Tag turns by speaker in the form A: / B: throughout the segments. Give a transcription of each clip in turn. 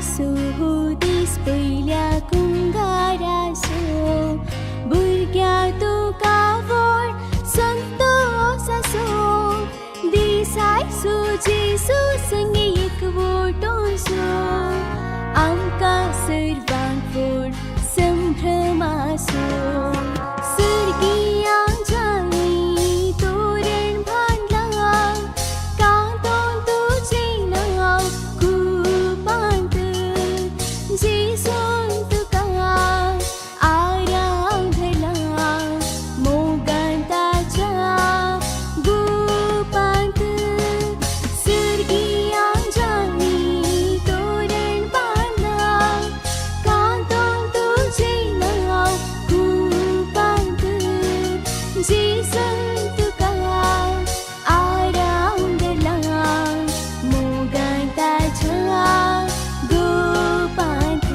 A: आसो हो दीस पयल्या कुंगारासो भुरग्या तुका व्हड संतोस आसो दीस आयसो जेजू संगी एकवटोसो आमकां सर्वांक व्हड संभ्रम आसो. सर्गियांच्यानी तोरण बांदला कांतोन तुजें नांव कुपांत जेजून तुका आराधला मोगान ताच्या गुपांत. सर्गियांच्यानी तोरण बांदला कांतोन तुजें नांव कुपांत जेजून तुका आराधला मोगान ताच्या गुपांत.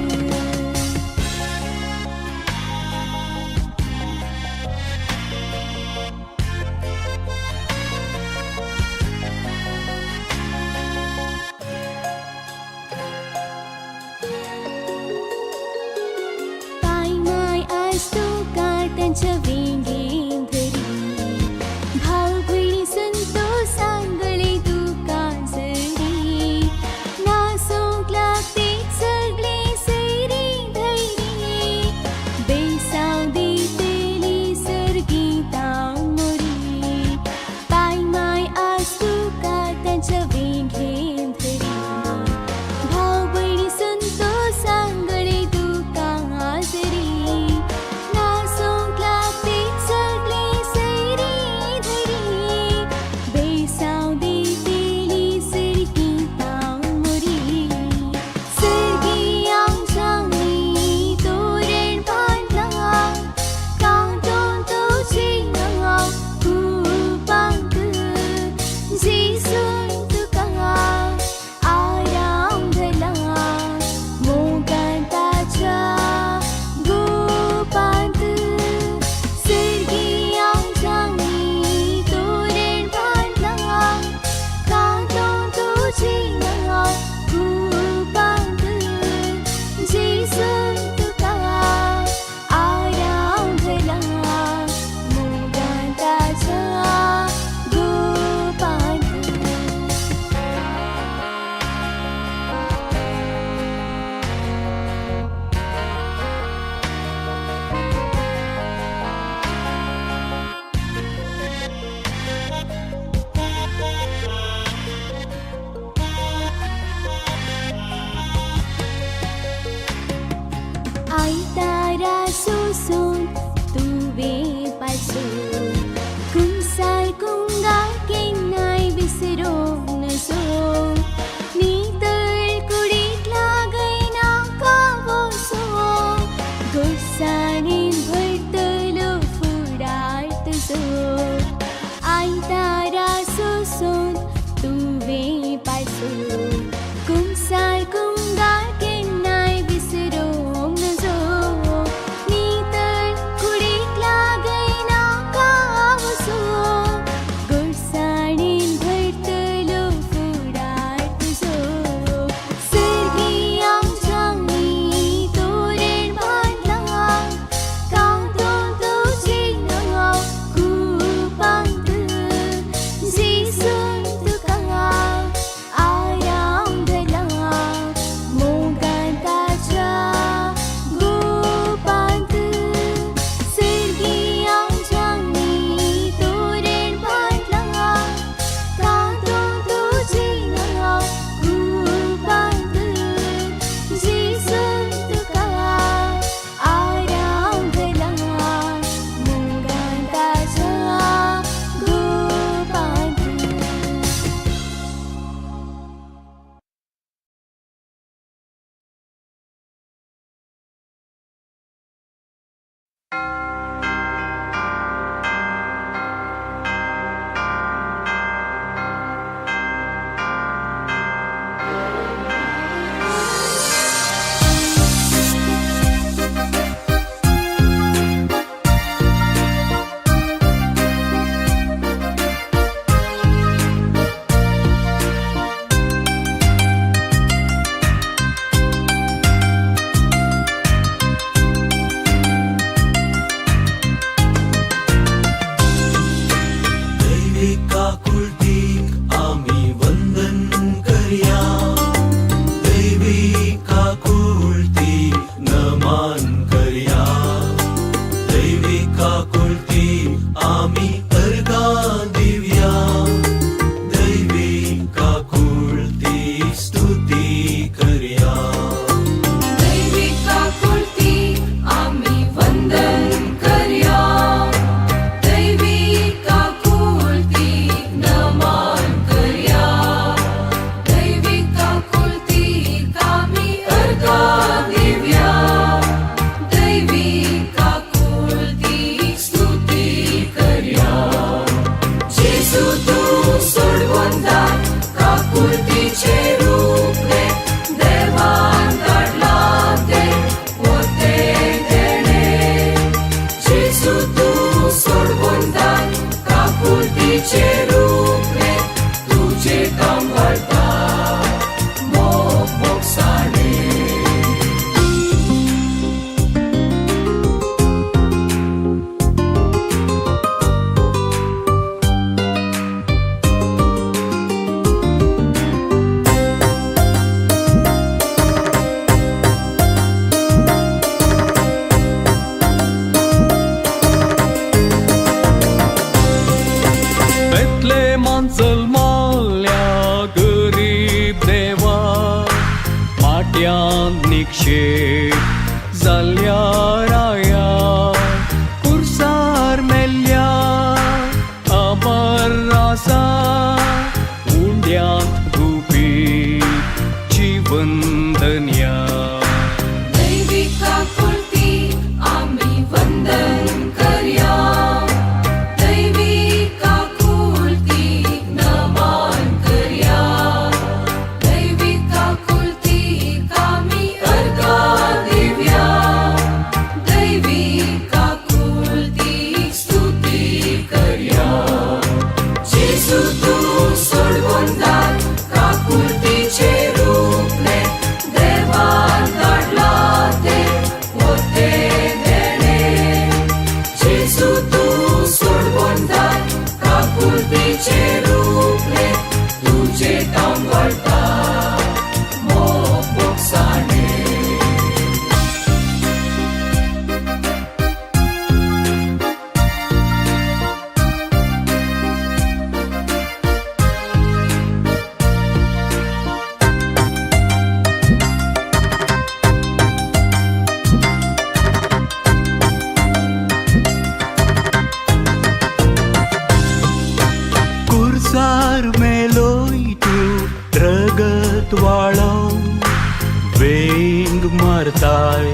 A: पाय माय आज तुका तांच्या वेंगेन धरी भाव भयणी संतोसांगळे तुका जरी नासूंक लागते सगळे सैरी धैरी बेसाव दितली सर्गीता मोरी. पाय माय आज तुका तांच्या वेंगेन धरी भाव भयणी संतोसांगळे तुका जरी नासूंक लागते
B: उंड्यांत निक्षेप जाल्या राया कुर्सार मेल्ल्या अमर आसा उंड्यांत गुपीत जिवंदन्या.
C: दैवी काकुळती आमी वंदन करया, दैवी काकुळती नमन करया, दैवी काकुळती आमी अर्घा दिव्या, दैवी काकुळती स्तुती करया. जेजू तूं सोडवणदार काकुळतीचे रूपने देवान धाडला ते वते देणे. जेजू तूं सोडवणदार काकुळतीचे रूपने तुजे तांबडता मोग भोगसाणे.
B: कुर्सार मेलोय तूं रगत वाळो वेंग मारताय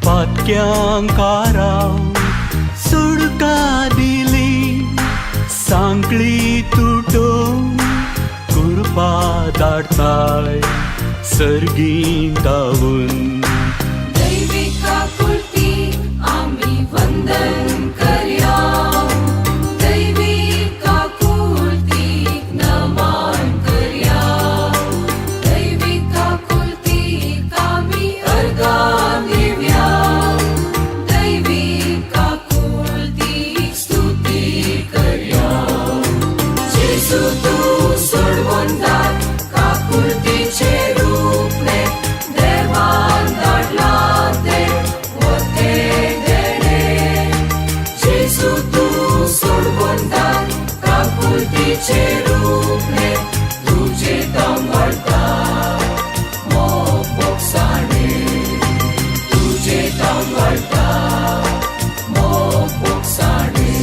B: पातक्यांकाराव सुडका दिली सांकळी तुटोवन कुरपा धाडताय सर्गीं धांवून.
C: दैवी काकुळती आमी वंदन करया, दैवी काकुळती नमन करया, दैवी काकुळती आमी अर्घा दिव्या, दैवी काकुळती स्तुती करया. जेजू तूं सोडवणदार काकुळतीचे रूपने देवान धाडला ते वते देणे. जेजू तूं सोडवणदार काकुळतीचे रूपने तुजे तांबडता मोग भोगसाणे, तुजे तांबडता मोग भोगसाणे.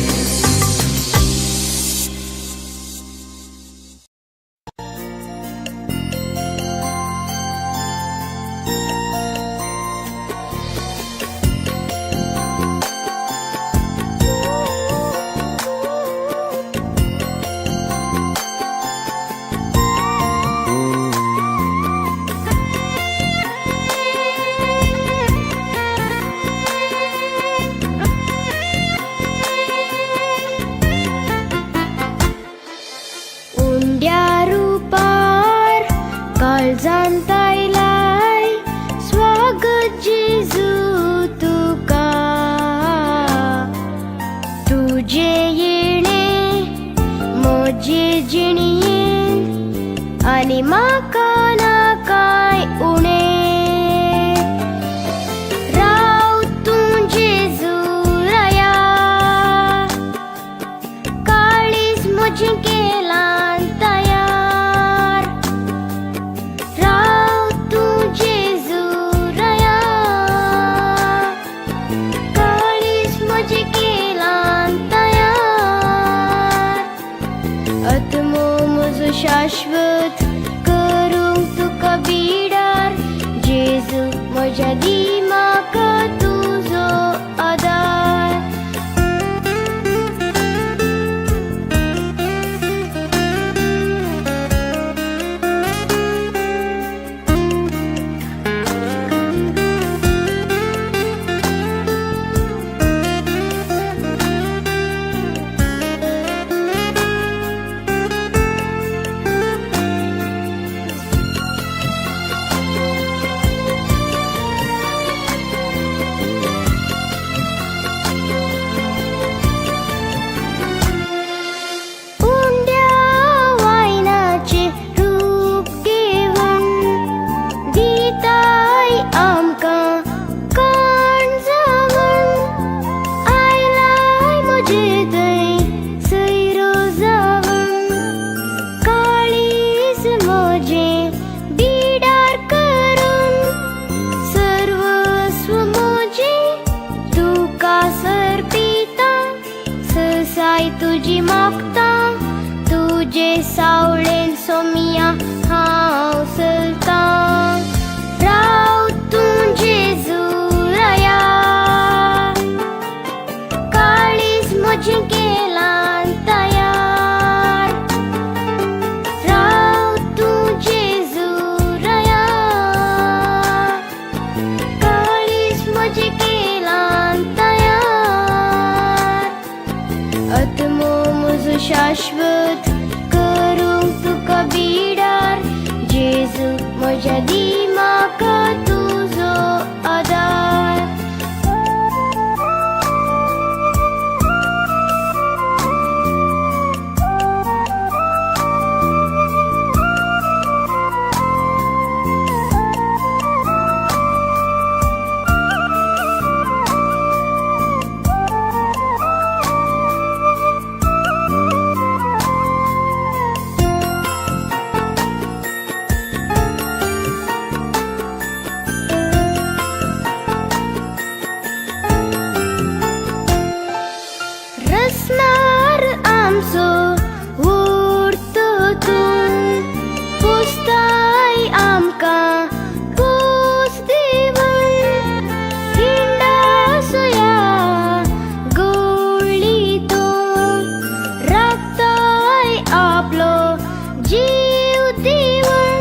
A: उंड्या रुपार काळजांत आयलाय स्वागत जेजू तुका, तुजे येणे म्हजे जिणयेन आनी म्हाका ना कांय उणें. राव तूं जेजू राया, काळीज म्हजें केलां तयार, राव तूं जेजू राया, काळीज म्हजें केलां तयार, आत्मो म्हजो शाश्वत करूंक तुका बिडार, जेजू म्हज्या दी म्हाका तुजो आदार. शाश्वत करूंक तुका बिडार जेजू म्हज्या दी म्हाका तुजो आदार. रसनार आमचो उरतो तूं पुस्ताय आमकां पूस दिवन हिंडासया गोळी तूं राखताय आपलो जीव दिवन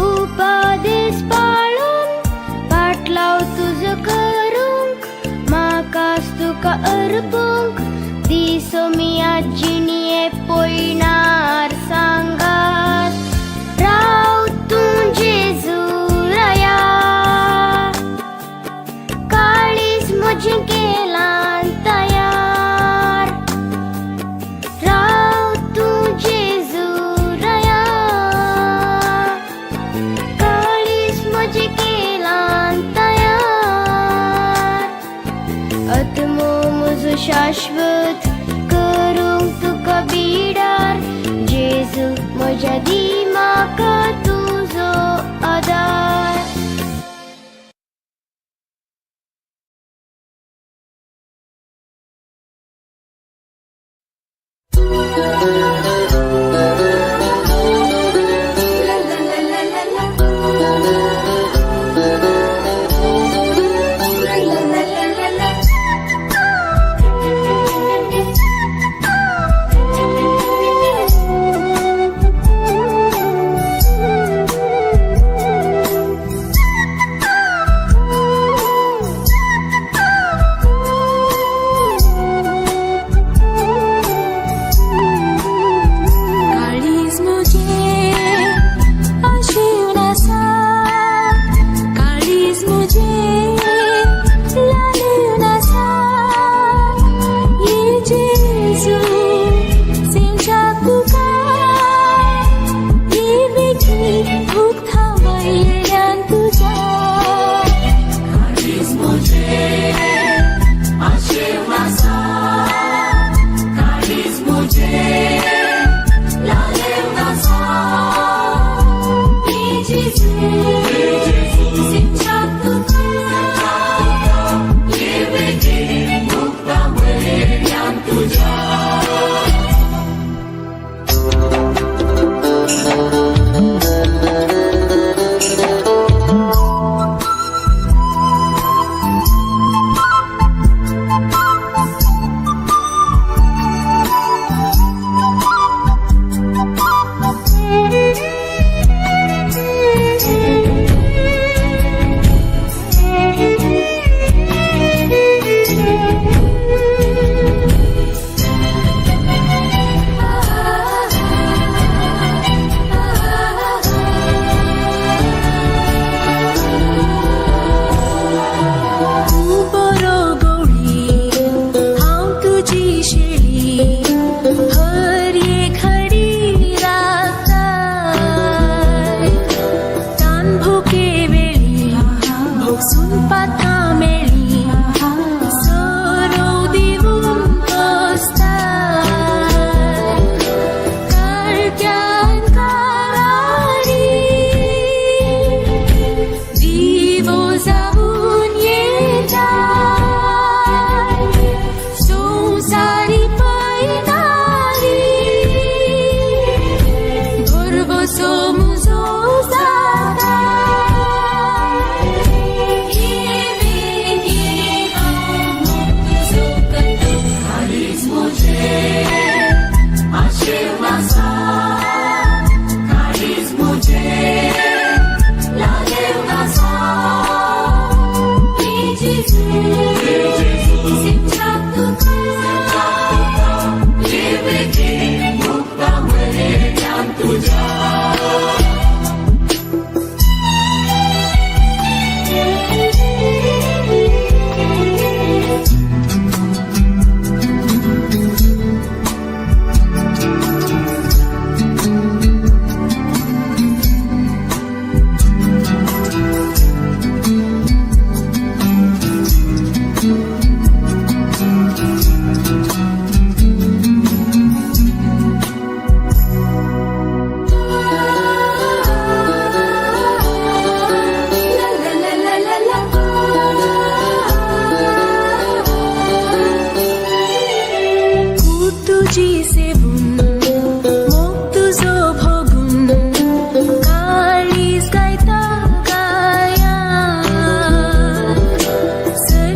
A: उपादेस पाळून पाटलाव तुजो करूंक म्हाकास तुका अर्पूंक दिसो मिया जिणये पयणार सांगात राव तूं जेजू राया काळीज म्हजें केलां तयार राव तूं जेजू राया काळीज म्हजें केलां तयार. आत्मो म्हजो शाश्वत करूंक तुका बिडार जेजू म्हज्या दी म्हाका तुजो आदार.
C: La la la la la la. La la la la la la.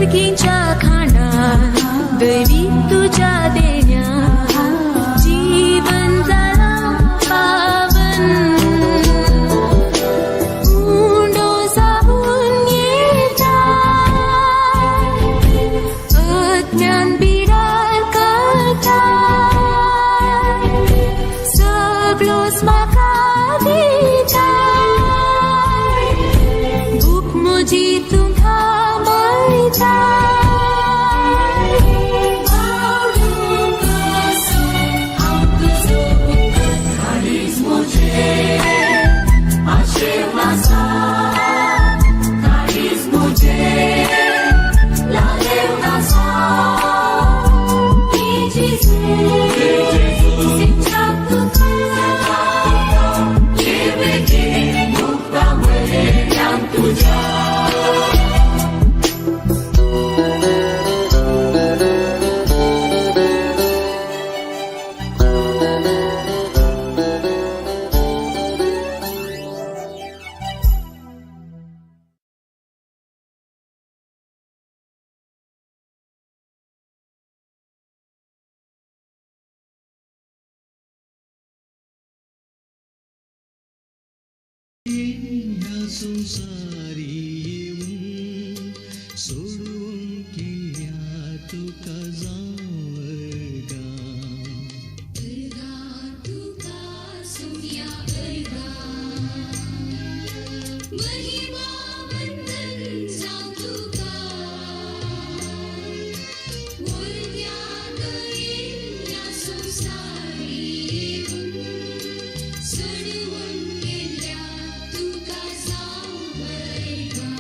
C: सर्गीच्या खाणां दैवी तुज्या देण्या जीवन जालां पावन उंडो जावन येता अज्ञान बिरार करता सगळोच म्हाका दिता भूक म्हजी तुमकां मेळटा आवडूंक आसूं हांव तुजो काळीज म्हजें आशेवन आसा काळीज म्हजें लालेवन आसा
D: ह्या संवसारी येवन सोडून केल्या तुका जावं वर्गां.
C: तुका सुया महिमा वंदन जावं तुका वरत्या दयेन ह्या संवसारी येवन सोडून केल्या तुका जावं वर्गां.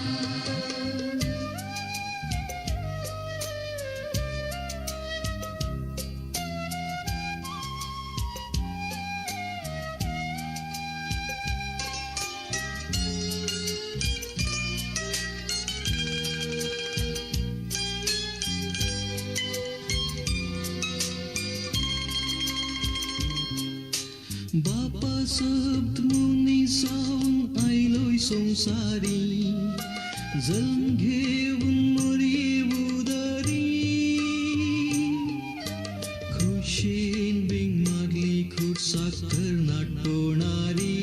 D: बापा शब्द मुनी सावन आयलोय संवसारी जल्म घेवन मोरये उदरी खुशेन बिंग मारली खुटसाक कर्नाटोणारी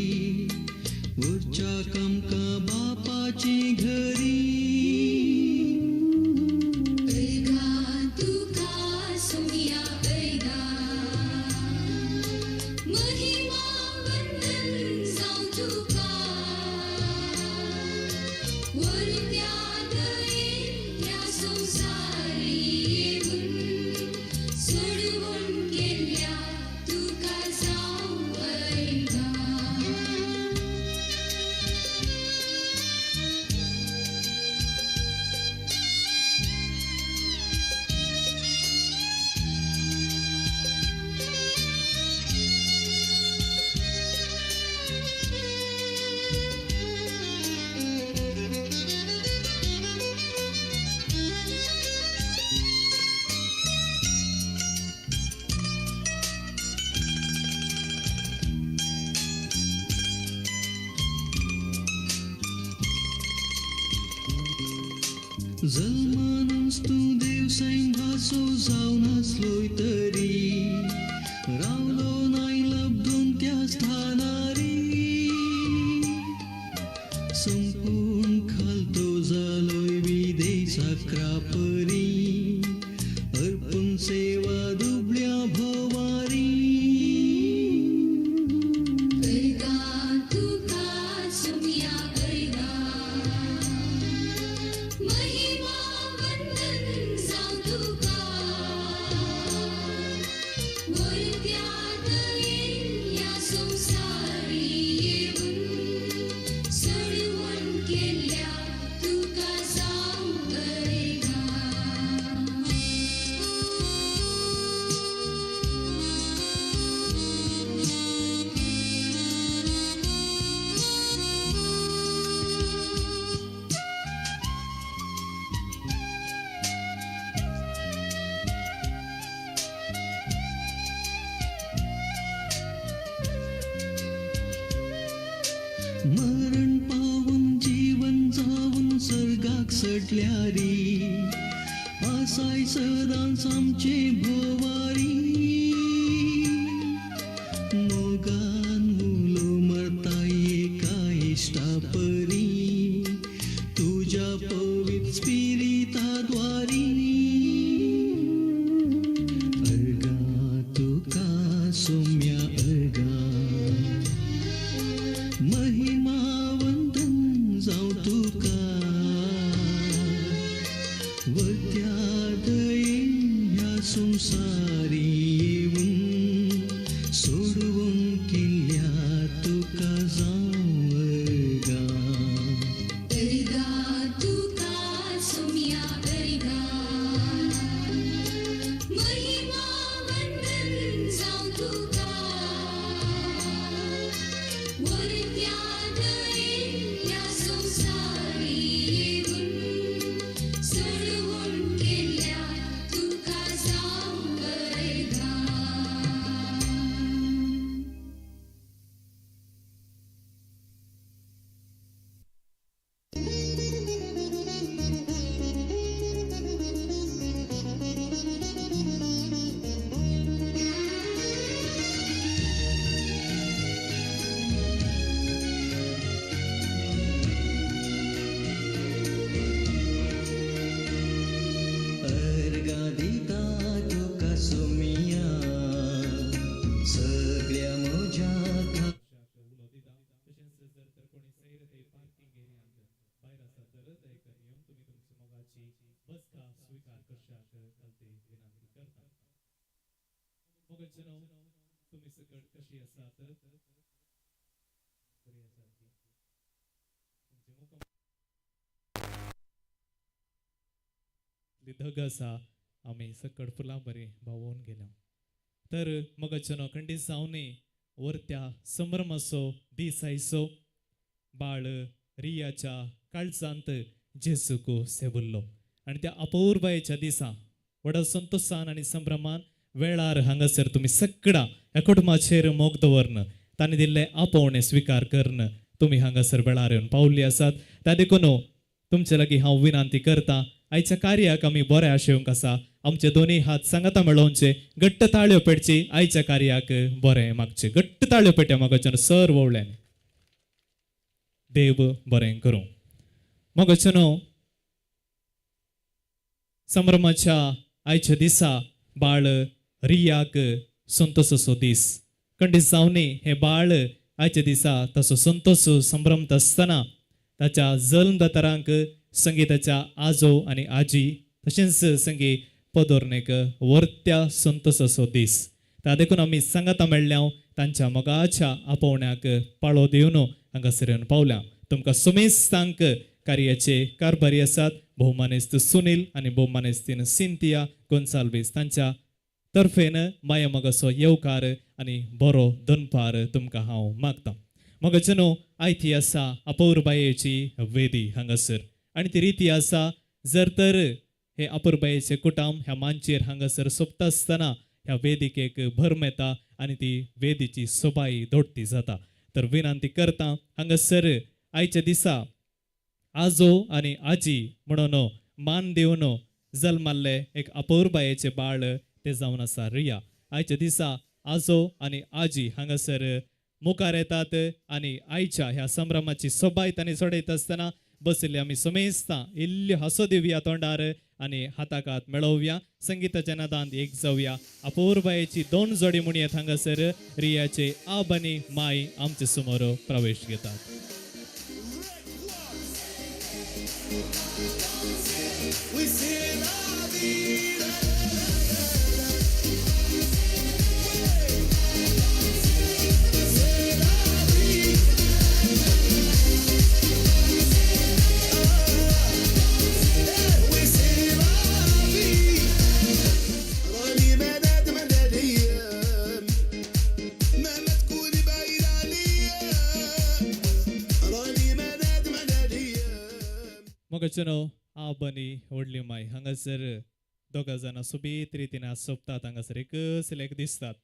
D: वरच्या कामका बापाचे घरी.
C: ऐगा तुका सुया ऐगा महिमा वंदन जावं तुका वरत्या दयेन ह्या संवसारी येवन सोडून केल्या तुका जावं ऐगा.
D: जल्मानच तूं देव सैमाचो जावन आसलोय तरी रावलो नाय लब्धून त्या स्थानारी संपूर्ण खालतो जालोय विदेसाक्रापरी अर्पून सेवा दुबळ्या भोवारी.
C: ऐगा तुका सुया ऐगा महिमा वंदन जावं तुका वरत्या दयेन ह्या संवसारी येवन सोडून केल्या तुका जावं ऐगा.
D: मरण पावून जीवन जावन स्वर्गाक सडल्यारी. आसाय सदांच आमचे भोवारी मोगान उलो मरताय एका इश्टापरी तुज्या पवित्र स्पिरिता द्वारी अर्गा तुका सोम्या अर्गा महिमा वंदन जावं तुका वरत्या दयेन ह्या संवसारी येवन सोडवून केल्ल्या तुका जावं अर्गा.
C: अर्गा तुका सोम्या अर्गा महिमा वंदन जावं तुका वरत्या दयेन ह्या संवसारी येवन सोडवून केल्ल्या तुका जावं अर्गा.
D: अर्गा दिता तुका सोमिया सगळ्या म्हज्या
E: उलो दिता. तशेंच जर तर कोणी सैर ते पार्किंग एरियांत भायर आसा तर दयेकरून येवन तुमी तुमची मोगाची बसका स्विकार करशाक कलते विनंती करता. मोगाचे तुमी सकट कशी आसात? बरी आसात की तुमचे मुखार धग आसा आमी सकट फुलां बरी भावोवन गेल्या. तर मोगाचे खंडीत जावनी वरत्या संभ्रमाचो दीस आयचो बाळ रियाच्या काळजांत जेजूक सेवल्लो आनी त्या अपूर्बायेच्या दिसा व्हडा संतोशान आनी संभ्रमान वेळार हांगासर तुमी सगळा ह्या कुटुंबाचेर मोग दवरन तांणी दिल्ले आपोवणें स्विकार करन तुमी हांगासर वेळार येवन पावल्ली आसात. त्या देखून तुमचे लागीं हांव विनंती करता आयच्या कार्याक आमी बरें आशेवंक आसा. आमचे दोनूय हात सांगाता मेळोवचे, घट्ट ताळयो पेटची, आयच्या कार्याक बरें मागचें. घट्ट ताळयो पेट्या मोगाच्यान सर वळ्ळ्यान देव बरें करूं. मोगाच्यान संभ्रमाच्या आयच्या दिसा बाळ रियाक संतोषाचो दीस खंडीत जावनी हे बाळ आयच्या दिसा तसो संतोष संभ्रमत आसतना ताच्या जल्मदातरांक संगीताच्या आजो आनी आजी तशेंच संगी पदोरणेक वर्त्या संतोषाचो दीस. त्या देखून आमी सांगाता मेळ्ळ्या तांच्या मोगाच्या आपोवण्याक पाळो दिवन हांगासर येवन पावल्या. तुमकां सुमेस्तांक कार्याचे कारभारी आसात भोवमानेस्त सुनील आनी भोवमानेस्तीन सिंतिया गोन्साल्वीस तांच्या तर्फेन माया मोगाचो येवकार आनी बरो दनपार तुमकां हांव मागता. मोगाचें आयती आसा अपूर्बायेची वेदी हांगासर आनी ती रिती आसा जर तर हे अपूर्बायेचे कुटाम ह्या मांचेर हांगासर सोंपता आसतना ह्या वेदिकेक भरम येता आनी ती वेदीची सोबाई दोडटी जाता. तर विनंती करता हांगासर आयच्या दिसा आजो आनी आजी म्हणून मान दिवन जल्माल्ले एक अपूर्बायेचे बाळ ते जावन आसा रिया. आयच्या दिसा आजो आनी आजी हांगासर मुखार येतात आनी आयच्या ह्या संभ्रमाची सोबाय तांणी सोडयत आसतना बशिल्ले आमी समेस्तां इल्ल्यो हांसो दिवया तोंडार आनी हाताक हात मेळोवया, संगीताच्या नादांत एक जावया. अपूर्बायेची दोन जोडी म्हणयेत हांगासर रियाचे आब आनी माय आमचे समोर प्रवेश घेतात.
F: راني ما نادم على الايام مهما تكوني بعيد عليا راني ما نادم على الايام.
E: मोगाचेनो आब आनी व्हडली माय हांगासर दोगां जाणां सोबीत रितीन सोंपतात हांगासर एकच लेख दिसतात.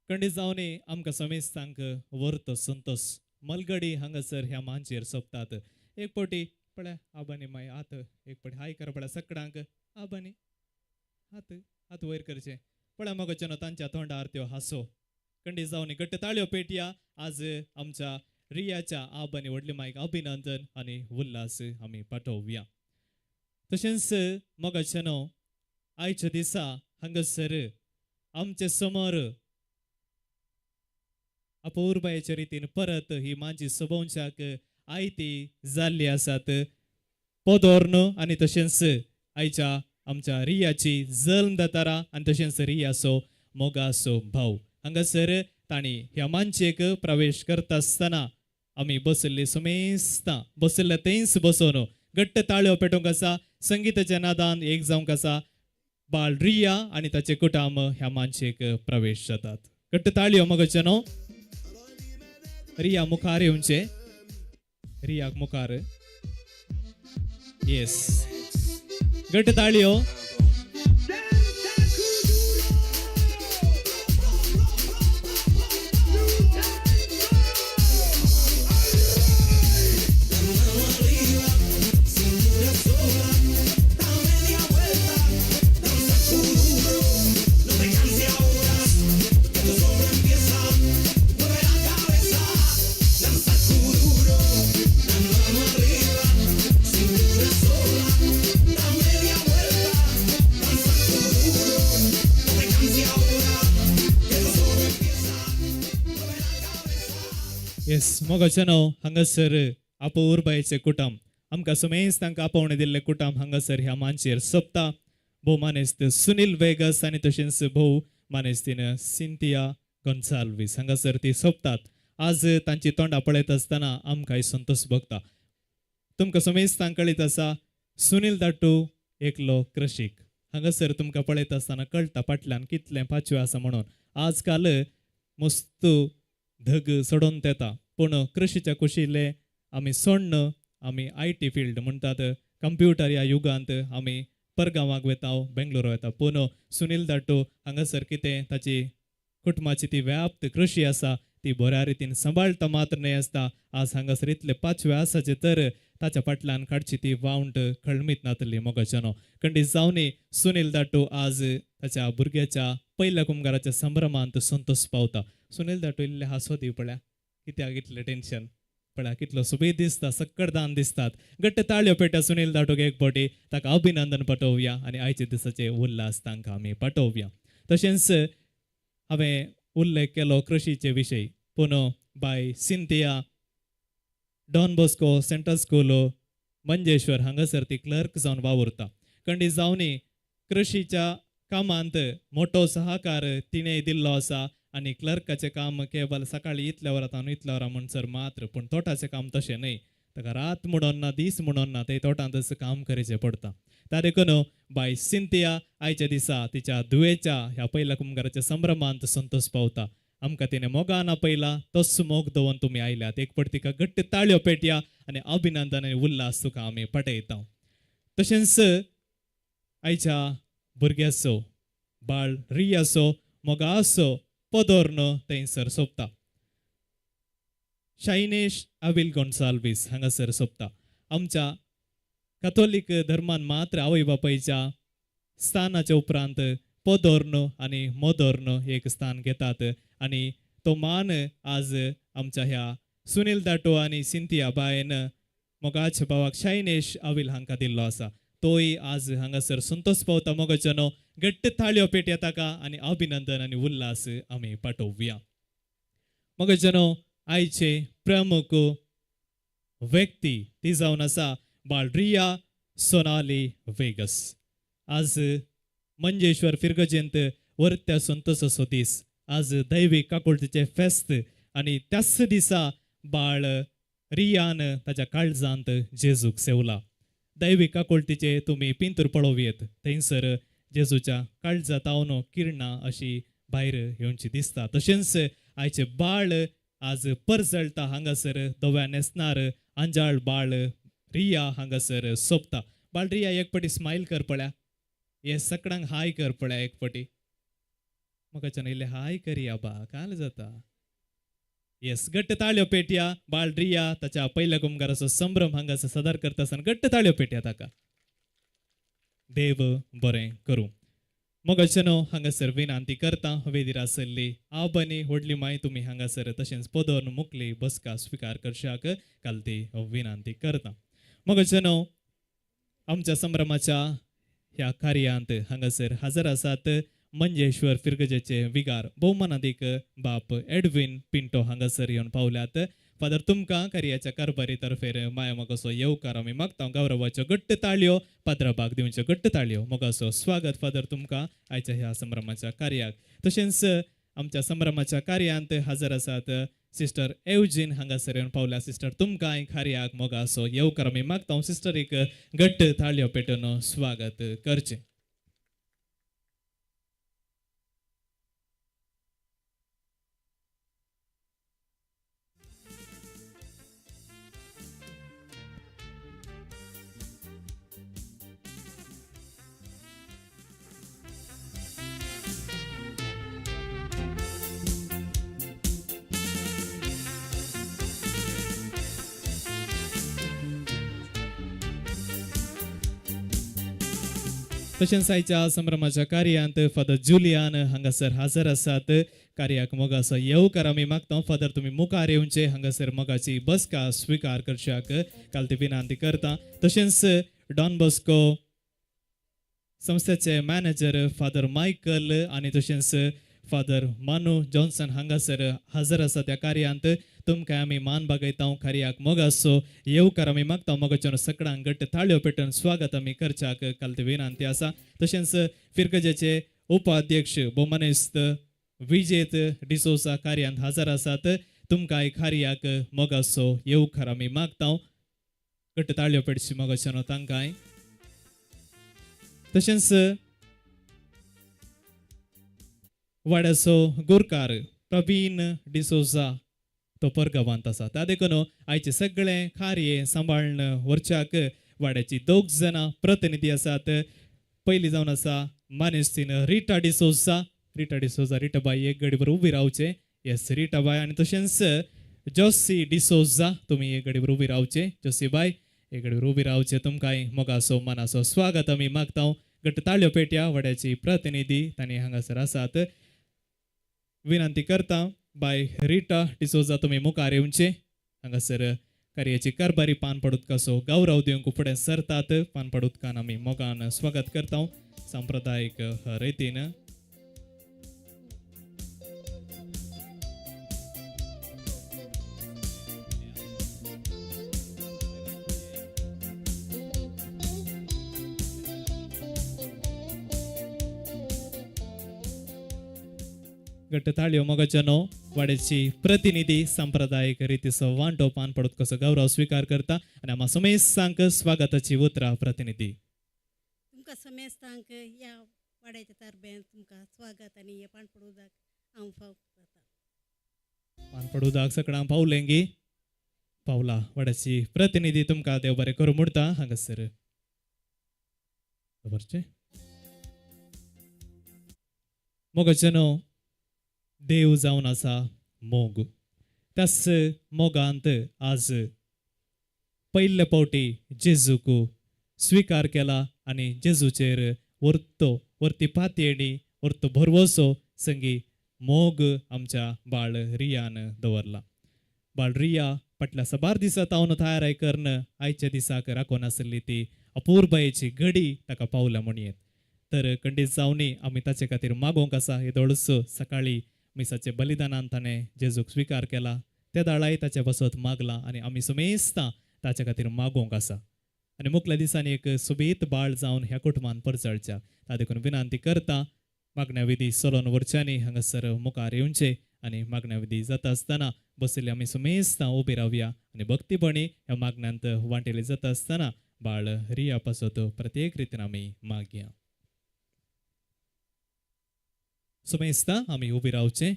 E: खंडीत जावनी आमकां समेस्तांक वर्त संतोष मलगडी हांगासर ह्या मांचेर सोंपतात. एक फावटी पळय आबानी माय हात एक पटी हाय कर पळय सकडांक आबानी हात हात वयर करचे पळय मगोच्यानो तांच्या तोंडार त्यो हांसो कंडी जावन घट्ट ताळयो पेटया. आज आमच्या रियाच्या आब आनी व्हडली मायक अभिनंदन आनी उल्हास आमी पाठोवया. तशेंच मोगाच्यानो आयच्या दिसा हांगासर आमचे समोर अपुरबायेच्या रितीन परत ही मांजी सोबोवच्याक आयती जाल्ली आसात पोदोर्न आनी तशेंच आयच्या आमच्या रियाची जल्म दातारा आनी तशेंच रियाचो मोगाचो भाव हांगासर तांणी ह्या मांचेक प्रवेश करता आसतना आमी बसल्ली समेस्तां बसल्ले थंयच बसोवन घट्ट ताळयो पेटोवंक आसा. संगीताच्या नादान एक जावंक आसा. बाळ रिया आनी ताचे कुटाम ह्या मांचेक प्रवेश जातात. घट्ट ताळयो मगोच्यानो. रिया मुखार येवचे, रियाक मुखार. येस, घट्ट ताळयो. येस मोगाच्यानो हांगासर अपुरबायेचें कुटुंब आमकां समेस्त तांकां आपोवणें दिल्लें कुटुंब हांगासर ह्या मांचयेर सोंपता. भोव मानेस्त सुनील वेगस आनी तशेंच भोव मानेस्तीन सिंतिया गोन्साल्वीस हांगासर ती सोंपतात. आज तांची तोंडां पळयत आसतना आमकांय संतोश भोगता. तुमकां समेस्तांक कळीत आसा सुनील दाटू एकलो कृशीक. हांगासर तुमकां पळयत आसतना कळटा फाटल्यान कितलें पाचवें आसा म्हणून. आजकाल मस्त धग सोडून येता पूण कृशीच्या कुशिल्ले आमी सोण्ण आमी IT field म्हणटात कंप्युटर ह्या युगांत आमी परगांवाक वता बेंगलोर वता पूण सुनील दाटू हांगासर कितें ताची कुटुंबाची ती व्याप्त कृशी आसा ती बऱ्या रितीन सांबाळटा मात्र न्हय आसता. आज हांगासर इतले पाचवे आसाचे तर ताच्या फाटल्यान काडची ती वावंट खळमीत नातली मोगाच्यानो. कंडी जावनी सुनील दाटू आज ताच्या भुरग्याच्या पयल्या कुमगाराच्या संभ्रमांत संतोष पावता. सुनील दाटू इल्ले हांसो दी पळया कित्याक इतलें टेन्शन पळया कितलो सुबेद दिसता सक्कडदान दिसतात. घट्ट ताळयो पेट्या सुनील दाटूक एक फावटी ताका अभिनंदन पाठोवया आनी आयच्या दिसाचे उल्हास तांकां आमी पाठोवया. तशेंच हांवें उल्लेख केलो कृशीचे विशय पूण बाय Cynthia Don Bosco central school Manjeshwar हांगासर ती क्लर्क जावन वावुरता. कंडी जावनी कृशीच्या कामांत मोटो सहकार तिणें दिल्लो आसा आनी क्लर्काचें काम केवल सकाळी इतल्या वरां तावन इतल्या वरां म्हणसर मात्र पूण तोटाचें काम तशें न्हय. ताका रात म्हणून ना दीस म्हणून ना ते तोटांतच काम करचें पडटा. त्या देखून बाय सिंतिया आयच्या दिसा तिच्या धुवेच्या ह्या पयल्या कुमगाराच्या संभ्रमांत संतोष पावता. आमकां तिणें मोगान आपयला तोच मोग दवरून तुमी आयल्यात. एक पट तिका घट्ट ताळयो पेटया आनी अभिनंदन आनी उल्हास तुका आमी पाठयता. तशेंच आयच्या भुरग्याचो बाळ रियाचो मोगाचो पदोर्न थंयसर सोंपता. शायनेश अविल गोन्साल्वीस हांगासर सोंपता. आमच्या कथोलीक धर्मान मात्र आवय बापायच्या स्थानाच्या उपरांत पदोर्न आनी मोदोर्न एक स्थान घेतात आनी तो मान आज आमच्या ह्या सुनील दाटो आनी सिंतिया बायन मोगाच्या भावाक शायनेश अविल हांकां दिल्लो आसा. तोय आज हांगासर संतोष पावता मोगाच्यानो. घट्ट ताळयो पेटया ताका आनी अभिनंदन आनी उल्हास आमी पाठोवया. मोगाच्यानो आयचे प्रमुख व्यक्ती ती जावन आसा बाळ रिया सोनाली वेगस. आज मंजेश्वर फिरगजेंत वर्त्या संतोषाचो दीस. आज दैवीक काकुळतीचें फेस्त आनी त्याच दिसा बाळ रियान ताच्या काळजांत जेजूक सेवला. दैवीक काकुळतीचे तुमी पिंतूर पळोवयेत थंयसर जेजूच्या काळजा तावन किरणां अशी भायर येवची दिसता. तशेंच आयचे बाळ आज परजळटा हांगासर धव्या न्हेसणार आंजाळ बाळ रिया हांगासर सोंपता. बाळ रिया एक पटी स्मायल कर पळया, हे सकडांक हाय कर पळया एक पटी. म्हाका इल्लें हाय करया बा काल जाता. येस, घट्ट ताळयो पेटया बाळ रिया ताच्या पयल्या कुमगाराचो संभ्रम हांगासर सादर करता आसतना घट्ट ताळयो पेटया ताका. देव बरें करूं. मोगाचेनो हांगासर विनंती करता वेदीर आसल्ली आबनी व्हडली माय तुमी हांगासर तशेंच पदोन मुकली बसका स्विकार करशाक काल ती विनंती करता. मोगाचेनो आमच्या संभ्रमाच्या ह्या कार्यांत हांगासर हजर आसात मंजेश्वर फिरगजेचे विगार भोवमानादीक बाप एडविन पिंटो हांगासर येवन पावल्यात. फादर तुमकां कार्याच्या कारभारी तर्फेर माया मोगाचो येवकार आमी मागता. गौरवाच्यो घट्ट ताळयो पाद्राबाग दिवच्यो घट्ट ताळयो मोगाचो स्वागत फादर तुमकां आयच्या ह्या संभ्रमाच्या कार्याक. तशेंच आमच्या संभ्रमाच्या कार्यांत हजर आसात सिस्टर एवजीन हांगासर येवन पावल्या. सिस्टर तुमकां कार्याक मोगाचो येवकार आमी मागता. सिस्टर एक घट्ट ताळयो पेटून स्वागत करचें. तशेंच आयच्या संभ्रमाच्या कार्यांत फादर जुलियान हांगासर हजर आसात. कार्याक मोगाचो येवकार आमी मागता. फादर तुमी मुखार येवचे हांगासर मोगाची बसका स्विकार करच्याक काल ती विनंती करता. तशेंच डॉन बॉस्को संस्थेचे मॅनेजर फादर मायकल आनी तशेंच फादर मानू जॉन्सन हांगासर हजर आसा त्या कार्यांत तुमकां आमी मान बागयता. कार्याक मोगाचो येवकार आमी मागता. मोगाच्यान सगळ्यांक घट्ट ताळयो पेटून स्वागत आमी करच्याक काल ती विनंती आसा. तशेंच फिरगजेचे उपाध्यक्ष भोवमानेस्त विजेत डिसोसा कार्यांत हजर आसात. तुमकां कार्याक मोगाचो येवकार आमी मागता. घट्ट ताळयो पेटची मोगाच्यान तांकां. तशेंच वाड्याचो गोरकार प्रवीण डिसोजा तो परगांवांत आसा. त्या देखून आयचे सगळे कार्य सांबाळून व्हरच्याक वाड्याची दोग जाणां प्रतिनिधी आसात. पयली जावन आसा मानेस्तीन रिटा डिसोजा. रिटा डिसोजा, रिटाबाय एक गडीवर उबी रावचे. येस रिटाबाय. आनी तशेंच जोसी डिसोजा तुमी एक गडीवर उबी रावचे. जोसी बाय एक गडीवर उबी रावचे. तुमकां मोगाचो मनाचो स्वागत आमी मागता. घट्ट ताळयो पेटया वाड्याची प्रतिनिधी तांणी हांगासर आसात. विनंती करता बाय रिटा डिसोजा तुमी मुखार येवचे. हांगासर कार्याची कारभारी पान पडुदकाचो गौरव दिवंक फुडें सरतात. पान पडुदकान आमी मोगान स्वागत करता सांप्रदायीक रितीन. घट्ट ताळयो मोगाच्यानो वाड्याची प्रतिनिधी सांप्रदायीक रितीचो वांटो पान पडत कसो गौरव स्विकार करता आनी आमा समेस्तांक स्वागताची उतरां प्रतिनिधी.
G: तुमकां समेस्तांक ह्या वाड्याच्या तारब्यान तुमकां स्वागत आनी हे पान पडुदाक हांव फाव जाता.
E: पान पडुदाक सगळ्यांक पावलेंगी पावला वाड्याची प्रतिनिधी तुमकां देव बरें करूं म्हणटा हांगासर दवरचें. मोगाच्यानो देव जावन आसा मोग. त्याच मोगांत आज पयले फावटी जेजूक स्विकार केला आनी जेजूचेर वर्तो वर्ती पातयेणी वर्तो भरवसो संगी मोग आमच्या बाळ रियान दवरला. बाळ रिया फाटल्या साबार दिसा तावन तयाराय करून आयच्या दिसाक राखून आसली ती अपुरबायेची घडी ताका पावल्या म्हणयेत. तर खंडीत जावनी आमी ताचे खातीर मागोवंक आसा. हे दोळसो सकाळी मिसाचे बलिदानान ताणें जेजूक स्विकार केला त्या दाळाय ताचे बसत मागला आनी आमी समेस्तां ताचे खातीर मागोवंक आसा. आनी मुखल्या दिसांनी एक सोबीत बाळ जावन ह्या कुटुंबान परजळच्या ता देखून विनंती करता मागण्या विधी चलोवन व्हरच्यांनी हांगासर मुखार येवचे आनी मागण्या विधी जाता आसतना बशिल्ले आमी समेस्तां उबी रावया आनी भक्तीपणी ह्या मागण्यांत वांटेले जाता आसतना बाळ रिया पासत प्रत्येक रितीन आमी मागया. समेस्तां आमी उबी रावचे.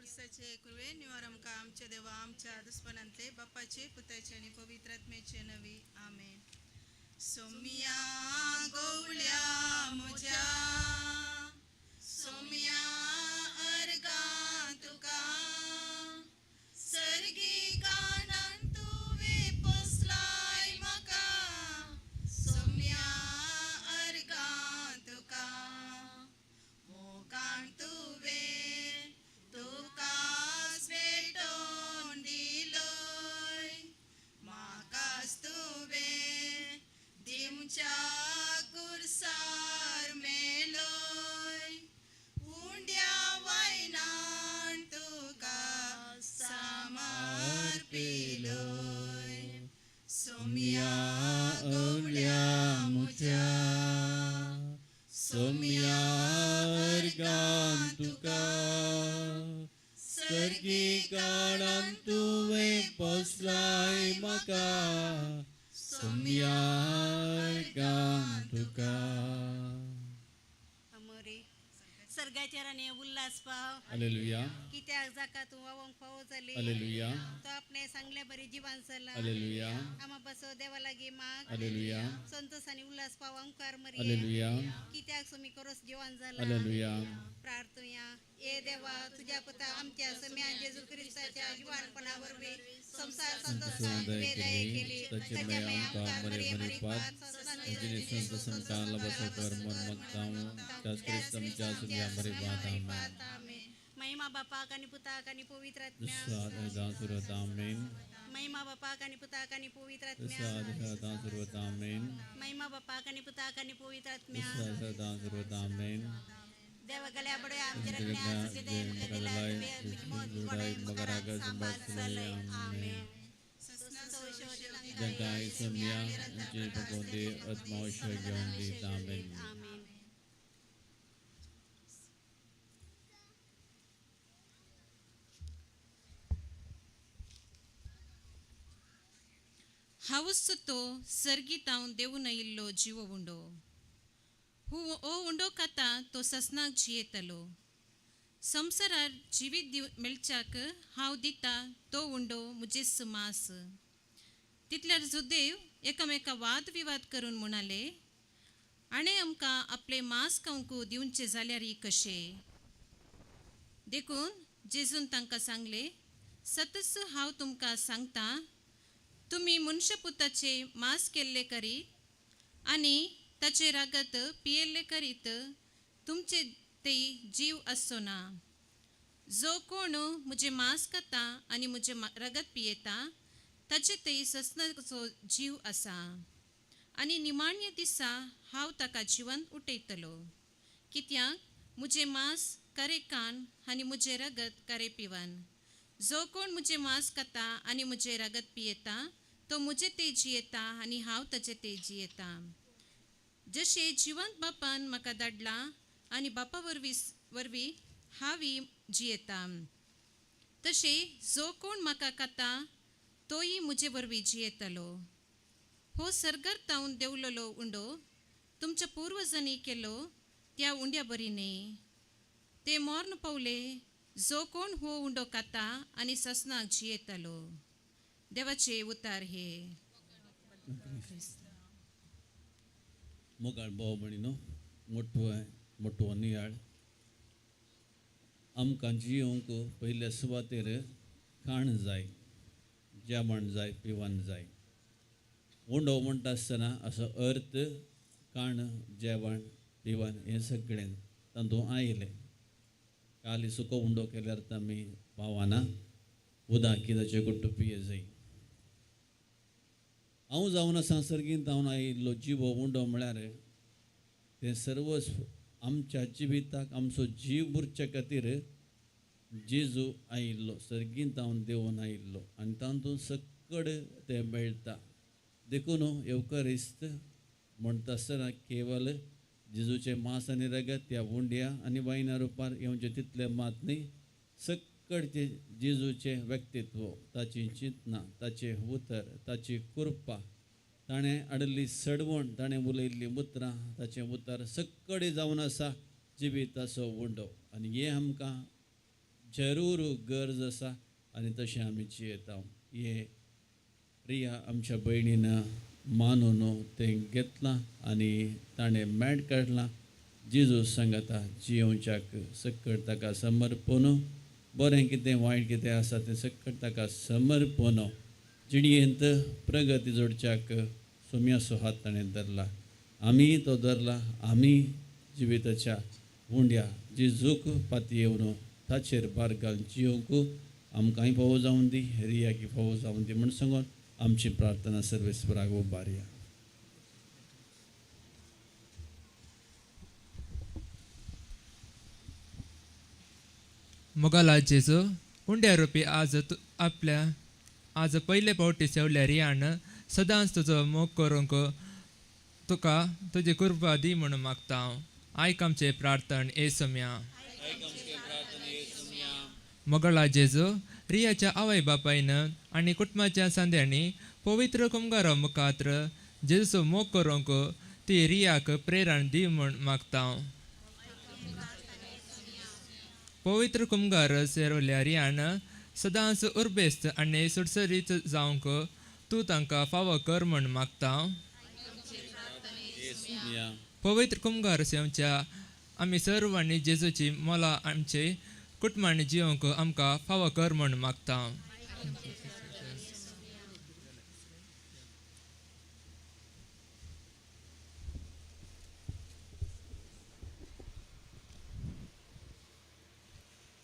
H: क्रिस्ताचे कृपे निवार आमकां आमच्या देवा आमच्या दुस्पनांतले बापाचे पुताचे आनी पवित्र आत्म्याचे नवी आमेन. सोम्या गवळ्या म्हज्या सोम्या अर्गां तुका सर्गी कानान तुवें पोसलाय म्हाका सोम्या अर्गां तुका मोगान तुवें तुकाच भेटोवन दिलोय म्हाकाच तुवें दिवच्या कुर्सार मेलोय उंड्या वायनान तुका समर्पिलोय सोम्या गवळ्या म्हज्या
D: सोम्या अर्गां तुका सर्गी काळान तुवें पोसलाय म्हाका सोम्या अर्गां तुका.
G: अमोरे सर्गाच्या राणे उल्हास पाव
D: हालेलुया.
G: कित्याक जाका तूं वावंक फावो जाली
D: हालेलुया.
G: तो आपणे सांगले बरी जिवान चला
D: हालेलुया.
G: आमा बसो देवा लागीं माग
D: हालेलुया.
G: संतोष आनी उल्हास पाव अंकार मरिये
D: हालेलुया.
G: कित्याक सुमी करोस जिवान जाला
D: हालेलुया.
G: प्रार्थुया. ए देवा तुझ्या पुता आमच्या सम्या जेजू क्रिस्ताच्या जिवानपणा वरवीं संसार संतोषान तुवें दया केली
D: ताचे माया आमकां मरे मरे पात ताचे संत संतान लबसकर मन मगतांव त्याच क्रिस्त आमच्या सुम्या मरे पात आमेन.
G: महिमा बापाक आनी पुताक आनी पवित्र आत्म्याक.
D: दुस्साद आनी दासुरत आमेन.
G: महिमा बापाक आनी पुताक आनी पवित्र आत्म्याक.
D: दुस्साद दासुरत आमेन.
G: महिमा बापाक आनी पुताक आनी पवित्र आत्म्याक.
D: दुस्साद दासुरत आमेन.
G: देवा गल्या बडोय आमच्या रखण्या सुखी मुका दिला तुवें मोज गोडाय मुखाराग सांबाळ चलय आमेन.
D: जांकां सम्या आमचे भगवंते आत्मावश्य घेवन दीत आमेन.
G: आमेन.
I: हांवूच तो सर्गीतावन देवून आयिल्लो जिवो उंडो हू ओ उंडो खाता तो ससनाक जियेतलो. संवसारार जिवीत दिव मेळच्याक हांव दिता तो उंडो म्हजेच मास. तितल्यार जुदेव एकामेका वाद विवाद करून म्हणाले आणे आमकां आपले मांस खावंक दिवचें जाल्यार कशें. देखून जेजून तांकां सांगलें सतच हांव तुमकां सांगता तुमी मनशापुताचे मांस केल्ले करीत आनी ताचे रागत पियेल्ले करीत तुमचे ते जीव आसचो ना. जो कोण म्हजें मांस खाता आनी म्हजें रगत पियेता ताचे ते ससनाचो जीव आसा आनी निमाण्या दिसा हांव ताका जिवंत उठयतलो. कित्याक म्हजें मांस करें कान आनी म्हजें रगत करें पिवन. जो कोण म्हजें मांस खाता आनी म्हजें रगत पियेता तो म्हजें ते जियेता आनी हांव ताचें ते जियेता. जशें जिवंत बापान म्हाका धाडला आनी बापा वरवीं हांव जियेता तशें जो कोण म्हाका खाता तोय म्हजे वरवीं जियेतलो. हो सर्गार तावन देंवलेलो उंडो तुमच्या पुर्वजांनी केलो त्या उंड्या बरी न्ही. ते मर्ण पावले जो कोण हो उंडो खाता आनी ससनाक जियेतलो. देवाचे उतार हे.
D: मोगाळ भाव भयणीनो मोटो मोटो नियाळ आमकां जियोंक पयल्या सुवातेर खाण जाय जेवण जाय पिवन जाय. उंडो म्हणटा आसतना असो अर्थ खाण जेवण पिवन हें सगळें तातूंत आयलें. काली सुको उंडो केल्यार आमी पावना उदक कित्याचें गुट्टू पिये जाय. हांव जावन आसा सर्गींत हांव आयिल्लो जिवो उंडो म्हळ्यार तें सर्व आमच्या जिविताक आमचो जीव उरचे खातीर जेजू आयिल्लो सर्गींत हांव देवून आयिल्लो आनी तातूंत सकड तें मेळटा. देखून येवकरिस्त म्हणटा आसतना केवल जेजूचें मांस आनी रगत त्या उंड्या आनी वायना रुपार येवचें तितलें मात न्ही सकडचें जेजूचें व्यक्तित्व ताचीं चिंतनां ताचें उतर ताची कृपा ताणें हाडिल्ली सडवण ताणें उलयल्लीं उतरां ताचें उतर सकडे जावन आसा जिविताचो उंडो. आनी हें आमकां जरूर गरज आसा आनी तशें आमी जियेता. हे रिया आमच्या भयणीन मानून तें घेतलां आनी ताणें मॅट काडलां. जेजू सांगता जियोवच्याक सक्कड ताका समर्पण, बरें कितें वायट कितें आसा तें सक्कड ताका समर्पण, जिणयेंत प्रगती जोडच्याक सोम्याचो हात ताणें धरला, आमी तो धरला. आमी जिविताच्या उंड्या जेजूक पातयेवन ताचेर भार घालून जियोवंक आमकांय फावो जावन दी, रियाकी फावो जावन दी म्हूण सांगून आमची प्रार्थना सर्वेस्पराक उबारया.
J: मोगाला जेजू उंड्या रुपी आज आपल्या आज पयले पावटी सेवल्या रियान सदांच तुजो मोग करूंक तुका तुजी कृपा दी म्हणून मागता हांव. आयक आमचें प्रार्थन ए सम्या. मोगाला जेजू रियाच्या आवय बापायन आनी कुटुंबाच्या सांद्यांनी पवित्र कुमगारा मुखात्र जेजूचो मोग करूंक ती रियाक प्रेरण दी म्हूण मागता हांव. पवित्र कुमगार सेरवल्या रियान सदांच उर्बेस्त आनी सुडसरीत जावंक तूं तांकां फावो कर म्हूण मागता. पवित्र कुमगार सेवच्या आमी सर्वांनी जेजूची मोला आमचे कुटुंबांनी जिवंक आमकां फावो कर म्हूण मागता.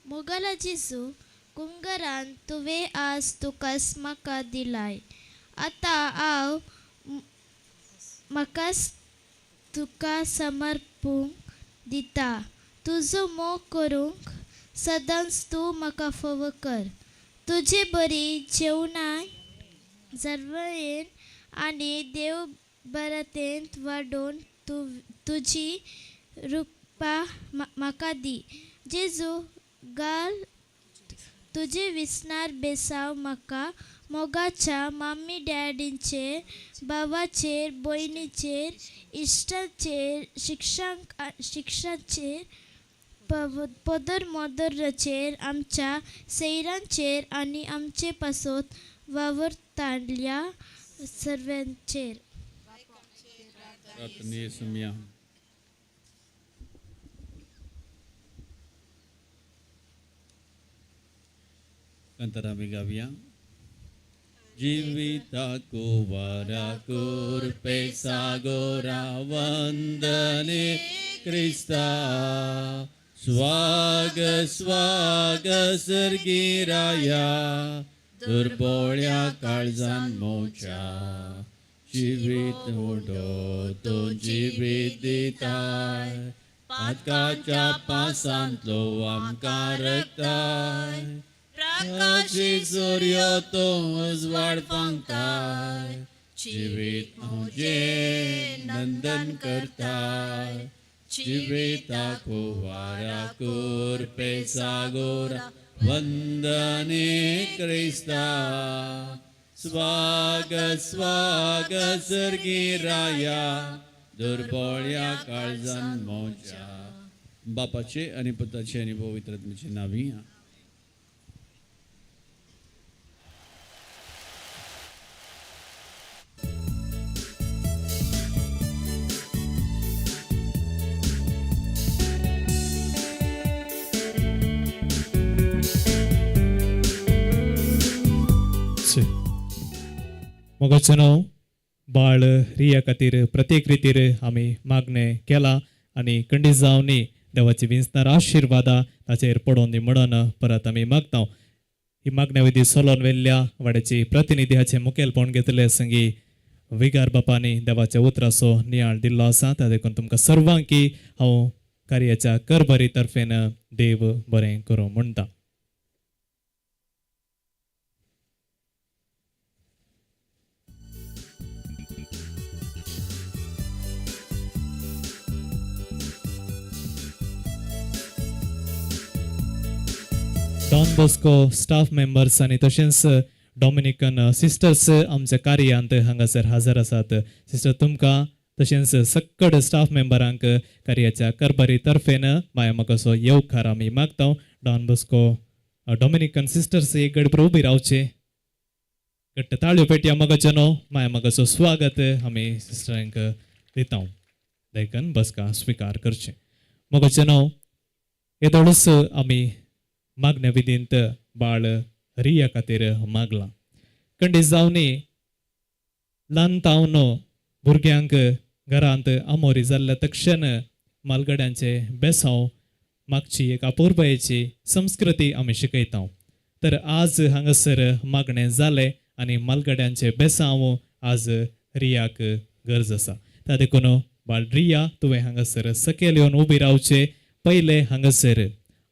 A: मोगाला जेजू कुंगरान तुवें आज तुकास म्हाका दिलाय, आतां हांव म्हाकाच तुका समर्पूंक दिता. तुजो मोग करूंक सदांच तूं म्हाका फावो कर. तुजे बरी जेवणां जरवयेन आनी देव बरातेंत वाडोवन तुजी रुपा म्हाका दी. जेजू गाल तुजे विसनार बेसाव म्हाका मोगाच्या मामी डॅडीचेर, भावाचेर, भयणीचेर, इश्टाचेर, शिक्षाचेर, पदर मोदराचेर, आमच्या सैरांचेर आनी आमचे पासत वावरताल्या सर्वांचेर.
D: नंतर आमी गावया. जिविताको वरा कुरपे सागोरा वंदने क्रिस्ता, स्वाग स्वाग सर्गिराया, दुर्बोळ्या काळजान मोच्या, जिवीत उडो तूं जिवीत दिताय, पातकाच्या पासांतलो आमकां रक्ताय, प्रकाशी सूर्य तूं उजवाड फांकाय, जिवीत म्हजें नंदन करताय, जिविताको वारा कुरपे सागोरा वंदने क्रिस्ता, स्वाग स्वाग सर्गिराया, दुर्बोळ्या काळजान मोच्या. बापाचे आनी पुताचे आनी पवित्र आत्म्याचे नांवी.
E: मोगाचें नांव बाळ रिया खातीर प्रत्येक रितीर आमी मागणें केलां आनी खंडीत जावनी देवाची विंचणार आशिर्वादा ताचेर पडोवन दी म्हणून परत आमी मागता. ही मागण्या विधी सोलोन वेल्ल्या वाड्याची प्रतिनिधी हाचें मुखेलपण घेतले संगी विगार बापांनी देवाच्या उतराचो नियाळ दिल्लो आसा. त्या देखून तुमकां सर्वांकी हांव कार्याच्या करबरी तर्फेन देव बरें करूं म्हणटा. डॉन बॉस्को स्टाफ मेंबर्स आनी तशेंच डॉमिनिकन सिस्टर्स आमच्या कार्यांत हांगासर हजर आसात. सिस्टर तुमकां तशेंच सक्कड स्टाफ मेंबरांक कार्याच्या करबारी तर्फेन माया म्हाका येवकार आमी मागता. Don Bosco डॉमिनिकन सिस्टर्स एक गडबड उबी रावचे. घट्ट ताळयो पेटया मगाचें माया मगाचो स्वागत आमी सिस्टरांक दिता. देखून बसका स्विकार करचें. मगाचें येदोळूच आमी मागण्या विधींत बाळ रिया खातीर मागलां. कंडीस जावनी ल्हान तावन भुरग्यांक घरांत आमोरी जाल्ल्या तक्षण मालगड्यांचे बेसांव मागची एक अपुरबायेची संस्कृती आमी शिकयता. तर आज हांगासर मागणें जालें आनी मालगड्यांचे बेसांव आज रियाक गरज आसा. त्या देखून बाळ रिया तुवें हांगासर सकयल येवन उबी रावचे. पयले हांगासर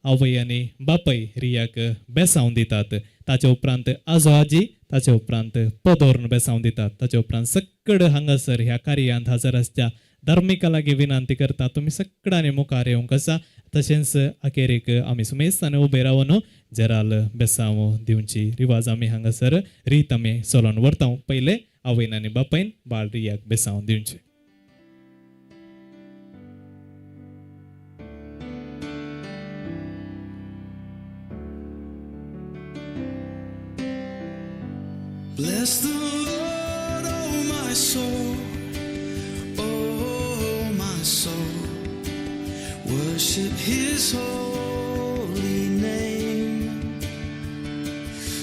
E: आवय आनी बापय रियाक बेसांव दितात, ताचे उपरांत आजो आजी, ताचे उपरांत पदोर्न बेसांव दितात, ताचे उपरांत सकड हांगासर ह्या कार्यांत हजर आसच्या धार्मिका लागीं विनंती करता तुमी सगळ्यांनी मुखार येवंक आसा. तशेंच अखेरेक आमी सुमेस्तान उबे रावन जेराल बेसांव दिवची रिवाज आमी हांगासर रीत आमी चलोवन व्हरता. पयले आवयन आनी बापायन बाळ रियाक बेसांव दिवचे.
F: Bless the Lord, oh my soul, oh my soul. Worship His holy name.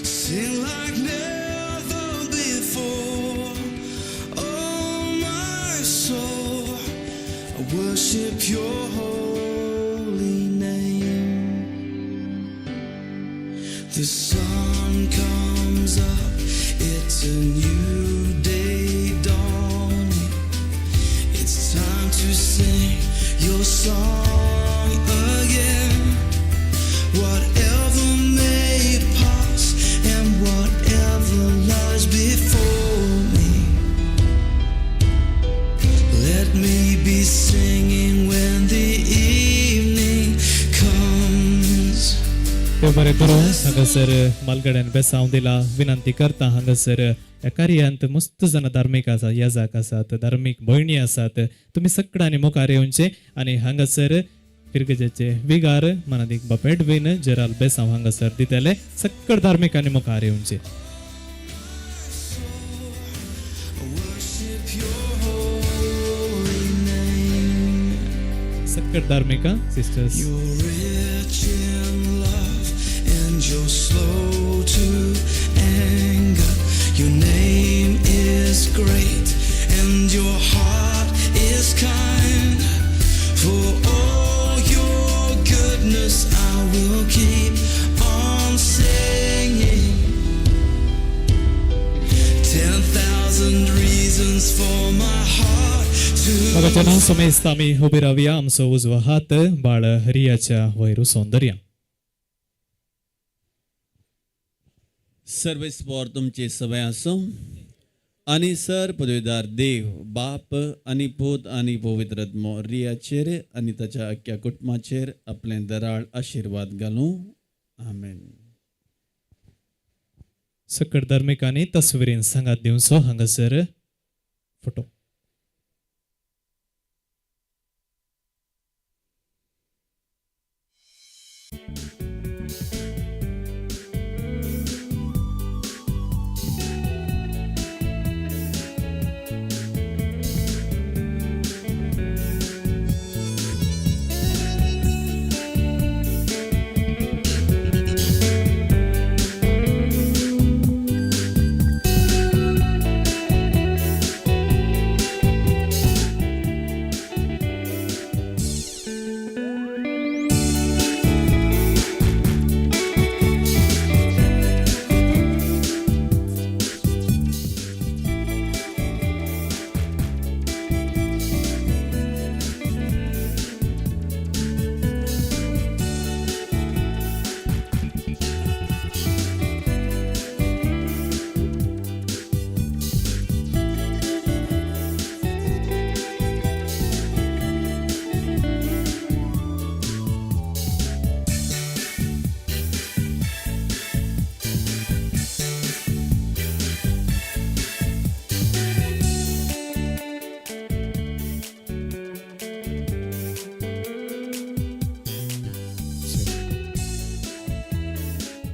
F: Sing like never before, oh my soul. I worship Your holy name. The sun comes up, it's a new day dawning. It's time to sing your song again. Whatever may pass and whatever lies before me, let me be singing when the evening comes.
E: देव बरें करूं. हांगासर मालगड्यान बेसांव दिला. विनंती करता हांगासर ह्या कार्यांत मस्त जाणां धार्मीक आसात, याजाक आसात, धार्मीक भयणी आसात, तुमी सगळ्यांनी मुखार येवचे आनी हांगासर फिरगजेचे विगार मनादीक बाप एडवीन जेराल बेसांव हांगासर दितले. सगळ धार्मिकांनी मुखार येवचे.
F: Worship Your holy name.
E: सगळ धार्मिका sisters.
F: You're rich in love and you're slow to anger. Your name is great and your heart is kind. For all your goodness, I will keep on singing. 10,000 reasons for my heart to
E: मगाच्या नांव समेस्त आमी उबी रावया. आमचो उजवो हात बाळ रियाच्या वयर सौंदर्या.
D: सर्वेस्पोर तुमची सवय आसूं आनी सर पदवीदार देव बाप आनी पूत आनी पवित्र आत्मो रियाचेर आनी ताच्या अख्ख्या कुटुंबाचेर आपलें दराळ आशिर्वाद घालूं. आमेन.
E: सकट धार्मिकांनी तस्वीरीन सांगात दिवचो. हांगासर फोटो.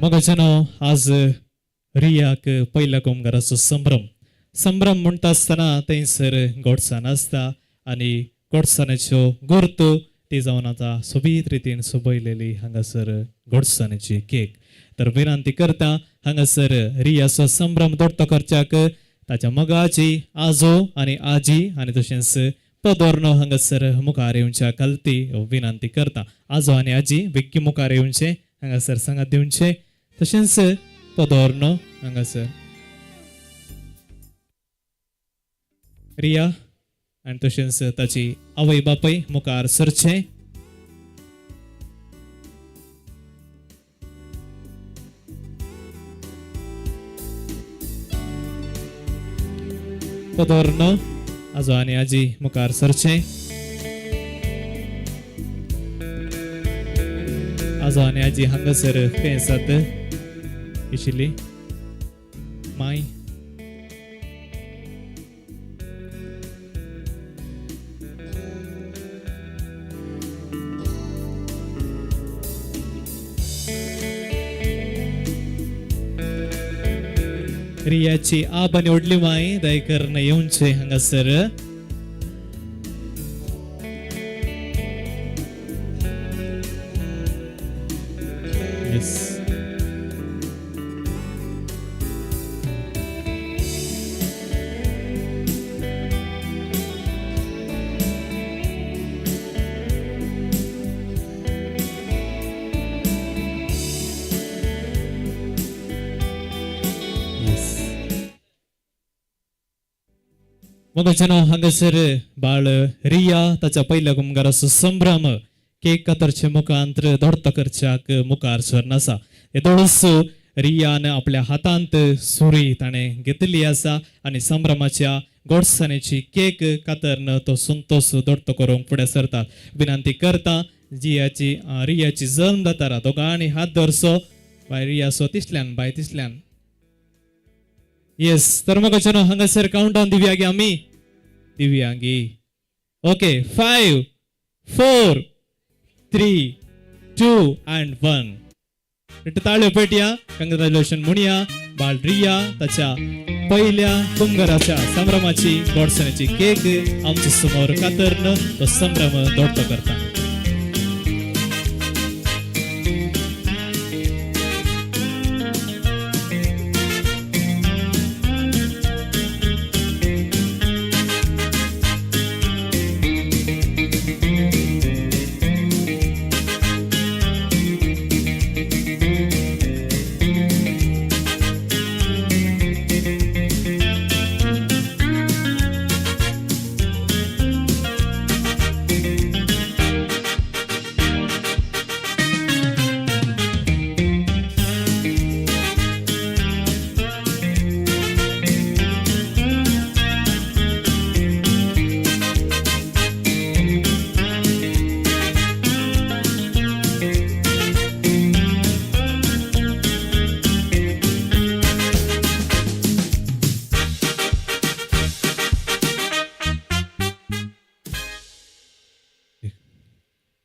E: मोगाच्यानो आज रियाक पयल्या कोमगाराचो संभ्रम संभ्रम म्हणटा आसतना थंयसर गोडसाण आसता आनी गोडसाणाच्यो गोर्त ती जावन आतां सोबीत रितीन सोबयलेली हांगासर गोडसाणेची केक. तर विनंती करता हांगासर रियाचो संभ्रम दोडतो करच्याक ताच्या मगाची आजो आनी आजी आनी तशेंच पदोर्नो हांगासर मुखार येवच्या खालती विनंती करता. आजो आनी आजी बेगीन मुखार येवचे हांगासर सांगात दिवचे तशेंच पदोर्नो हांगासर रिया आनी तशेंच ताची आवय बापूय मुखार सरचे. पदोर्नो आजो आनी आजी मुखार सरचे. आजो आनी आजी हांगासर खंय आसात आशिल्ली माय रियाची आब आनी व्हडली माय दयकरण येवचे हांगासर. मोगाच्यानो हांगासर बाळ रिया ताच्या पयल्या कुमगाराचो संभ्रम केक कातरचे मुखांत दोडतो करच्याक मुखार सरन आसा. येदोळूच रियान आपल्या हातांत सुरी ताणें घेतिल्ली आसा आनी संभ्रमाच्या गोडसाणेची केक कातरन तो संतोष दोडतो करूंक फुडें सरतात. विनंती करता जियाची रियाची जल्म जातारा दोगांनी हात धरचो बाय रियाचो तिसल्यान बाय तिसल्यान. येस तर मोगाच्यानो हांगासर काउंटडावन दिवया गे आमी दिवया गे. Okay 5 4 3 2 and 1. ताळ्यो पेटया कंग्रॅच्युलेशन म्हणया बाळ रिया ताच्या पयल्या कुमगराच्या संभ्रमाची गोडसाणेची केक आमच्या समोर कातरन तो संभ्रम दोडतो करता.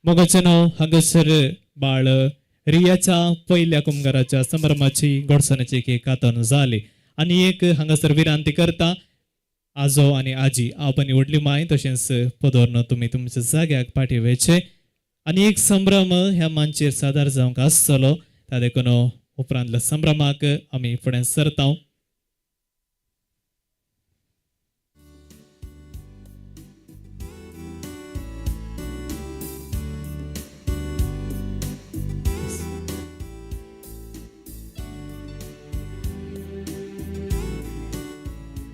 E: मोगाच्यानो हांगासर बाळ रियाच्या पयल्या कुमगाराच्या संभ्रमाची गोडसाणाची केक कातन जाली आनी एक हांगासर विरांती करता आजो आनी आजी आप आनी व्हडली माय तशेंच पदोर्न तुमी तुमच्या जाग्याक फाटीं वयचे आनी एक संभ्रम ह्या मांचेर सादर जावंक आसतलो ता देखून उपरांतल्या संभ्रमाक आमी फुडें सरता.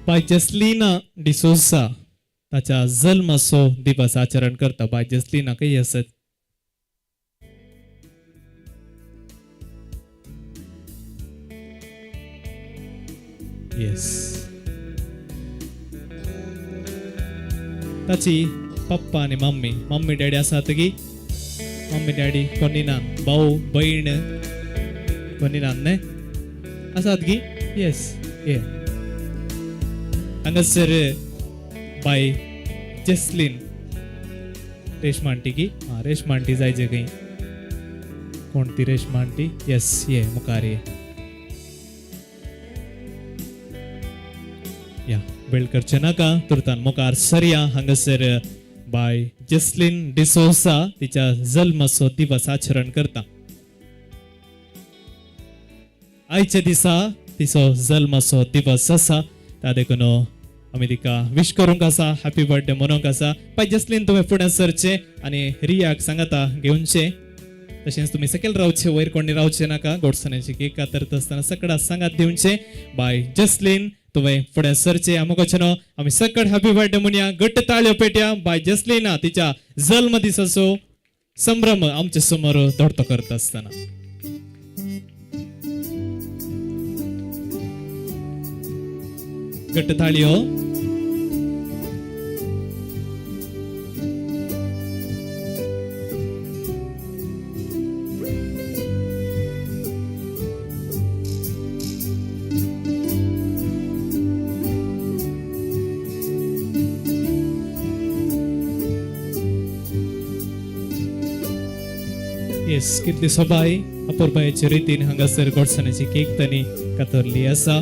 E: बाय जसलीना डिसोजा ताच्या जल्माचो दिवस आचरण करता. बाय जसलीना खंय आसत? येस ताची पप्पा आनी मम्मी मम्मी डॅडी आसात की मम्मी डॅडी कोणी ना भाऊ बहीण कोणी ना न्हय आसात की? येस ये हांगासर बाय जसलीन रेशमा आंटी की? आं रेशमा आंटी जाय जे खंय कोण तिरेश मांटी येस ये मुखार ये या वेळ करचे नाका तुर्तान मुखार सरया हांगासर बाय जसलीन डिसोसा तिच्या जल्माचो दिवस आचरण करता. आयच्या दिसा तिचो जल्माचो दिवस आसा त्या देखून आमी तिका विश करूंक आसा हॅपी बर्थडे म्हणूंक आसा. बाय जसलीन तुवें फुडें सरचें आनी रियाक सांगाता घेवचें. तशेंच तुमी सकयल रावचे वयर कोणी रावचे नाका. गोडसाण्याची केक कातरता आसतना सकडां सांगात दिवचें. बाय जसलीन तुवें फुडें सरचें आमकां न्हू आमी सकट हॅपी बर्थडे म्हणया. घट्ट ताळयो पेटया बाय जसलीना तिच्या जल्म दिसाचो संभ्रम आमचे समोर दडतो करता आसतना. घट्ट ताळयो. येस कितली सोबाय अपुरबायेचे रितीन हांगासर गोडसाण्याची केक तांणी कातरली आसा.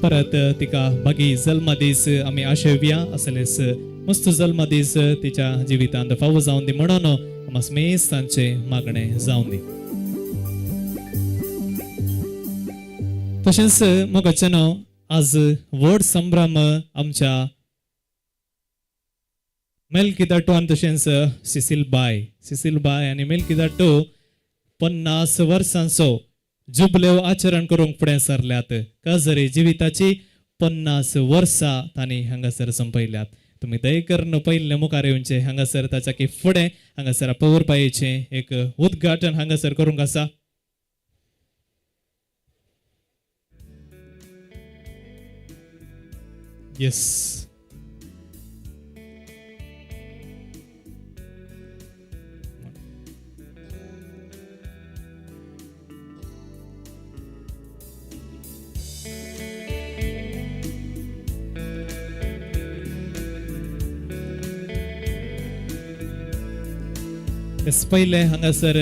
E: परत तिका बागी जल्मदीस आमी आशेवया असलेच मस्त जल्मदीस तिच्या जिवितांत फावो जावन दी म्हणून आमकां समेस्त तांचें मागणें जावन दी. तशेंच मोगाचें न्हू आज व्हड संभ्रम आमच्या मेल्की दाटो आनी तशेंच सिसील बाय सिसील बाय आनी मेल्की दाटो 50 वर्सांचो जुबलेव आचरण करूंक फुडें सरल्यात. काजरी जिविताची 50 वर्सां तांणी हांगासर संपयल्यात. तुमी दय करून पयलें मुखार येवचें हांगासर ताच्या की फुडें हांगासर अपुरबायेचें एक उद्घाटन हांगासर करूंक आसा. येस पयलें हांगासर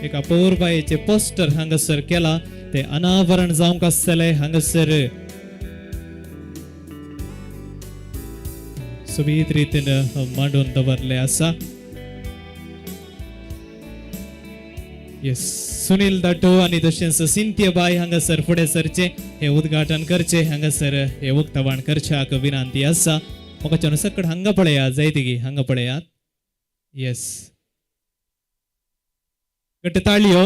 E: एक अपुरबायेचें पोस्टर हांगासर केलां तें अनावरण जावंक आसतलें. हांगासर सोबीत रितीन मांडून दवरलें आसा. येस सुनील दाटो आनी तशेंच सिंथिया बाय हांगासर फुडें सरचें हें उद्घाटन करचें हांगासर हें उक्तावण करच्याक विनंती आसा. म्हाका सकट हांगा पळयात जायती हांगा पळयात. येस घट्ट ताळयो.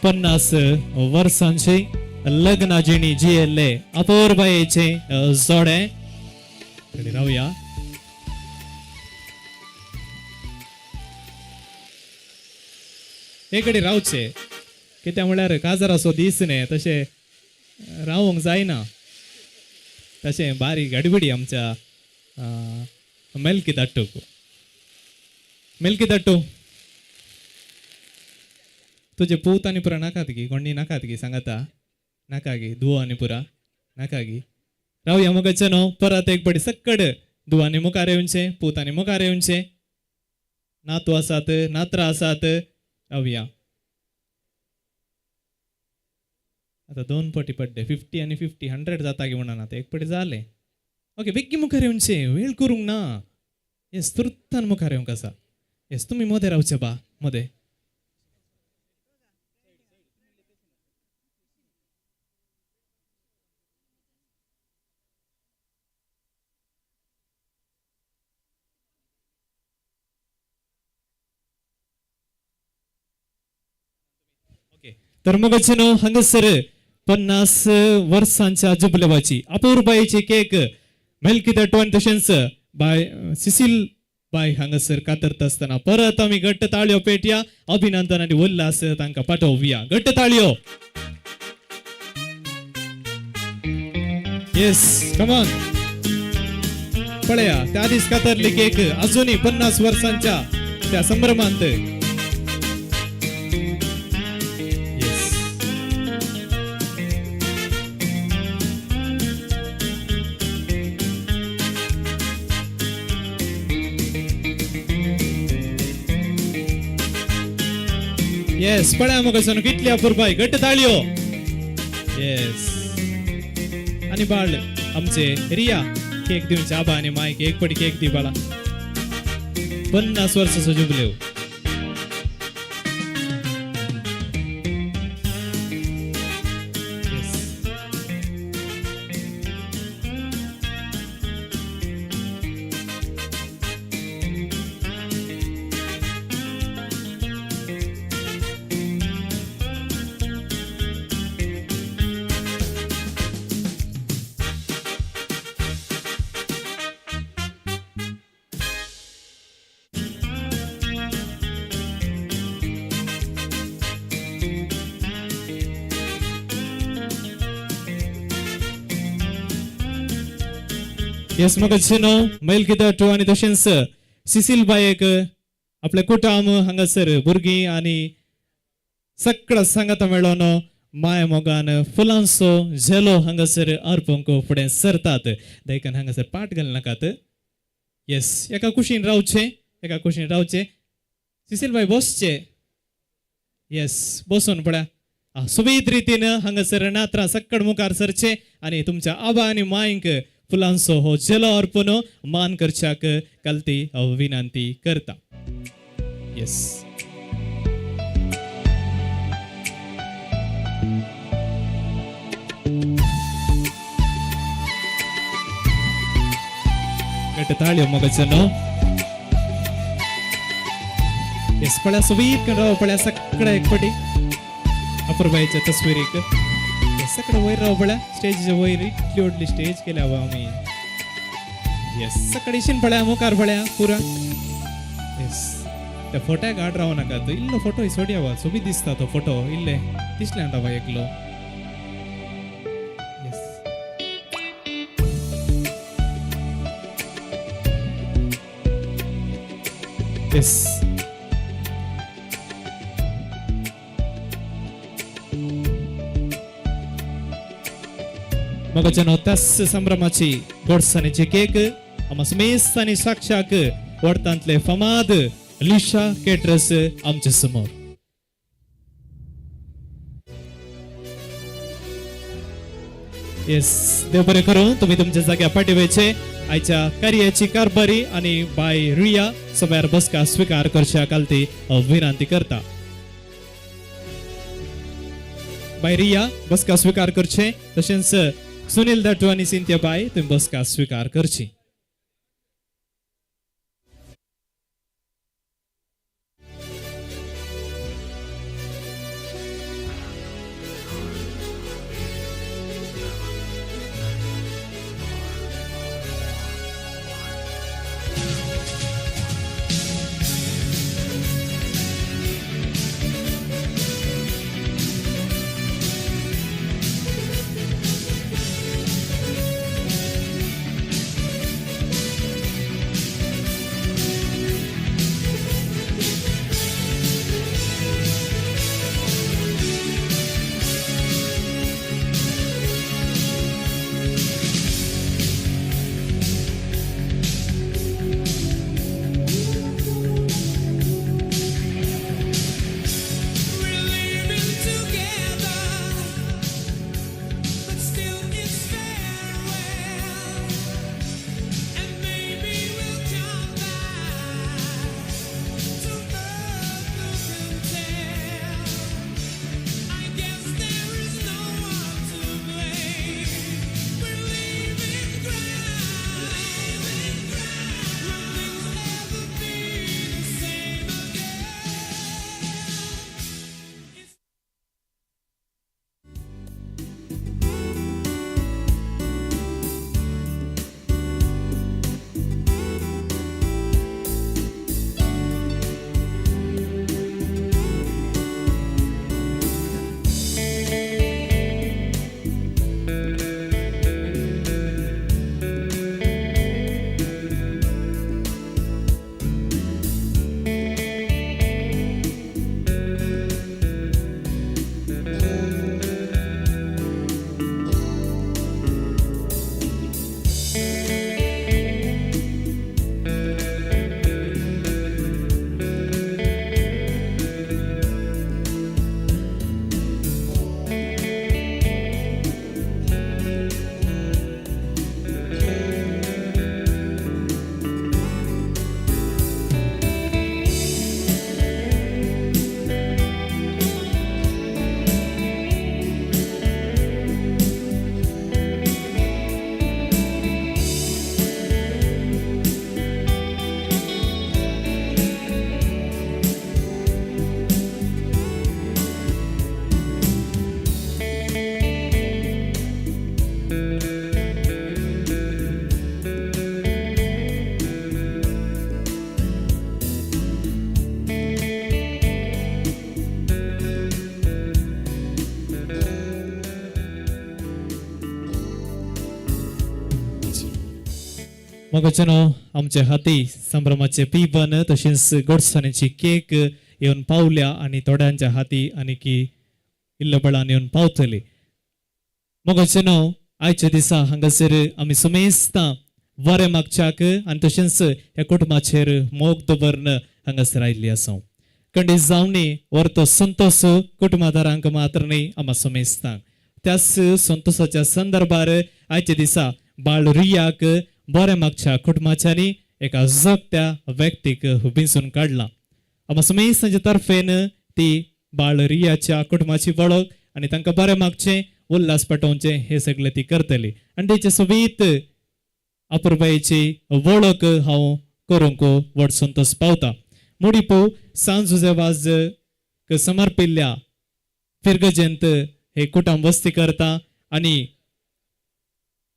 E: पन्नास वर्सांचे लग्ना जिणी जियेल्ले अपुरबायेचे जोडे रावया. हे कडे रावचे कित्याक म्हळ्यार काजाराचो दीस न्ही तशें रावंक जायना. तशें बारीक गडबडी आमच्या मेल्की दाटूक. मेल्की दाटू तुजे पूत आनी पुरा नाकात गी कोणी नाकात गी सांगाता नाका गी दुवो आनी पुरा नाका गी रावया मुखाचें न्हू परत एक पटी सक्कड दुवांनी मुखार येवचें पूत आनी मुखार येवचें. नातू आसात नात्रां आसात रावया. आतां 2 पटी पडले 50 आनी 50 100 जाता गी म्हणून आतां एक पटी जालें. ओके बेगीन मुखार येवचें वेळ करूंक ना. येस तुर्तान मुखार येवंक आसा. येस तुमी मोदें रावचे बा मोदें. ओके तर मगाचे न्हू हांगासर 50 वर्सांच्या जुबलेवाची अपुरबायेची केक मेल्की दाटो आनी तशेंच बाय सिसील बाय हांगासर कातरता आसतना परत आमी घट्ट ताळयो पेटया. अभिनंदन आनी उल्हास तांकां पाठोवया. घट्ट ताळयो. येस कमॉन पळया त्या दीस कातरली केक अजूनही 50 वर्सांच्या त्या संभ्रमांत. येस, पळया मगो कितली अपुरबाय, घट्ट ताळयो. येस, आनी बाळ आमचे रिया केक दिवचे आबा आनी मायक एक पटी केक दी बाळा. 50 वर्साचो जुबलेव. येस, मगो मैल किदाटू आनी तशेंच सिसील बायक आपले कुटाम हांगासर भुरगीं आनी सगळं सांगाता मेळोन माय मोगान फुलांचो झेलो हांगासर अर्पूंक फुडें सरतात. देखून हांगासर पाट घालनाकात. येस, एका कुशीन रावचें, एका कुशीन रावचें. सिसील बाय बसचे. येस, बसून पळया सुबीत रितीन हांगासर नात्रां सक्कड मुखार सरचे आनी तुमच्या आबा आनी मायंक फुलांचो हो झेलो अर्पून मान करच्याक कालती विनंती करता. येस, घट ताळयो मगजनो. येस, पळया सुबीत राव पळया सगळ्या एक पटी अपुरबायच्या तस्वीरीक. सगळं वयर राव पळया स्टेजीच्या वयर इतली व्हडली स्टेज केल्या आमी. येस, सकाळी पळया मुखार पळया पुरा. येस, त्या फोट्याक आड राव नाका, इल्लो फोटो सोडया वा सोबीत दिसता तो फोटो, इल्ले दिसले राव एकलो. येस, येस, मगजनो त्याच संभ्रमाची गोडसाणीची केक आमा सुमेस्त आनी साक्षाक वडतांतले फमाद लिशा केटरस आमचे समोर. येस, देव बरें करूं तुमी तुमच्या जाग्या फाटी वयचे. आयच्या कार्याची कारभारी आनी बाय रिया सगळ्यार बसका स्विकार करच्या कालती विनंती करता. बाय रिया बसका स्विकार करचे, तशेंच सुनील दाटू आनी सिंथिया बाय तुम्ही बसका स्विकार करची. मोगाच्यानो, आमच्या हाती संभ्रमाचे पिबन तशेंच गोडसाणेची केक येवन पावल्या आनी थोड्यांच्या हाती आनी की इल्लो बळान येवन पावतली. मोगाच्यानो, आयच्या दिसा हांगासर आमी समेस्तां बरें मागच्याक आनी तशेंच ह्या कुटुंबाचेर मोग दवरन हांगासर आयिल्ली आसा. कंडीत जावनी व्हरतो संतोश कुटुंबादारांक मात्र न्ही, आमा समेस्तांक. त्याच संतोषाच्या संदर्भार आयच्या दिसा बाळ रियाक बरें मागच्या कुटुंबाच्यांनी एका जगत्या व्यक्तीक विंचून काडला. आमा समेस्तांच्या तर्फेन ती बाळ रियाच्या कुटुंबाची वळख आनी तांकां बरें मागचें, उल्हास पेटोवचें हे सगळें ती करतली आनी तेचे सोबीत अपुरबायेची वळख हांव करूंक व्हड संतोश पावता. मुडीपो सांज जुझे समर्पिल्ल्या फिरगजेंत हे कुटुंब वस्ती करता आनी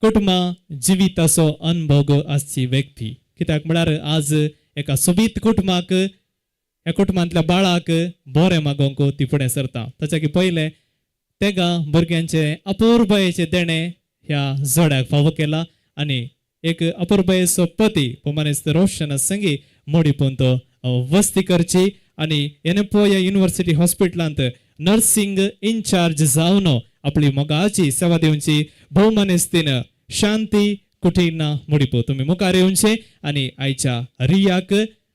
E: कुटुंबा जिविताचो अनुभव आसची व्यक्ती. कित्याक म्हळ्यार आज एका सोबीत कुटुंबाक, ह्या कुटुंबांतल्या बाळाक बरें मागोवंक ती फुडें सरता. ताच्या की पयलें तेगा भुरग्यांचे अपुरबायेचें देणें ह्या जोड्याक फावो केला आनी एक अपुरबायेचो पती पोमानेस्त रोशन संगी मोडीपून तो वस्ती करची आनी येनेपोया युनिव्हर्सिटी हॉस्पिटलांत नर्सिंग इन्चार्ज जावन आपली मोगाची सेवा दिवची भोवमानेस्तीन शांती कुठीना मुडीपो, तुमी मुखार येवचे आनी आयच्या रियाक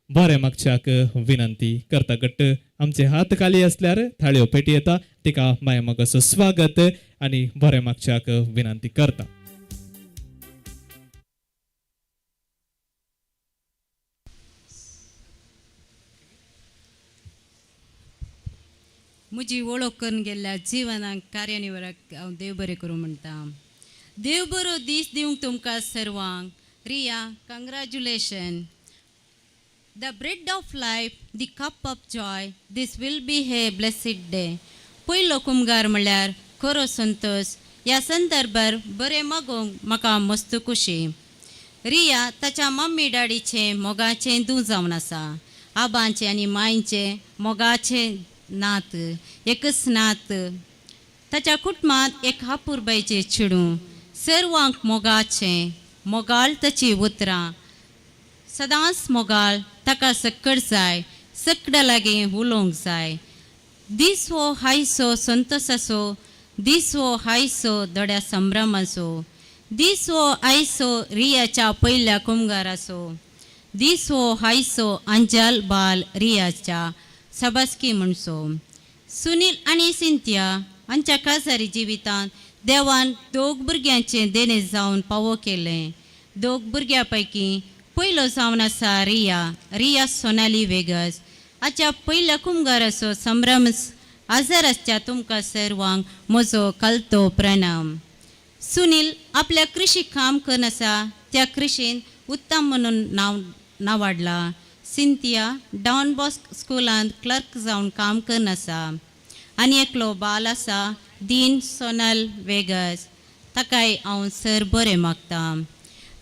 E: बरें मागच्याक विनंती करता. घट्ट आमचे हात खाली असल्यार थाळयो पेटी येता. तिका माया मोगाचो स्वागत आनी बरें मागच्याक विनंती करता.
K: म्हजी वळख करून गेल्ल्या जिवनाक कार्यनिवराक हांव देव बरें करूं म्हणटा. देव बरो दीस दिवंक तुमकां सर्वांक. Riya, congratulation. The bread of life, the cup of joy, this will be a blessed day. पयलो कुमगार म्हणल्यार खरो संतोश. ह्या संदर्भार बरें मागोवंक म्हाका मस्त खुशी. रिया ताच्या मम्मी डॅडीचें मोगाचें दूं जावन आसा. आबांचें आनी मांयचें मोगाचें नात एकच नात. ताच्या कुटुंबांत एक अपुरबायचें चेडूं, सर्वांक मोगाचें, मोगाळ ताची उतरां, सदांच मोगाळ. ताका सक्कड जाय, सकड्या लागीं उलोवंक जाय. दीस हो हायसो संतोसाचो दीस, हो हायसो दोड्या संभ्रमाचो दीस, हो आयसो रियाच्या पयल्या कुमगाराचो दीस, हो हायसो अंजाल बाल रियाच्या सबास्की म्हणसो. सुनील आनी सिंतिया हांच्या काजारी जिवितांत देवान दोग भुरग्यांचें देणें जावन पावो केलें. दोग भुरग्यां पैकी पयलो जावन आसा रिया, रिया सोनाली वेगस. हाच्या पयल्या कुमगाराचो संभ्रम आजार आसच्या तुमकां सर्वांक म्हजो कलतो प्रणाम. सुनील आपल्या कृशी काम करून आसा. त्या कृशीन उत्तम म्हणून नांव नावाडला. सिंतिया डॉन बॉस्क स्कुलांत क्लर्क जावन काम करून आसा. आनी एकलो बाल आसा, दीन सोनल वेगस. ताकाय हांव सर बरें मागता.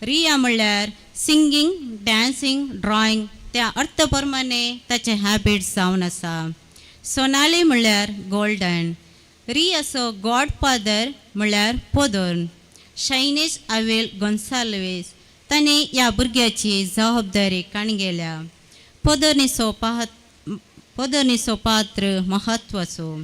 K: रिया म्हणल्यार सिंगींग, डांसींग, ड्रॉइंग त्या अर्थ प्रमाणे ताचें हॅबिट जावन आसा. सोनाली म्हणल्यार गोल्डन. रियाचो गॉड फादर म्हणल्यार पोदोर्न शायनेश आवेल गोन्साल्वेस. ताणें ह्या भुरग्याची जबाबदारी काणगेल्या. पोदोर्नीचो पात्र म्हत्वाचो.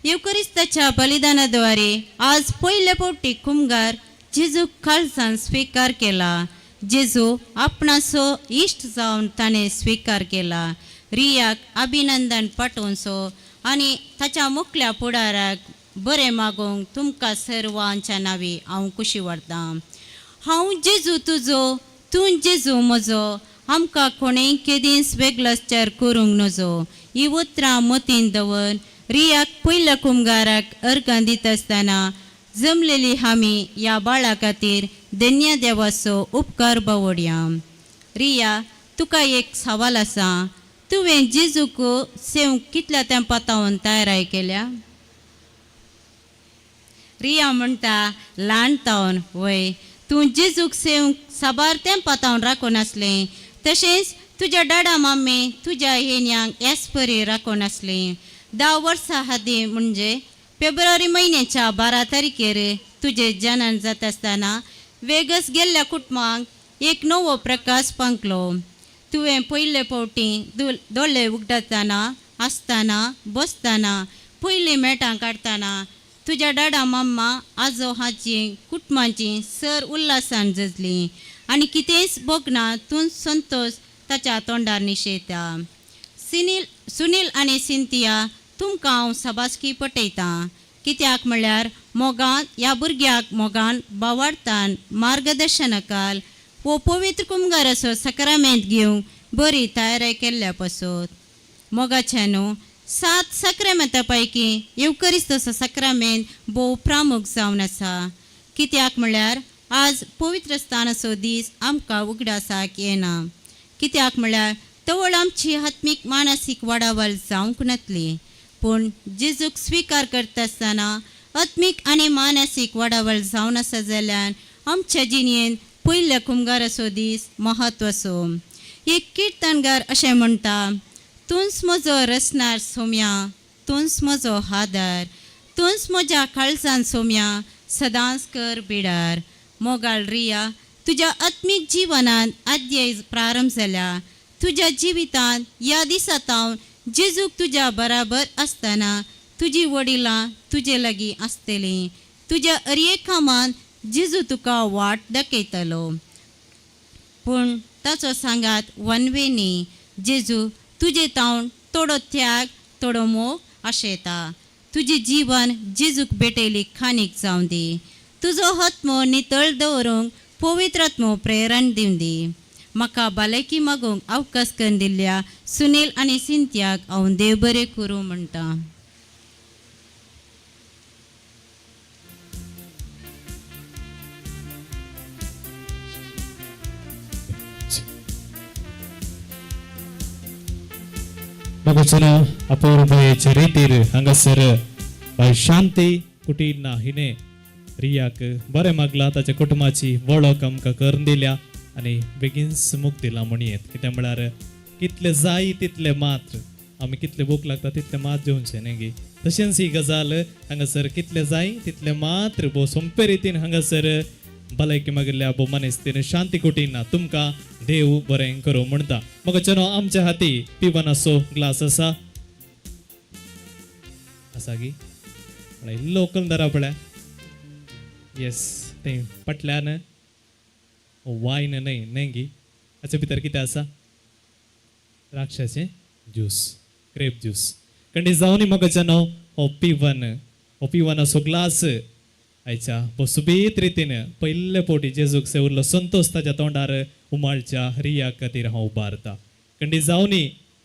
K: येवकरिस्ताच्या बलिदानाद्वारे आज पयले फावटी कुमगार जेजू काळजान स्विकार केला. जेजू आपणाचो इश्ट जावन ताणें स्विकार केला. रियाक अभिनंदन पाठोवचो आनी ताच्या मुखल्या फुडाराक बरें मागोवंक तुमकां सर्वांच्या नांवी हांव खुशी व्हरतां. हांव जेजू तुजो, तूं जेजू म्हजो, आमकां कोणेंय केदींच वेगळोचार करूंक नजो. ही उतरां मतीन दवर रियाक पयल्या कुमगाराक अर्गां दिता आसतना जमलेली आमी ह्या बाळा खातीर धन्य देवाचो उपकार बावडया. रिया, तुका एक सवाल आसा. तुवें जेजूक सेवंक कितल्या तेंपा तावन तयाराय केल्या? रिया म्हणटा, ल्हान तावन. वय, तूं जेजूक सेवंक साबार तेंपा तावन राखून आसलें. तशेंच तुज्या डाडा माम्मी तुज्या हेन्यांक ह्याच परी राखून आसलीं. 10 वर्सां आदीं म्हणजे फेब्रुवारी म्हयन्याच्या 12 तारखेर तुजें जनन जाता आसतना वेगस गेल्ल्या कुटुंबांक एक नवो प्रकाश पांकलो. तुवें पयले फावटी दोळे उगडतना आसतना बसतना पयलीं मेटां काडटना तुज्या डाडा मम्मा आजो आजी कुटुंबाची सर उल्हासान जजली आनी कितेंच भोगना तूं संतोश ताच्या तोंडार निशेता. सुनील आनी सिंतिया तुमकां हांव साबासकी पटयतां कित्याक म्हळ्यार मोगान ह्या भुरग्याक मोगान बावाडतान मार्गदर्शनाकाल वो पवित्र कुमगाराचो सकरामेंत घेवंक बरी तयारी केल्ल्या पासत. मोगाच्या न्हू 7 साक्रामेंता पैकी येवकरिस्तचो साक्रामेंत भोव प्रामुख जावन आसा कित्याक म्हळ्यार आज पवित्र स्थानाचो दीस आमकां उगडासाक येना कित्याक म्हळ्यार तवळ आमची आत्मीक मानसीक वाडावळ जावंक नातली पूण जेजूक स्विकार करता आसतना आत्मीक आनी मानसीक वाडावळ जावन आसा जाल्यार आमच्या जिणेंत पयल्या कुमगाराचो दीस म्हत्वाचो. एक किर्तनगार अशें म्हणटा, तूंच म्हजो रचणार सोम्या, तूंच म्हजो आदार, तूंच म्हज्या काळजान सोम्या, सदांच कर बिडार. मोगाळ रिया, तुज्या आत्मीक जिवनांत आद्य प्रारंभ जाल्या. तुज्या जिवितांत ह्या दिसा तावन जेजूक तुज्या बराबर आसतना तुजी वडिलां तुजे लागीं आसतलीं. तुज्या हर कामान जेजू तुका वाट दाखयतलो पूण ताचो सांगात वनवे न्ही. जेजू तुजे तावन थोडो त्याग थोडो मोग आशेता. तुजें जीवन जेजूक भेटयली खाणीक जावं दी. तुजो आत्मो नितळ दवरूंक पवित्र आत्मो प्रेरण दिवं दी. म्हाका भलायकी मागूंक अवकाश करून दिल्ल्या सुनील आनी सिंतियाक हांव देव बरें करूं म्हणटा.
E: मगचनो अपूर्वचे रितीर हांगासर बाय शांती कुटीना हिणे रियाक बरें मागला. ताच्या कुटुंबाची वळख आमकां करून दिल्या आनी बेगीनच मुक्त दिला म्हणयेत. कितें म्हळ्यार कितले जाय तितले मात्र आमी कितले भूक लागता तितले मात जेवचें न्ही गी. तशेंच ही गजाल हांगासर कितले जाय तितले मात्र भोव सोंपे रितीन हांगासर भलायकी मागिल्ल्या भोव मनीस शांती कुटीना तुमकां देव बरें करूं म्हणटा. मगचनो आमच्या हाती पिवनाचो ग्लास आसा आसा गी म्हळ्यार इल्लो उकल पळय. येस तें फाटल्यान वायन न्हय न्हय गी. हाचे भितर कितें आसा? द्राक्षाचें ज्यूस, क्रेप ज्यूस. कंडी जावनी मगचनो हो पिवन हो पिवनाचो ग्लास आयच्या भोव सुबेत रितीन पयले फावटी जेजूक सेवल्लो संतोश ताच्या तोंडार उमाळच्या रिया खातीर हांव उबारता. कंडी जावनी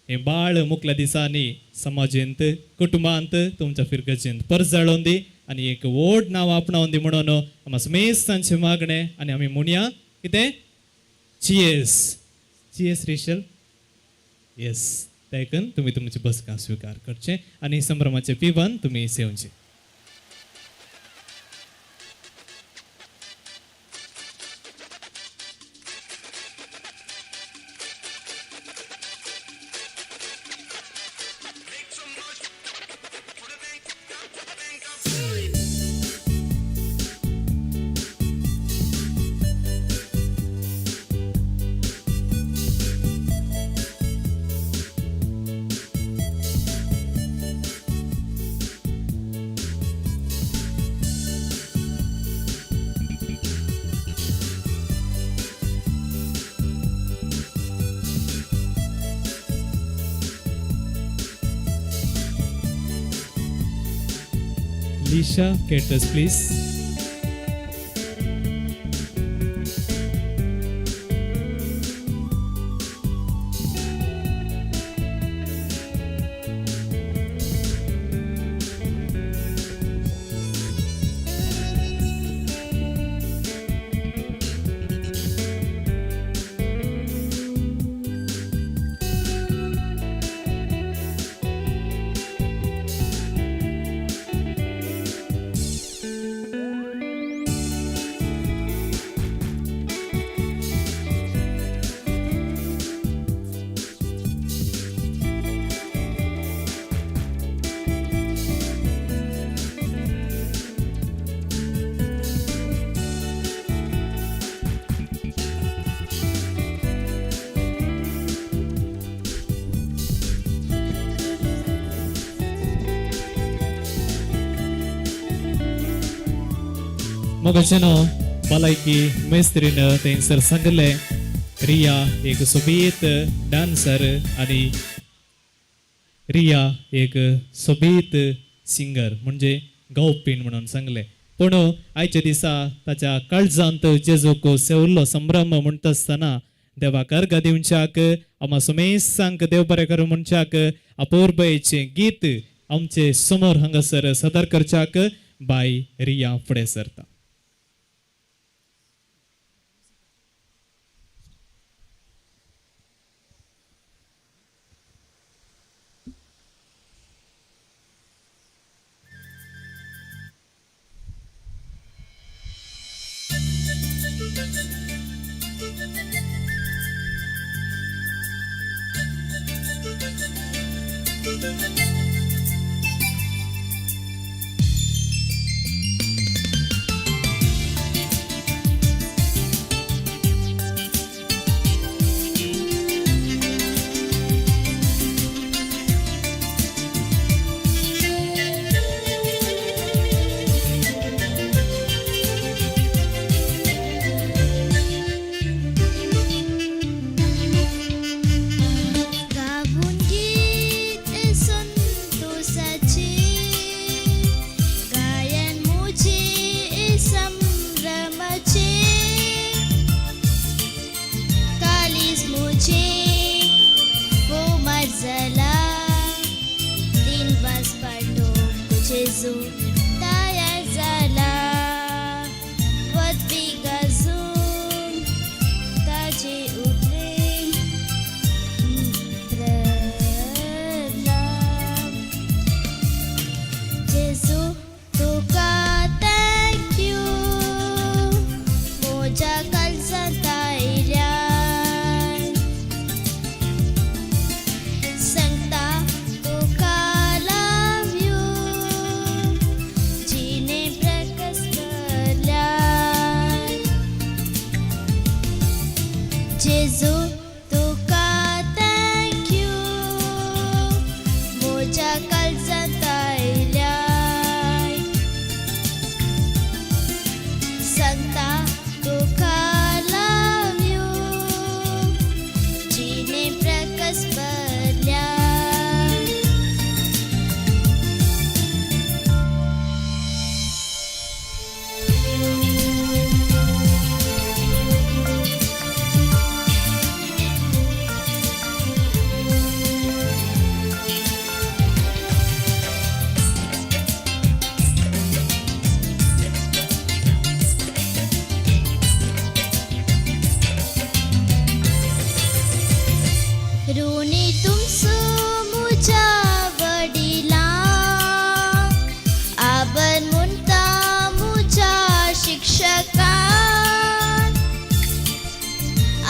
E: हें बाळ मुखल्या दिसांनी समाजेंत कुटुंबांत तुमच्या फिरगजेंत परजळोवन दी आनी एक व्हड नांव आपणावन दी म्हणून आमकां समेस्तांचें मागणें. आनी आमी म्हणया कितें? चियर्स. चियर्स रिशल. येस तेकन तुमी तुमची बसका स्विकार करचें आनी संभ्रमाचें पिवन तुमी सेवचें. Lisha Caterers, please. मोगाचेनो भलायकी मेस्त्रीन थंयसर सांगलें रिया एक सोबीत डान्सर आनी रिया एक सोबीत सिंगर म्हणजे गावपीण म्हणून सांगलें. पूण आयच्या दिसा ताच्या काळजांत जेजूक सेवल्लो संभ्रम म्हणटा आसतना देवाक अर्घ दिवच्याक आमा सुमेसांक देव बरें करूं म्हणच्याक अपुरबायेचें गीत आमचे समोर हांगासर सादर करच्याक बाय रिया फुडें सरता.
A: गावून गीत संतोषाचे गायन मुझे संभ्रमाचे कालीज मुझे फोमार जाला दिन वास पाटोवंक जेजू तयार जाला वतबी गाजून ताजे उठले जेजू तुका thank you म्हज्या काळजांत आयल्यान सांगता तुका लव you जिणे प्रकाश करल्यान जेजू तुका thank you म्हज्या काळजांत आयल्यान सांगता तुका लव you जिणे प्रकाश भरल्यान. ऋणी तुमचो म्हज्या वडिलांक आबर म्हणटा म्हज्या शिक्षकांक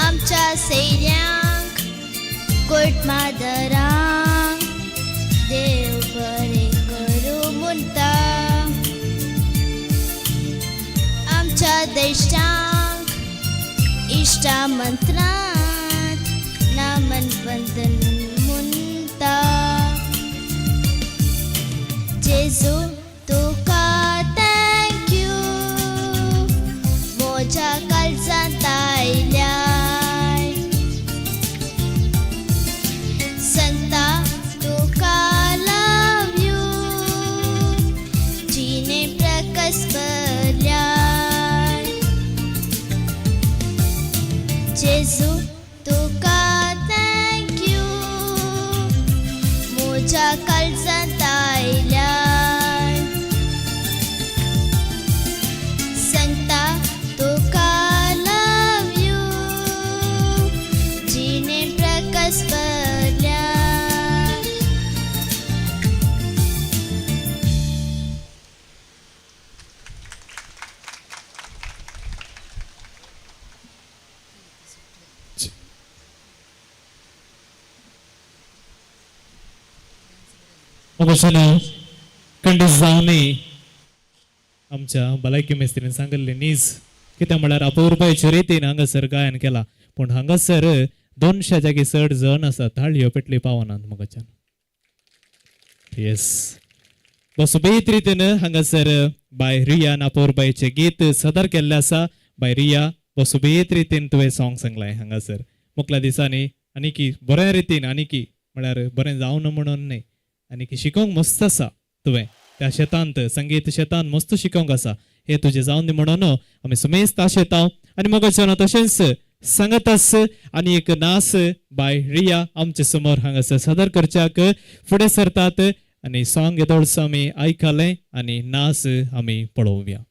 A: आमच्या सैन्यांक कोटमादरांक देव बरें करूं म्हणटा आमच्या देशांक इश्टा मंत्रांत नामन वंदन म्हणटा. जेजू तुका thank you म्हज्या काळजांत आयल्यान सांगता तुका लव you जिणे प्रकाश भरल्यान. जेजू तुका thank you म्हज्या काळजांत आयल्यान सांगता तुका लव you जिणे प्रकाश भरल्यान.
E: मोगाचेनो खंडीत जावनय आमच्या भलायकी मेस्त्रीन सांगिल्लें नीज कितें म्हळ्यार अपुरबायचे रितीन हांगासर गायन केलां पूण हांगासर 200 जागी चड जण आसा ताळयो पेटली पावनात मोगाच्यान. येस. सोबीत रितीन हांगासर बाय रिया नापोरबायचें गीत सादर केल्लें आसा. बाय रिया, सोबीत रितीन तुवें सॉंग सांगलें हांगासर. मुखल्या दिसांनी आनीकी बऱ्या रितीन, आनीकी म्हळ्यार बरें जावन म्हणून न्हय, आनीकी शिकोवंक मस्त आसा तुवें त्या शेतांत, संगीत शेतांत मस्त शिकोवंक आसा. हे तुजें जावन दी म्हणून आमी सुमेस्त आशेता आनी मोगाच्यान तशेंच सांगत आनी एक नास बाय रिया आमचे समोर हांगासर सादर करच्याक फुडें सरतात आनी सॉंग येदोळसो आमी आयकलें आनी नास आमी पळोवया.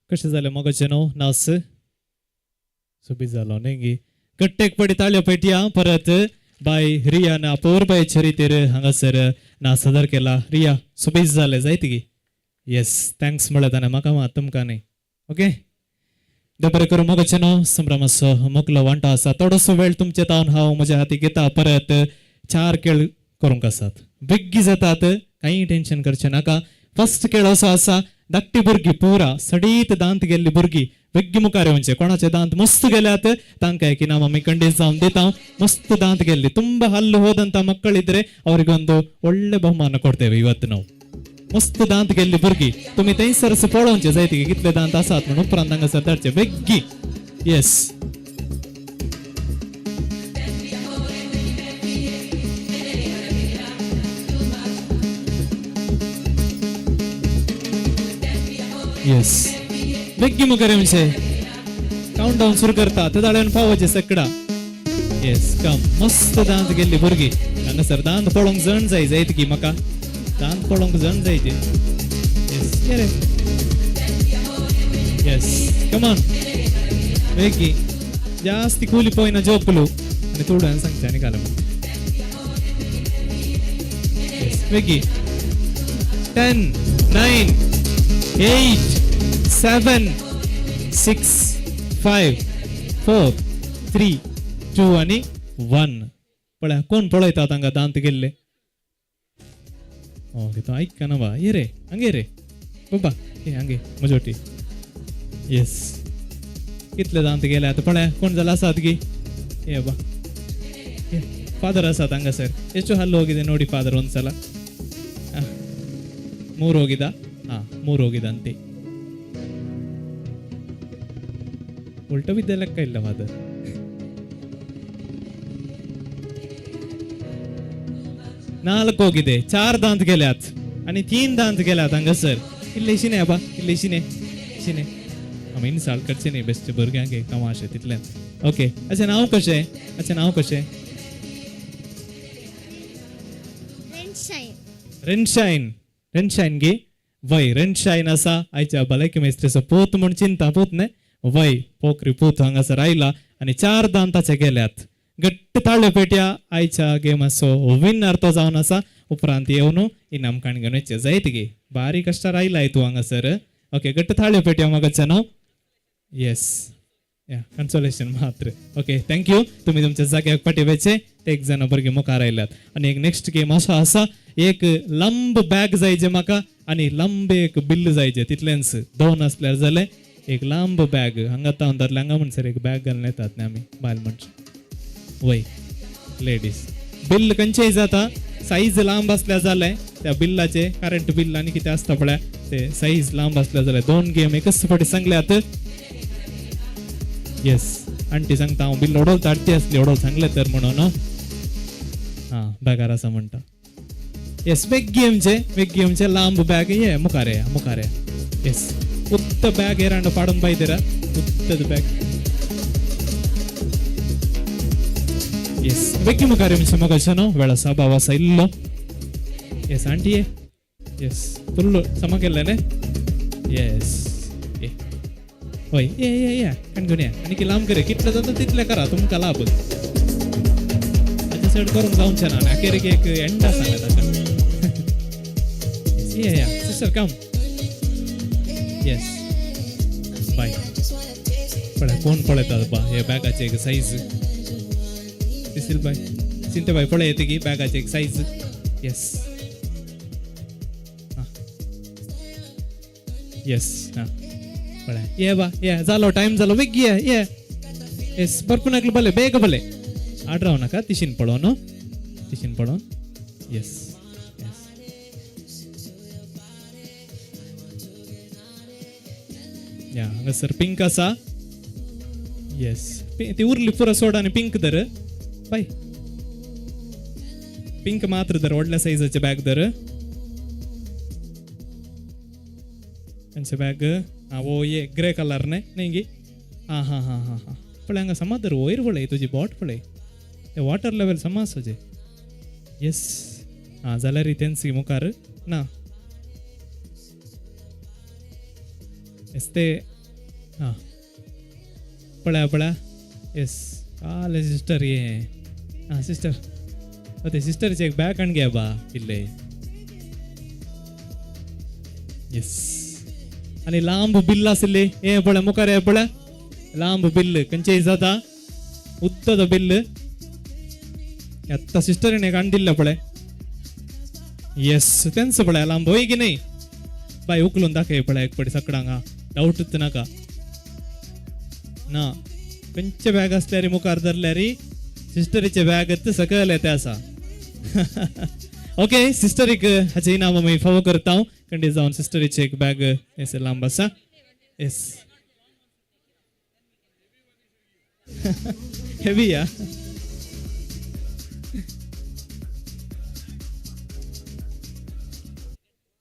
E: कशें जालें मोगाचें न्हू नास? सोबीत जालो न्ही गी. गट्टेक पडी ताळयो पेटया परत बाय रियान अपूर्बायचे रितीर हांगासर ना सादर केला. रिया सोबीत जालें जायत गी. येस thanks म्हळ्यार ताणें म्हाका मात तुमकां न्ही. ओके देव बरें करूं मोगाचें न्हू संभ्रमाचो मोगलो वांटो आसा. थोडोसो वेळ तुमचे तावन हांव म्हज्या हाती घेता. परत चार खेळ करूंक आसात, बेग्गी जातात, कांय टेन्शन करचें नाका. फर्स्ट खेळ असो आसा, धाकटी भुरगीं पुरा सडीत दांत गेल्ली भुरगीं बेग्गी मुखार येवचे. कोणाचे दांत मस्त गेल्यात तांकां एक इनाम आमी कंडीत जावन दिता. ಮಸ್ತ್ ದಾಂತ್ ಗೆಲ್ಲಿ ತುಂಬ ಹಲ್ಲು ಹೋದಂತ ಮಕ್ಕಳಿದ್ರೆ ಅವರಿಗೊಂದು ಒಳ್ಳೆ ಬಹುಮಾನ ಕೊಡ್ತೇವೆ ಇವತ್ತು ನಾವು. ಮಸ್ತ್ ದಾಂत गेल्ली भुरगीं तुमी थंयसर पळोवचे जायत की कितले दांत आसात म्हणून उपरांत हांगासर धाडचे बेग्गी. येस येस बेग्गी मुखार येवचे. काउंट डावन सुरू करता ते दाळ्यान पावोचे सकडा. येस कम मस्त दांत गेल्ली भुरगीं हांगासर दांत पळोवंक जण जाय जायत की म्हाका दांत पळोवंक जण जायचे. येस ये रे. येस कमॉन बेगी जास्ती ಕೂಲಿ ಪೋಯಿನ ಜೋಕುಲು आनी तुडून सांगचे आनी घाल. येस बेगी 10 9 8 7 6 5 4 3 2 आनी 1. पळय कोण पळयता तांकां दांत गेल्ले. ओके तो आयकना बा. ये रे हांगे रे बाबा ये हांगे म्हजोटी. येस कितले दांत गेले आतां पळय कोण जाला आसात गी. ये बा ಫಾದರ್ ಆಸಾತ್ ಹಂಗ ಸರ್. ಎಷ್ಟು ಹಲ್ಲು ಹೋಗಿದೆ ನೋಡಿ ಫಾದರ್ ಒಂದ್ಸಲ. ಮೂರು ಹೋಗಿದ? ಹಾಂ, ಮೂರು ಹೋಗಿದಂತೆ. ಉಲ್ಟ ಬಿದ್ದ ಲೆಕ್ಕ ಇಲ್ಲ ಫಾದರ್. ನಾಲ್ಕು ಹೋಗಿದೆ, ಚಾರ್ ದಾಂತ್ गेल्यात आणि तीन दांत गेल्यात हांगासर. इल्लेशी न्ही आबा, इल्लेशी न्ही, इल्लेशी आमी इन्साल्ट करचे न्ही बेश्टे भुरग्यांक एक तमाशे तितलें. ओके, अच्छा नांव कशें? अच्छा नांव कशें?
A: रेनशायन.
E: रेनशायन, रेनशायन गे? वय रेनशायन आसा आयच्या भलायकी मेस्त्रेचो पूत म्हूण चिंता पूत न्ही? वय पोकरी पूत हांगासर आयला आनी चार दांत ताचे गेल्यात. घट्ट ताळ्यो पेट्या आयच्या गेमाचो विनर तो जावन आसा. उपरांत येवन इनाम काण घेवन वचचें जायत गे. बारीक कश्टार आयलाय तूं हांगासर. ओके, घट्ट ताळ्यो पेट्या म्हाका न्हू. येस, या कन्सोलेशन मात्र. Okay, thank you. तुमी तुमच्या जाग्याक फाटीं वचचे. ते एक जाण भुरगे मुखार आयल्यात. आनी एक नेक्स्ट गेम असो आसा, एक लांब बॅग जायचे म्हाका आनी लांब एक बिल्ल जायचे, तितलेंच. दोन आसल्यार जालें. एक लांब बॅग हांगा तावन धरलें हांगा म्हणसर एक बॅग घालून येतात न्ही आमी बायल मनशां. वय लेडीज बिल्ल खंयचेय जाता, सायज लांब आसल्यार जालें. त्या बिल्लाचे करंट बिल आनी कितें आसता पळय ते सायज लांब आसल्यार जालें. दोन गेम एकच फावटी सांगल्यात. येस, आंटी सांगता हांव बिल ओडोल आडटी आसली ओडोल सांगलें तर म्हणून. हां, बॅगार आसा म्हणटा. येस, बेग गेमचे, बेग गेमचे लांब बॅग. ये मुखार या, मुखार या. येस, उक्त बॅग एरांड पाडून पायतेरा उक्तद बॅग. येस, बेगी मुखार येवचे मोगाचे न्हू, वेळ साबाव आसा इल्लो. येस आंटी ये. येस, फुल्ल समा केल्लें न्ही? येस, ये हय, ये ये ये काणकोण या. आनी लांब करे कितले जाता तितले करा, तुमकां लाभ. ताचे चड करूंक जावचें ना, अखेरेक एक एंड आसा ताका. येस, ये या सिस्टर, कम. येस बाय. पळय कोण पळयता बा हे बॅगाचे एक सायज. सिसील बाय, सिंते बाय पळय येते की बॅगाचे एक सायज. येस, हां, येस, हां पळय. ये बा, ये जालो टायम जालो, बेगी ये ये. येस, भरपूर नाकले भले, बेग भले आड राव नाका, तिशीन पळोवन न्हू, तिशीन पळोवन. येस येस, या हांगासर पिंक आसा. येस, ती उरली पुरो सोड आनी पिंक धर बाय. पिंक मात्र धर, व्हडल्या सायजाचे बॅग धर. खंयचें बॅग? आं, वो ये ग्रे कलर न्ही न्ही गी? आं हां हां हां हां, पळय हांगा समा धर, वयर पळय तुजी बोट पळय, ते वॉटर लेवल समा आसा तुजें. येस, आं जाल्यार तेंच मुखार ना. येस ते, आं पळया पळया. येस काले सिस्टर ये. आं सिस्टर, ते सिस्टरचे एक बॅग काण घे बा इल्ले. येस, आनी लांब बिल्ल आशिल्ली हे पळय मुखार, हे पळय लांब बिल्ल खंयचेय जाता उत्तद बिल्ल. आत्तां सिस्टरीन काण दिल्लें पळय. येस, तेंच पळय लांब होय की न्हय बाय? उखलून दाखय पळय एक पळय सकडांक. हा, डावटूच नाका ना. खंयचे बॅग आसल्यार मुखार धरल्यार सिस्टरीचे बॅग सकयल येते आसा. ओके, सिस्टरीक हाचे इनाम आमी फावो करता. खंडीत जावन सिस्टरीचे एक बॅग येस लांब आसा. येस, हेवी या.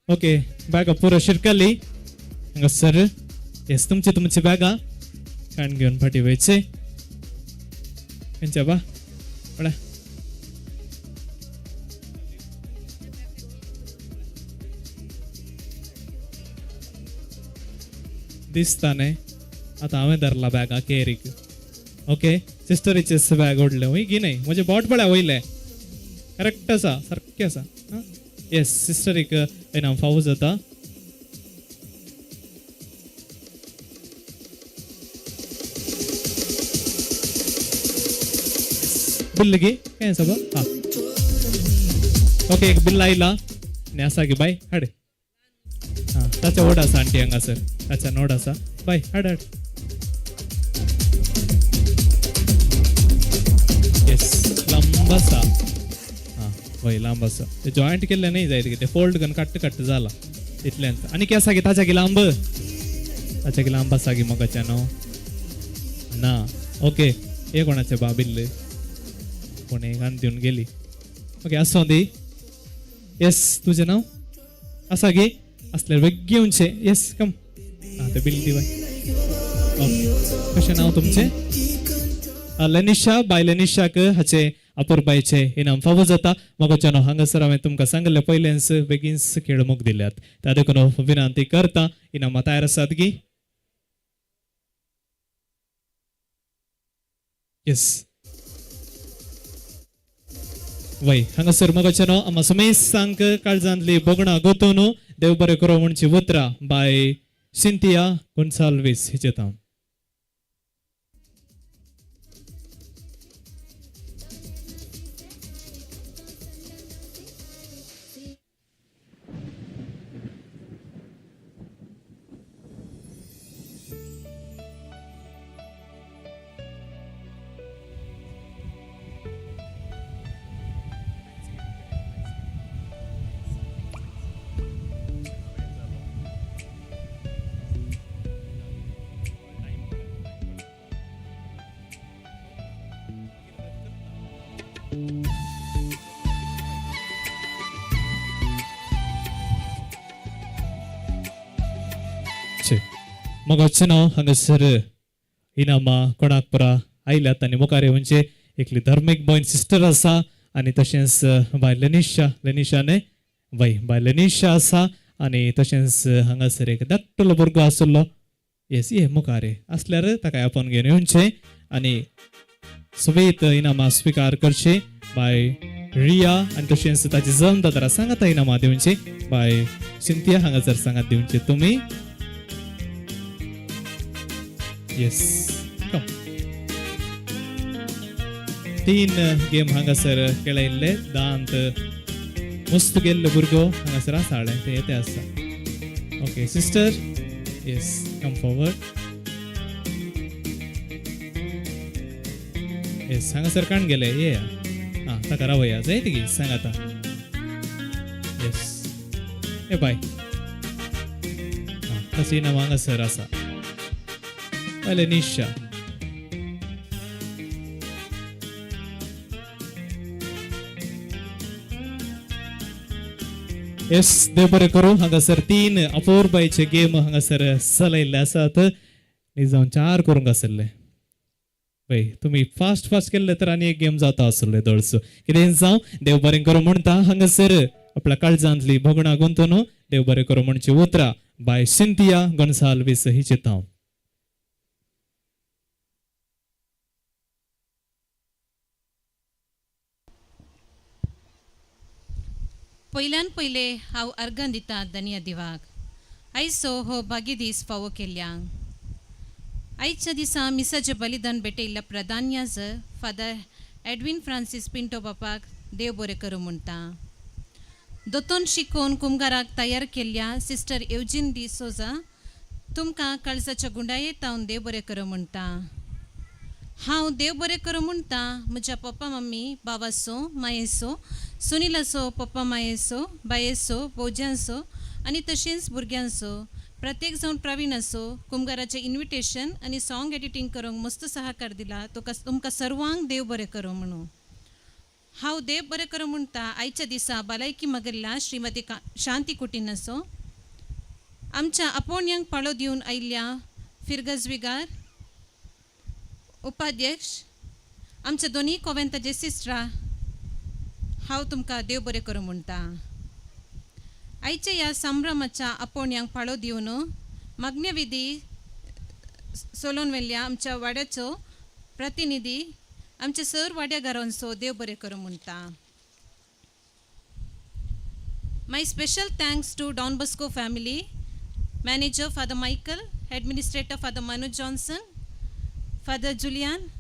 E: ओके, बॅगा पुरो शिरकली हांगासर. येस, तुमची तुमची बॅगां काण घेवन फाटी वयचे. खंयच्या बा पळय. दिसता न्हय आतां हांवें धरला बॅगा केरीक. ओके, सिस्टरीचेच बॅग ओडलें वय की न्हय? म्हजें बोट पळय वयलें करेक्ट आसा, सारकें आसा. येस, सिस्टरीक इनाम फावो जाता. बिल्ल गे काय आसा बा? हां, ओके, एक बिल्ल आयला आनी आसा गे बाय, हाड. हां, ताच्या ओड आसा आंटी हांगासर, ताच्या नोड आसा बाय, हाड हाड. येस, लांब आसा. हां वय, लांब आसा. ते जॉयंट केल्ले न्हय जायत ते फोल्ड करून कट्ट कट्ट जाला तितलेंच. आनी कितें आसा गे ताच्या गे लांब? ताच्या गे लांब आसा गे मोगाच्या न्हू ना? ओके, हे कोणाचें बा बिल्ल? कोणें घान दिवन गेली. ओके, आसूं दी. येस, तुजें नांव आसा गे? आसल्यार बेगीन येवचें. येस, कम. आं, तें बिल दी बाय. ओके, कशें नांव तुमचें? लेनिशा. बाय लेनिशाक हाचे अपुरबायचे इनाम फावो जाता. मोगाच्यानो, हांगासर हांवें तुमकां सांगलें पयलेंच, बेगीनच खेळ मुख दिल्यात त्या देखून विनंती करता, इनामां तयार आसात गी? येस, वय, हांगासर मोगाच्यानो, आमा समेस्तांक काळजांतली भोगणां गोतोवन देव बरें करो म्हणची उतरां बाय सिंतिया गोन्साल्वीस हिचे तावन. मगाचें नांव हांगासर इनामां कोणाक पुरा आयल्यात आनी मुखार येवचे एकली धर्मीक भयण सिस्टर आसा आनी तशेंच बाय लेनिशा, लेनिशा न्हय बाय, बाय लेनिशा आसा आनी तशेंच हांगासर एक धाकटलो भुरगो आशिल्लो. येस, ये मुखार ये आसल्यार ताका आपोवन घेवन येवचें आनी सोबीत इनामां स्विकार करचे. बाय रिया आनी तशेंच ताची जमदार सांगाता इनामां दिवचे. बाय सिंतिया हांगासर सांगात दिवचे तुमी. येस, कम. 3 गेम हांगासर खेळयल्ले. दांत मस्त गेल्लो भुरगो हांगासर आसाळें ते येते आसा. Okay sister, yes, come forward. Yes, हांगासर काण गेले ये. आं, ताका रावया जाय ती सांगाता. येस, ए बाय. आं, तशी नांव हांगासर आसा पयलें निशा. येस, देव बरें करूं. हांगासर 3 अपोरबायचे गेम हांगासर चलयल्ले आसात. जावन 4 करूंक आशिल्ले पळय तुमी फास्ट फास्ट केल्ले तर आनी एक गेम जाता आसले दळसो. कितें जावं, देव बरें करूं म्हणटा. हांगासर आपल्या काळजांतली भोगणां गुंतून देव बरें करूं म्हणची उतरां बाय सिंतिया गोन्साल्वीस हिचे हांव.
I: पयल्यान पयले हांव अर्गां दिता धन्य देवाक आयचो हो भाग्य दीस फावो केल्ल्यांक. आयच्या दिसा मिसाचें बलिदान भेटयल्ल्या प्रधान्याज फादर एडवीन फ्रांसीस पिंटो बापाक देव बरें करूं म्हणटा. दोतोन शिकोवन कुमगाराक तयार केल्ल्या सिस्टर एवजीन डी सोजा तुमकां काळजाच्या गुंडाये तावन देव बरें करूं म्हणटा. हांव देव बरें करूं म्हणटा म्हज्या पप्पा मम्मी बाबासो मायेसो सुनीलाचो पप्पा मायेसो बायेसो भोवज्यांचो आनी तशेंच भुरग्यांचो प्रत्येक जावन प्रवीणाचो कुमगाराचें इन्विटेशन आनी सॉंग एडिटींग करूंक मस्त सहकार दिला तुका तुमकां सर्वांक देव बरें करूं म्हणून. हांव देव बरें करूं म्हणटा आयच्या दिसा भलायकी मागिल्ल्या श्रीमती शांती कुटीनाचो आमच्या आपोवण्यांक पाळो दिवन आयिल्ल्या फिरगज विगार उपाध्यक्ष आमच्या दोनूय कोवेंताचे सिस्टरा हांव तुमकां देव बरें करूं म्हणटा. आयच्या ह्या संभ्रमाच्या आपोवण्यांक पाळो दिवन मागण्यविधी सोलोवन व्हेल्ल्या आमच्या वाड्याचो प्रतिनिधी आमच्या सर वाड्याघरांचो देव बरें करूं म्हणटा. My special thanks to Don Bosco family manager Father Michael, administrator Father Manoj Johnson, Father Julian,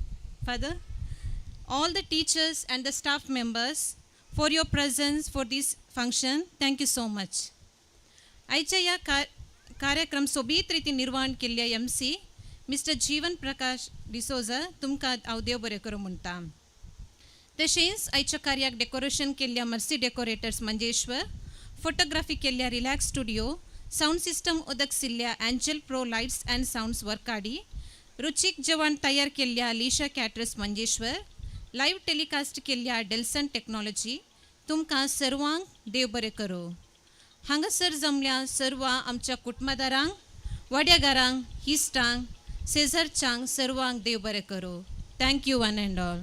I: Father, all the teachers and the staff members for your presence for this function. Thank you so much. आयच्या ह्या कार्यक्रम सोबीत रितीन निर्वाण केल्ल्या MC mister जीवन प्रकाश डिसोजा तुमकां हांव देव बरें करूं म्हणटा. तशेंच आयच्या कार्याक डेकोरेशन केल्ल्या मर्सी डेकोरेटर्स मंजेश्वर, फोटोग्राफी केल्ल्या रिलॅक्स स्टुडियो, सावंड सिस्टम उदक सिल्ल्या Angel Pro Lights and Sounds Varkady, रुचीक जेवण तयार केल्ल्या Lisha caterers Manjeshwar, live telecast केल्ल्या डेल्सन टेक्नॉलॉजी तुमकां सर्वांक देव बरें करूं. हांगासर जमल्या सर्व आमच्या कुटुंबादारांक, वाड्यागारांक, इश्टांक, शेजारच्यांक सर्वांक देव बरें करूं. Thank you one and all.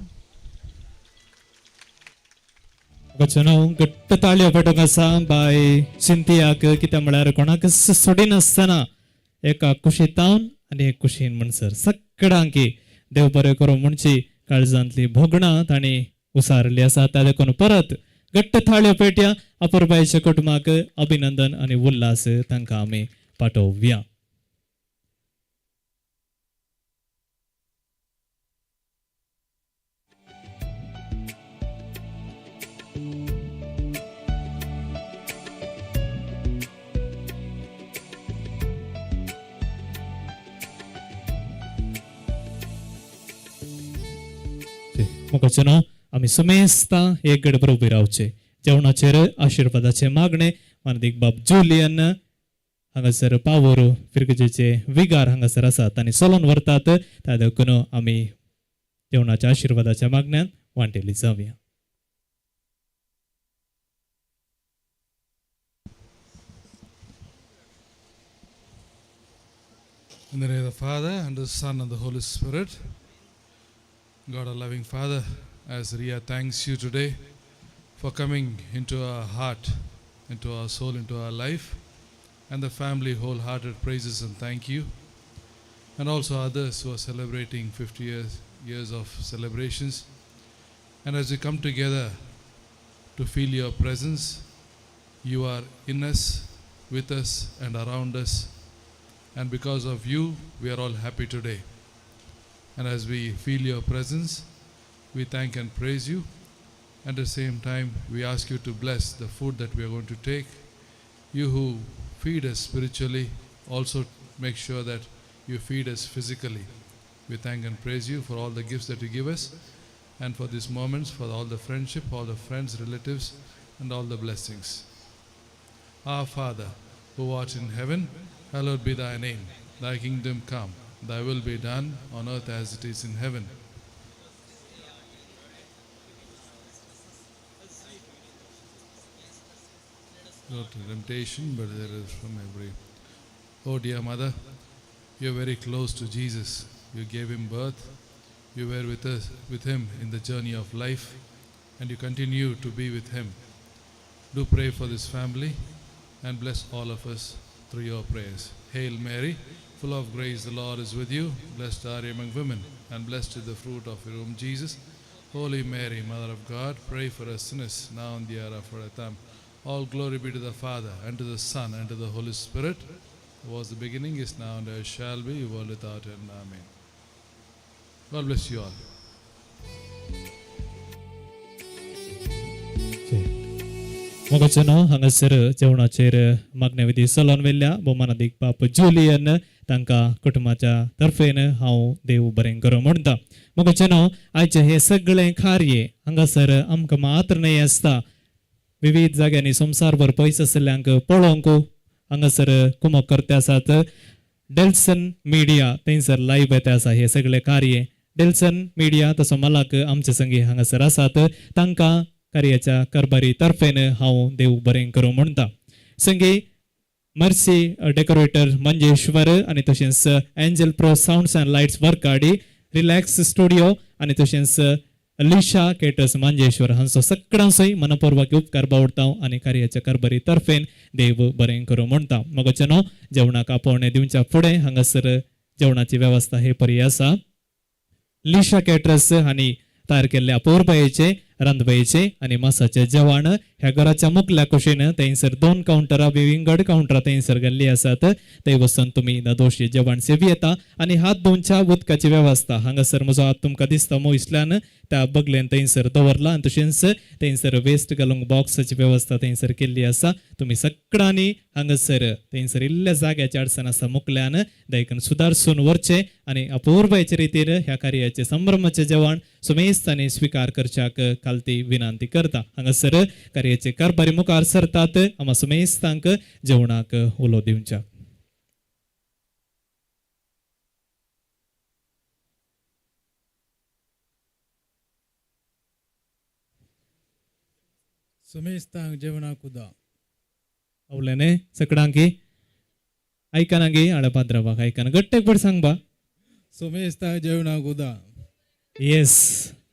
E: वचनो घट्ट ताळयो पेटोवंक आसा बाय सिंतियाक, कित्याक म्हळ्यार कोणाक सोडिनासतना एका कुशीतावन आनी एक कुशीन म्हणसर सगळ्यांकी देव बरें करूं म्हणची काळजांतली भोगणां तांणी उसारली आसा. त्या देखून परत घट्ट थाळयो पेटया अपुरबायच्या कुटुंबाक अभिनंदन आनी उल्हास तांकां आमी पाठोवया. मुखाचें आमी सुमेस्ता एक गडबर उबी रावचे. जेवणाचेर आशिर्वादाचे मागणे मानदीक बाब जुलियन हांगासर पावर फिरगजेचे विगार हांगासर आसात आनी चलोवन व्हरतात. त्या देखून आमी जेवणाच्या आशिर्वादाच्या मागण्यान वांटेली जावया.
L: In the name of the Father, and the Son, and the Holy Spirit. God, our loving Father, as Ria thanks you today for coming into our heart, into our soul, into our life, and the family wholehearted praises and thank you. And also others who are celebrating 50 years of celebrations. And as we come together to feel your presence, you are in us, with us, and around us. And because of you, we are all happy today. And as we feel your presence, we thank and praise you. At the same time, we ask you to bless the food that we are going to take. You who feed us spiritually, also make sure that you feed us physically. We thank and praise you for all the gifts that you give us, and for these moments, for all the friendship, all the friends, relatives, and all the blessings. Our Father, who art in heaven, hallowed be thy name. Thy kingdom come, thy will be done on earth as it is in heaven. Not temptation, but there is from every. Oh dear Mother, you are very close to Jesus. You gave him birth. You were with us, with him in the journey of life, and you continue to be with him. Do pray for this family and bless all of us through your prayers. Hail Mary, full of grace, the Lord is with you. Blessed are you among women, and blessed is the fruit of your womb, Jesus. Holy Mary, Mother of God, pray for us sinners, now and the hour of our death. All glory be to the Father, and to the Son, and to the Holy Spirit, who was the beginning, is now, and ever shall be, world without end. Amen. God bless you all.
E: मोगाचेनो हांगासर जेवणाचेर मागण्या विधी चलोवन व्हेल्ल्या भोवमानादीक बाप Julian तांकां कुटुंबाच्या तर्फेन हांव देव बरें करूं म्हणटा. मोगाचेनो आयचें हें सगळें कार्य हांगासर आमकां मात्र न्हय आसता, विविध जाग्यांनी संवसारभर पयस आशिल्ल्यांक पळोवंक हांगासर कुमक करते आसात. डेल्सन मिडिया थंयसर लायव्ह येता आसा हें सगळें कार्य. डेल्सन मिडिया तसो मालक आमचे संगी हांगासर आसात, तांकां कार्याच्या कारभारी तर्फेन हांव देव बरें करूं म्हणटा. संगी मर्सी डेकोरेटर मंजेश्वर आनी तशेंच Angel Pro sounds and lights Varkady, relax studio आनी तशेंच लिशा केटर्स मंजेश्वर हांचो सगळ्यांचोय मनपूर्वक उपकार बावडता आनी कार्याच्या कारभारी तर्फेन देव बरें करूं म्हणटा. मोगाचें न्हू जेवणाक आपोवणें दिवच्या फुडें हांगासर जेवणाची वेवस्था हे परी आसा. लिशा केटर्स हांणी तयार केल्ल्या अपुरबायेचे रांदबायेचे आनी मासाचे जेवण ह्या घराच्या मुखल्या कुशीन थंयसर 2 कावंटरां विंगड कावंटरां थंयसर गेल्ली आसात. थंय वचून तुमी नदोशी जेवण सेवी येता आनी हात धुवच्या उदकाची वेवस्था हांगासर म्हजो हात तुमकां दिसता मोयसल्यान त्या बगलेन थंयसर दवरला आनी तशेंच थंयसर वेस्ट घालूंक बॉक्साची वेवस्था थंयसर केल्ली आसा. तुमी सगळ्यांनी हांगासर थंयसर इल्ल्या जाग्याची अडचण आसा मुखल्यान देखून सुदारसून व्हरचें आनी अपुरबायेचे रितीन ह्या कार्याचे संभ्रमाचें जेवण सुमेस्तांनी स्विकार करच्याक खालती विनंती करता. हांगासर कार्याचे कारभारी मुखार सरतात आमा सुमेस्तांक जेवणाक उलो दिवच्या.
M: सुमेस्तांक जेवणाक उदा
E: आवलेने सकडांकी आयकना गे आळपाद्रवाक आयकना गट्टेक पड सांग बा.
M: सुमेस्तांक जेवणाक उदा.
E: येस,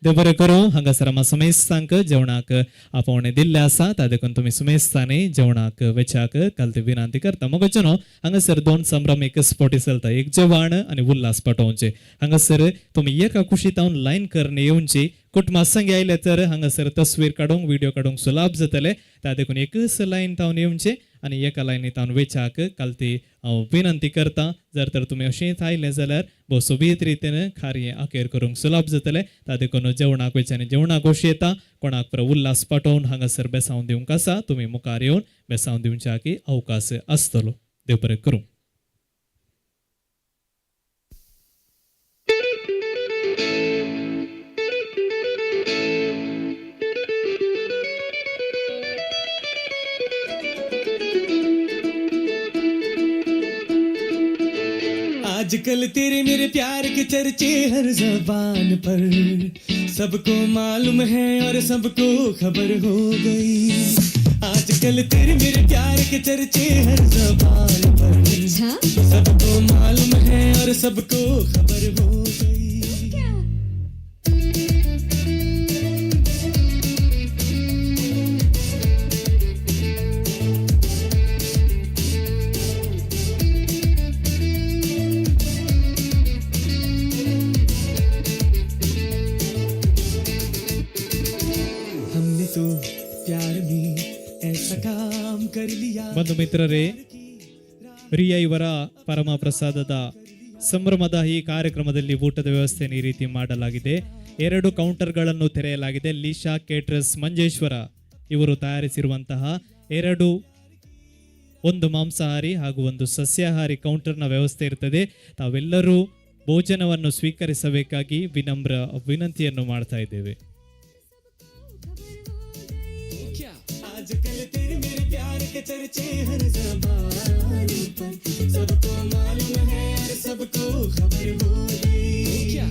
E: देव बरें करूं. हांगासर आमा सुमेस्तांक जेवणाक आपोवणें दिल्लें आसा, ता देखून तुमी सुमेस्तांनी जेवणाक वेच्याक काल ती विनंती करता. मोगाचें न्हू हांगासर 2 संभ्रम एकच फावटी चलता, एक जेवण आनी उल्हास पाठोवचें. हांगासर तुमी एका कुशीतावन लायन करून येवची. कुटुंबा संगे आयले तर हांगासर तस्वीर काडूंक व्हिडियो काडूंक सुलाभ जातले, ता देखून एकच लायन तावन येवचें आनी एका लायनी तावन वेच्याक काल ती हांव विनंती करता. जर तर तुमी अशेंच आयले जाल्यार भोव सोबीत रितीन कार्य अखेर करूंक सुलाभ जातलें. ता देखून जेवणाक वेच्यानी जेवणाक खोशी येता, कोणाक पर उल्हास पाठोवन हांगासर बेसावन दिवंक आसा, तुमी मुखार येवन बेसावन दिवच्याक अवकाश आसतलो. देव बरें करूं.
N: आजकल तेरे मेरे प्यार के चर्चे हर जबान पर, सबको मालूम है और सबको खबर हो गई। आजकल तेरे मेरे प्यार के चर्चे हर जबान पर, सबको मालूम है और सबको खबर हो गई।
E: ಬಂಧು ಮಿತ್ರರೇ, ರಿಯಾ ಇವರ ಪರಮ ಪ್ರಸಾದದ ಸಂಭ್ರಮದ ಈ ಕಾರ್ಯಕ್ರಮದಲ್ಲಿ ಊಟದ ವ್ಯವಸ್ಥೆಯನ್ನು ಈ ರೀತಿ ಮಾಡಲಾಗಿದೆ. 2 ಕೌಂಟರ್ಗಳನ್ನು ತೆರೆಯಲಾಗಿದೆ. ಲೀಶಾ ಕೇಟ್ರಸ್ ಮಂಜೇಶ್ವರ ಇವರು ತಯಾರಿಸಿರುವಂತಹ 2, ಒಂದು ಮಾಂಸಾಹಾರಿ ಹಾಗೂ ಒಂದು ಸಸ್ಯಾಹಾರಿ ಕೌಂಟರ್ನ ವ್ಯವಸ್ಥೆ ಇರ್ತದೆ. ತಾವೆಲ್ಲರೂ ಭೋಜನವನ್ನು ಸ್ವೀಕರಿಸಬೇಕಾಗಿ ವಿನಮ್ರ ವಿನಂತಿಯನ್ನು ಮಾಡ್ತಾ ಇದ್ದೇವೆ.
N: आजकल तेरे मेरे प्यार के चर्चे हर ज़बान पर, सबको मालूम है और सबको खबर हो गई। क्या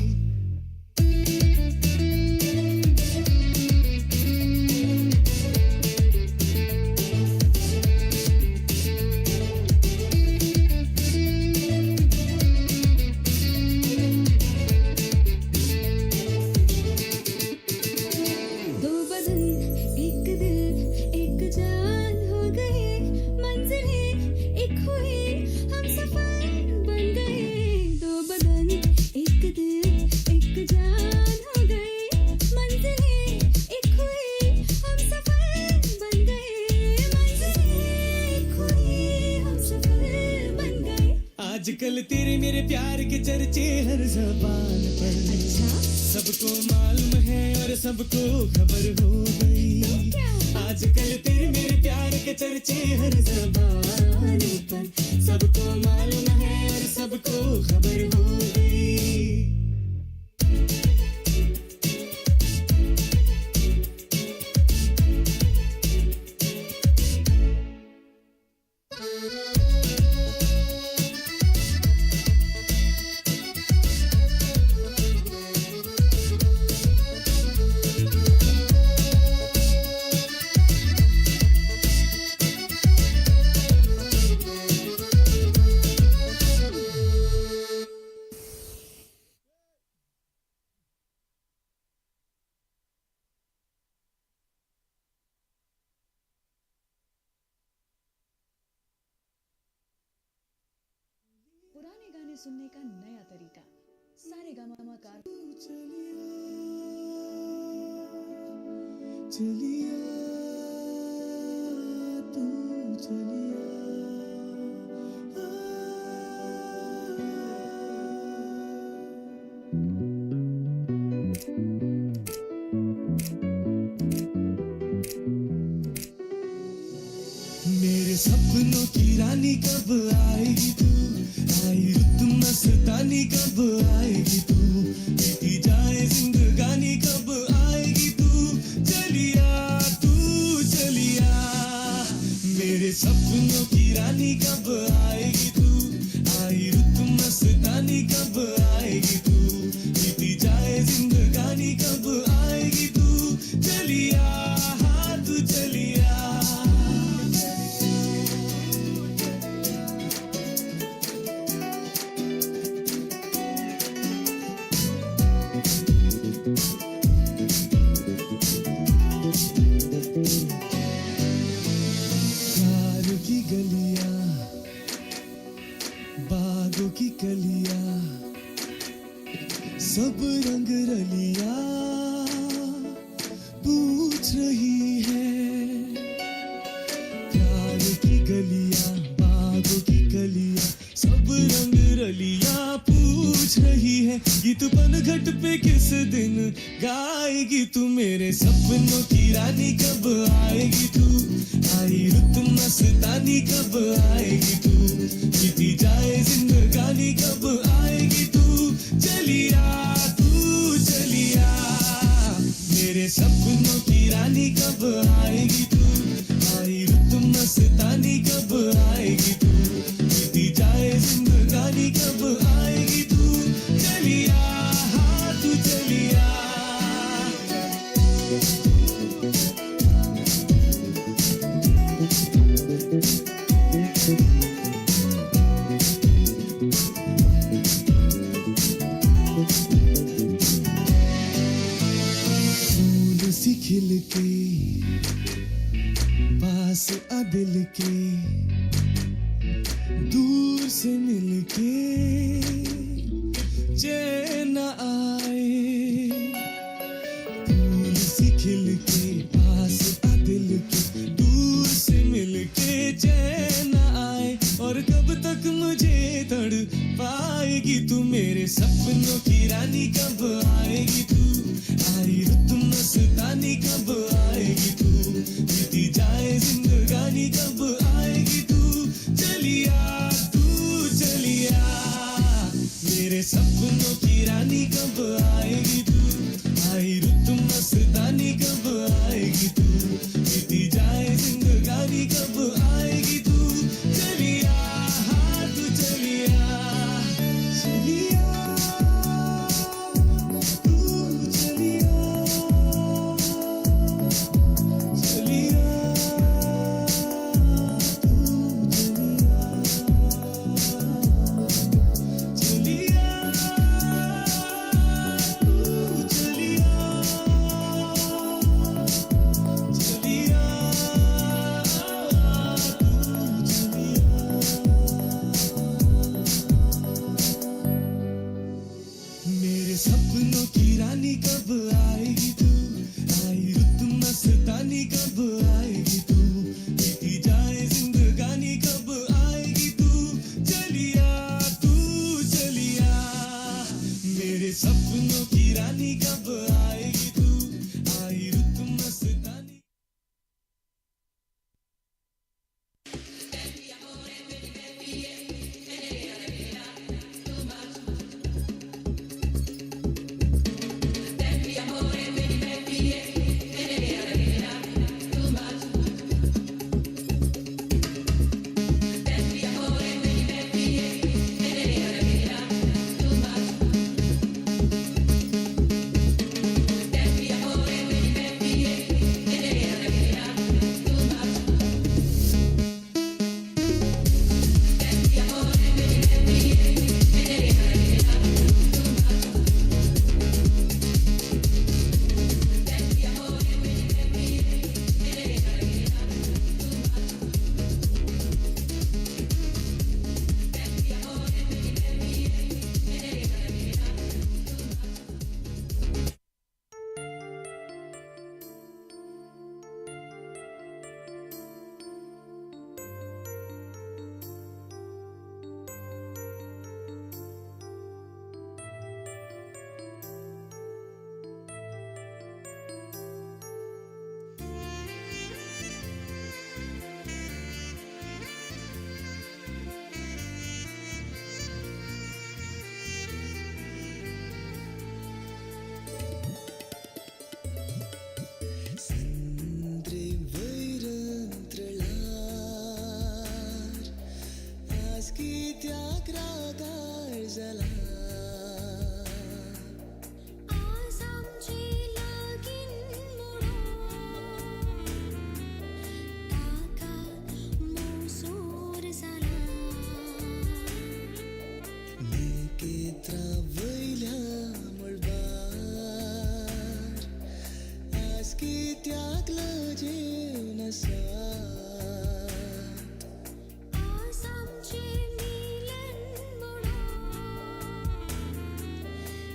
C: दो बदन एक दिल एक जान हो गए, मंजिलें एक हुई, हम सफर बन गए। दो बदन
N: आजकल तेरे मेरे प्यार के चर्चे हर जबान पर। अच्छा, सबको मालूम है और सबको खबर हो गई। आजकल तेरे मेरे प्यार के चर्चे हर जबान पर, सबको मालूम है और सबको खबर हो गई।
O: पुराने गाने सुनने का नया तरीका, सारे गामा कार।
N: चलिया तू चलिया, मेरे सपनों की रानी कब आएगी तू, आई रुत मस्तानी कब आएगी तू, बीती जाए जिंदगानी कब आएगी तू, चलिया तू चलिया। मेरे सपनों की रानी कब आएगी तू, आई रुत मस्तानी कब आएगी तू, बीती जाए जिंदगानी कब आएगी तू, चलिया हाँ तू चलिया। प्यार की गलियां, बागों की कलियां, सब रंग रलियां पूछ रही है। प्यार की गलियां, बागों की कलियां, सब रंग रलियां पूछ रही है। गीत पनघट पे किस दिन गाएगी तू, मेरे सपनों की रानी कब आएगी तू, आई रुत मस्तानी कब आएगी तू, बीती जाए जिंदगानी कब आएगी तू, चलिया तू चलिया। मेरे सपनों की रानी कब आएगी तू, आई रुत मस्तानी कब आएगी तू, बीती जाए जिंदगानी कब आएगी तू, चलिया हाँ तू चलिया। फूल सी खिल के पास आ दिल के, दूर से मिलके चैन न आए। फूल सी खिल के पास आ दिल के, दूर से मिलके चैन न आए। और कब तक मुझे तड़ पाएगी तू, मेरे सपनों की रानी कब आएगी तू, आई रुत मस्तानी कब आएगी तू, बीती जाए जिंदगानी कब आएगी तू, चलिया तू चलिया। मेरे सपनों की रानी कब आएगी तू, आई रुत मस्तानी कब आएगी तू, बीती जाए जिंदगानी कब आएगी तू, चलिया हाँ तू चलिया। चलिया तू चलिया, चलिया तू आज कित्याक रागार जाला
C: आज आमचे लागीं म्हणून ताका मोसोर जाला
N: नेकेत्रा वयल्या मळबार आज कित्याक लजेवन आसा
C: आज आमचे मिलन म्हणून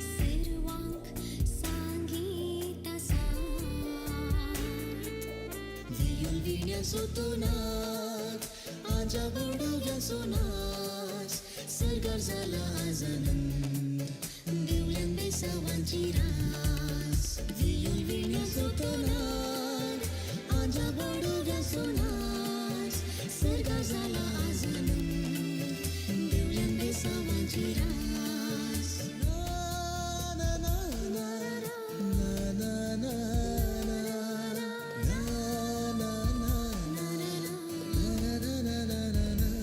C: सर्वांक सांगीत आसात
N: वियुल विण्याचो तो नाच आजा बोडव्याचो नाच सरकार जाला आज आनंद
C: देवल्यान बेसावांची रास
N: वियुल विण्याचो तो नाच आजा बोडव्याचो नाच
C: सरकार जाला आज आनंद देवल्यान बेसावांची रास
N: ना ना ना ना ना ना ना ना ना ना ना ना ना ना.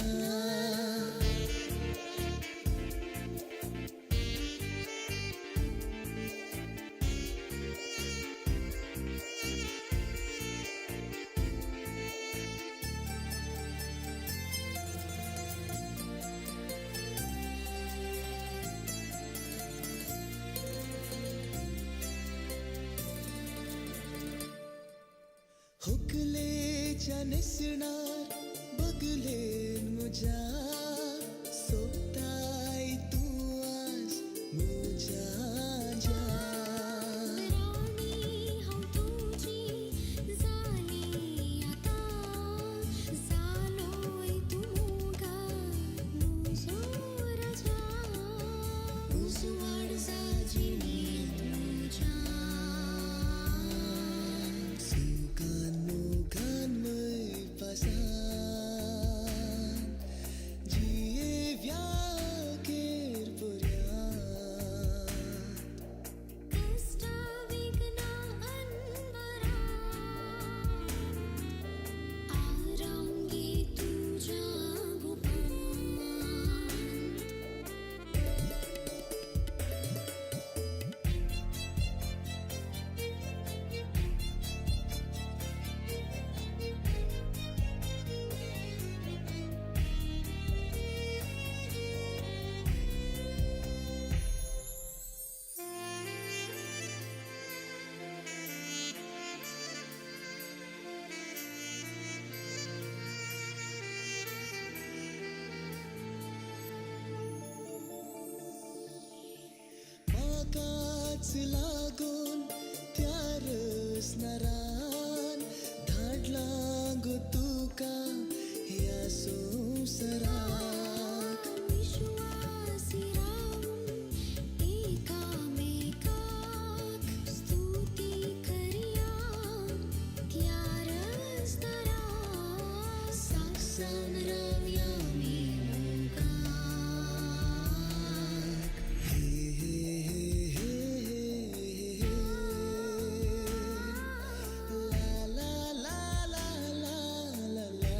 N: हुकलेच्या नेसणार बगलेन मुज्या सोबताय तूं आज मुज्या ज्या.
C: राणी हांव तुजी जाली आतां जालोय तूं गा म्हजो राजा उजवाड जा जिणेंत म्हज्या
N: सुखान मोगान मयपासान जियेव्या अखेर पर्यांत.
C: कश्टा विघ्ना अनवरा आरांगी तुज्या गोपांत.
N: म्हाकाच लागून त्या रसनारान धाडलां गो तुका ह्या संवसाराक.
C: विश्वासी रावून एकामेकाक स्तुती करया त्या रस्तारा साक्षान रावया मी मोगाक.
N: हे हे हे हे हे ला ला ला ला ला ला ला.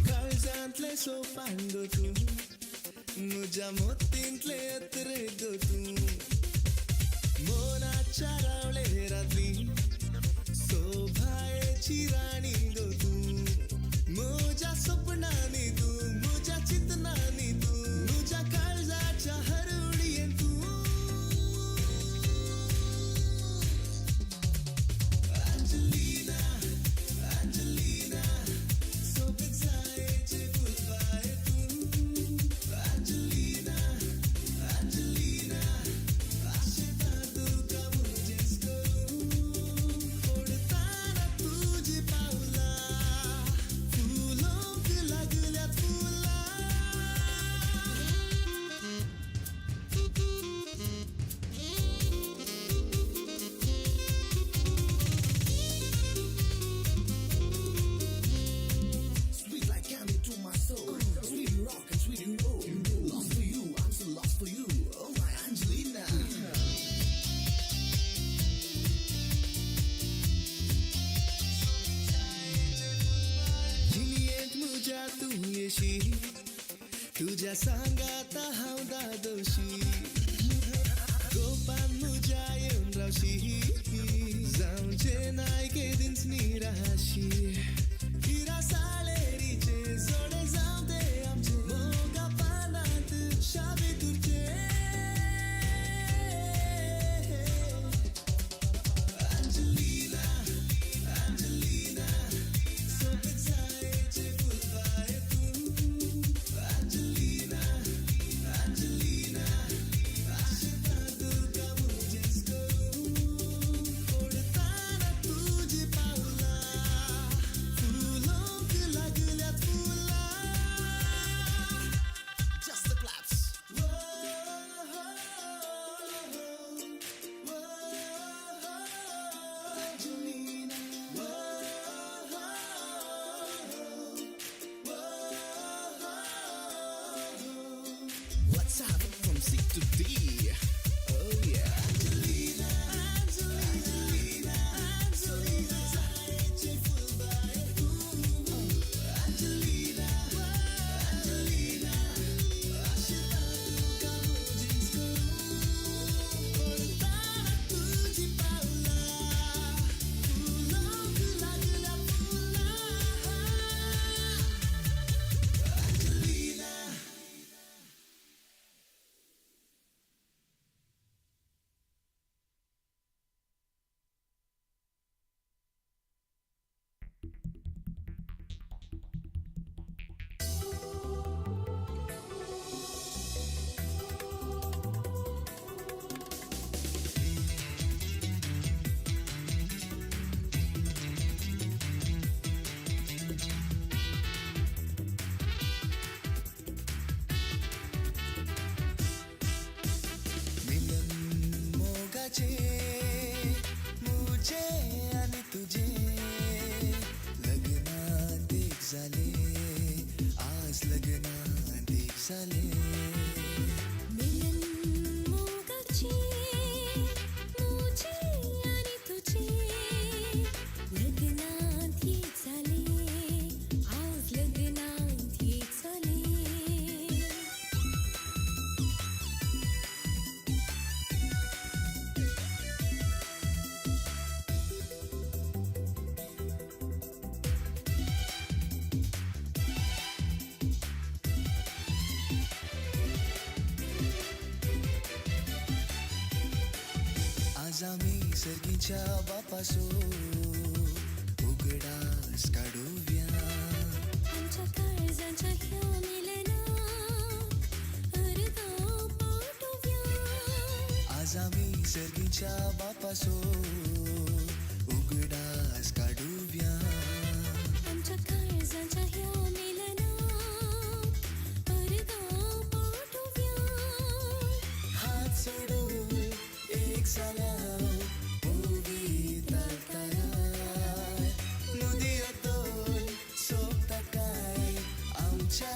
N: काळजांतले सोपान गो तूं म्हज्या मोतींतले अत्रे गो तूं मोनाच्या रावले रातली सोभायेची राणी गो तूं म्हज्या सपनांनी तूं म्हज्या चिंतनांनी तूं म्हज्या काळजाच्या हरवडयेन तूं.
F: तुजेशी तुज्या सांगाता हांव दादोशी गोपान मुज्या येवन रावशी जावचे नाय केदींच निराशी हिरा साळेरीचे जोडे जावं ते आमचे मोगा पानांत शाबी तुरचे अंजलिना अंजलिना सोबत जायचे फुलबाय तू अंजलिना अंजलिना आशता तुका मुजेच करूं ओडताना तुजी पावलां फुलोंक लागल्यात फुलां Just the claps. Angelina. What's up from C to D? Oh yeah. Angelina, Angelina, Angelina, Angelina, Angelina, Ashita तुका मुजीच करूं पडताना तुजी पावलां फुलोंक लागल्या फुलां Angelina. मिलन मोगाचे मुझे आणि तुझे लग्नात एक झाले आज लग्नात एक झाले
C: मिलन मोगाचे मुझे आणि तुझे लग्नात एक झाले आज लग्नात एक झाले.
F: आज आम्ही सर्गीच्या बापासो उगडास काडुया
C: आमच्या काळजाच्या ह्या मिलनाक अर्दां पाठोवया.
F: आज आम्ही सर्गीच्या बापासो उगडास काडुया
C: आमच्या काळजाच्या ह्या मिलनाक अर्दां पाठोवया.
F: हात सोडून एक जाल्या उबी तालताय नुदिया दोन सोबता काय आमच्या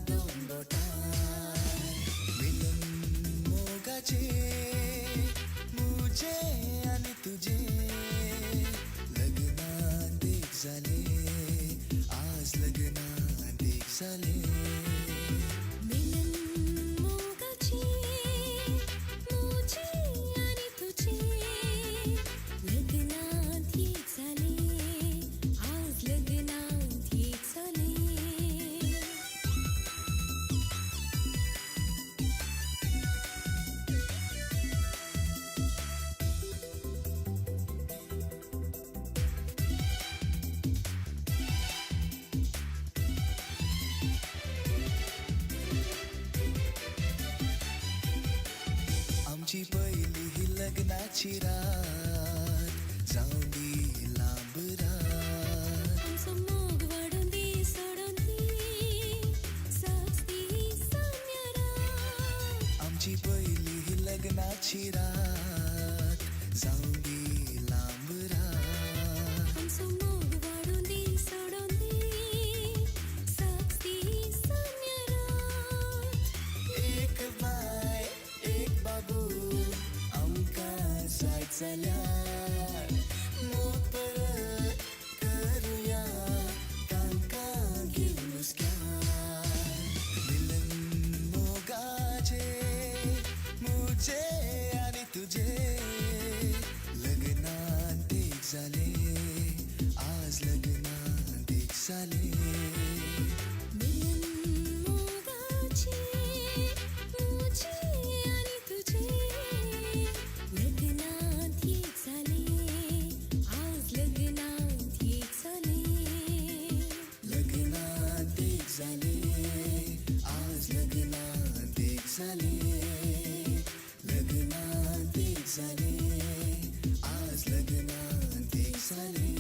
F: दोन बोटाय मिलन मोगाचे मुझे आणि तुझे लग्नात एक झाले आज लग्नात एक झाले.
C: मिलन मोगाचे मुझे आणि तुझे लग्नात एक झाले आज लग्नात एक झाले.
F: आमची पहिली ही लग्नाची रात जावं दी लांब रात
C: आमचो मोग वाडून दी सोडून दी सासती सान्या रात.
F: आमची पहिली ही लग्नाची रात जावं दी लांब रात
C: आमचो मोग वाडून दी सोडून दी सासती सान्या रात.
F: एक बाय एक बाबू आमकां जाय. जालें.
C: मिलन मोगाचें म्हजें आनी तुजें लग्नात एक जालें, आज लग्नात एक जालें.
F: लग्नात एक जालें, आज लग्नात एक जालें. लग्नात एक जालें, आज लग्नात एक जालें.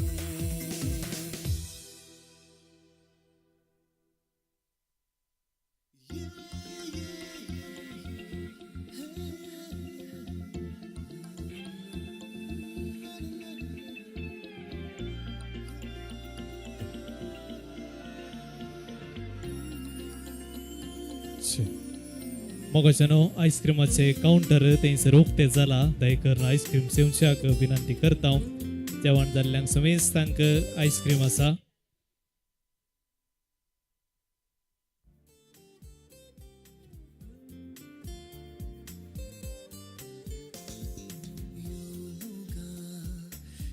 E: मोगाच्यानो आयस्क्रिमाचे कावंटर थंयसर उक्ते जाला. दयकर आयस्क्रीम सेवच्याक विनंती करता. जेवण जाल्ल्यांक समेस्तांक आयस्क्रीम आसा.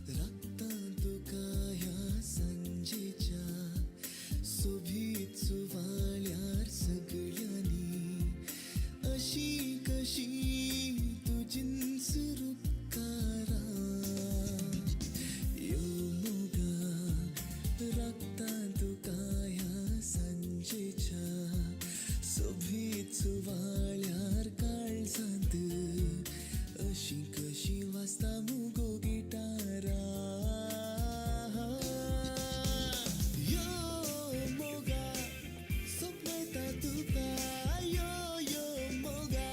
F: राखता तुका ह्या सांजेच्या सोबीत सुवाळ्यार सगळ्यांनी अशी कशी तुजींच रुपकारां. यो मोगा राखता तुका ह्या सांजेच्या सोबीत सुवाळ्यार काळजांत अशी कशी वाजता मुगो गिटारा. यो मोगा सपनायता तुका, यो यो मोगा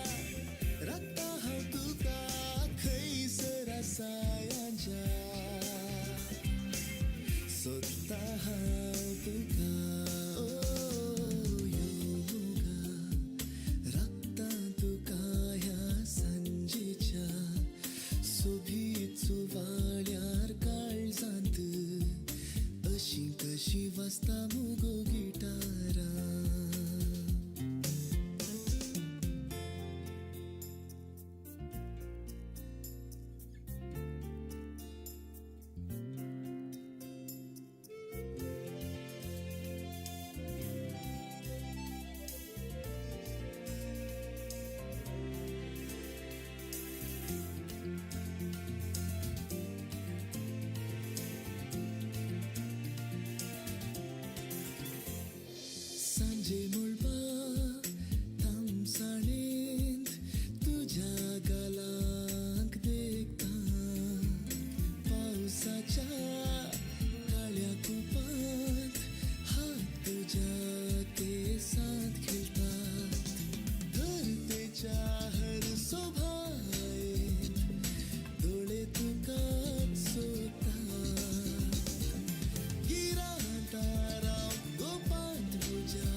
F: राखता हांव तुका खंयसर आसा यांच्या सोदता हांव तुका. ओ यो मोगा राखता तुका ह्या सांजेच्या सोबीत सुवाळ्यार काळजांत अशी कशी वाजता मुगो गिटारा. सांजे मुळपा तामसाणेंत तुज्या गालांक देखता, पावसाच्या काळ्या कुपांत हात तुज्या केसांत खेळटात, धरतेच्या हर सोभायेंत दोळे तुकाच सोदतात, गिरां तारां गोपांत तुज्या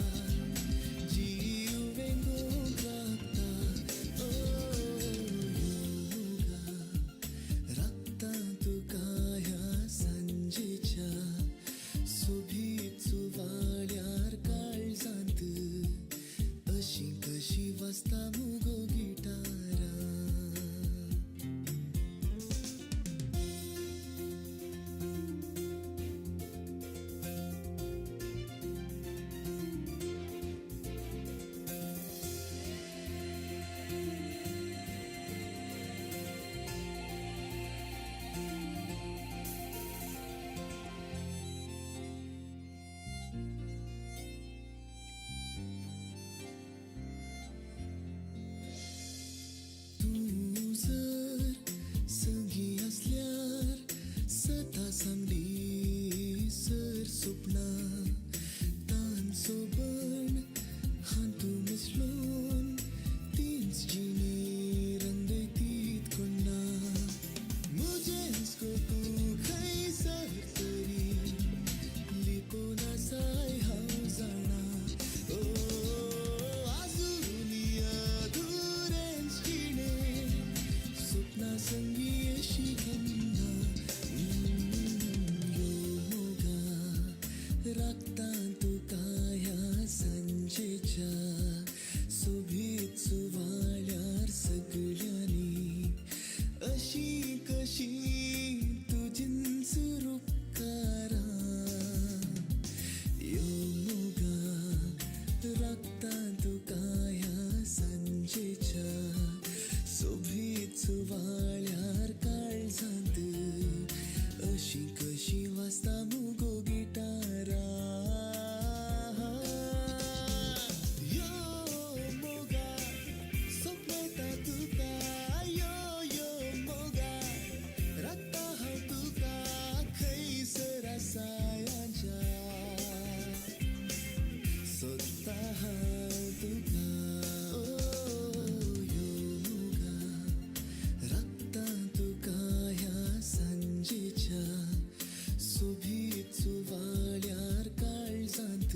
P: सोबीत सुवाळ्यार काळजांत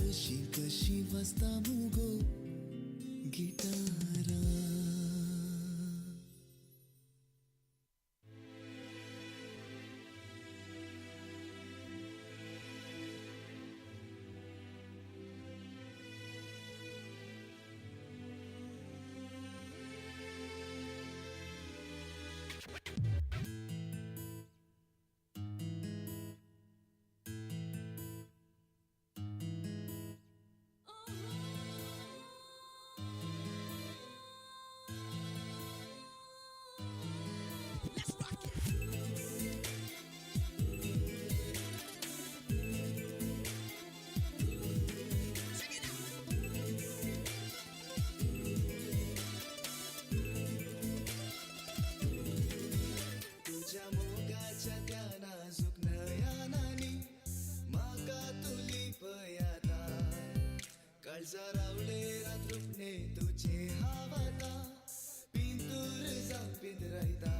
P: अशी कशी वाजता मुगो गिटारां. तुझ्या मोगाच्या त्या नाजूक नयनांनी म्हाका तूं लिपयाता, काळजा रावले रात रुपणे तुझे हावाता, पिंतूर जावं पिंजरायता.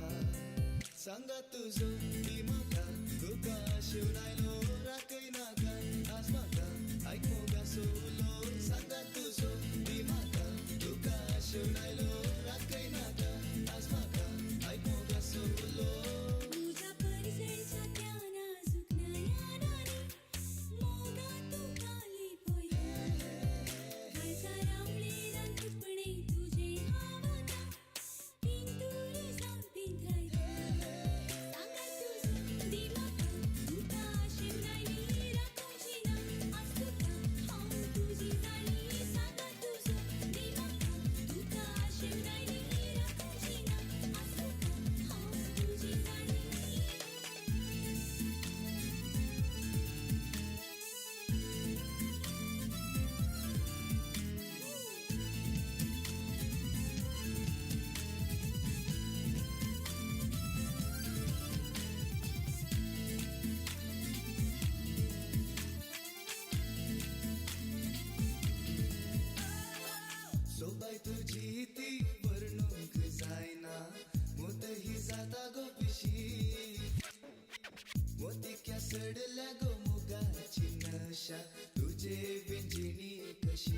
P: सांगा तुजो ती म्हाका तुका शिवणायलो राखय नाका आज म्हाका आयक मोगा सोलो. सांगा तुजो ती म्हाका तुका शिवणायलो राखय नाका आज म्हाका आयक मोगा सोलो.
C: तुझ्या परजळच्या त्या नाजूक नयनांनी मोगा तुका लिपयता, काळजा रावळे रातुपणे तुझे हावाता, पिंतूर जावं पिंजरायता. सांगा तुजो दी म्हाका तुका शिवणायली राखोवची ना आज तुका हांव तुजी जाली. सांगा तुजो दी म्हाका तुका शिवणायली राखोवची ना आज तुका हांव तुजी जाली.
P: सोबाय तुजी ती वर्णूंक जायना, मोत ही जाता गो पिशी, मोतिक्या सडल्या गो मोगाची नशा तुझे विंजिणी कशी.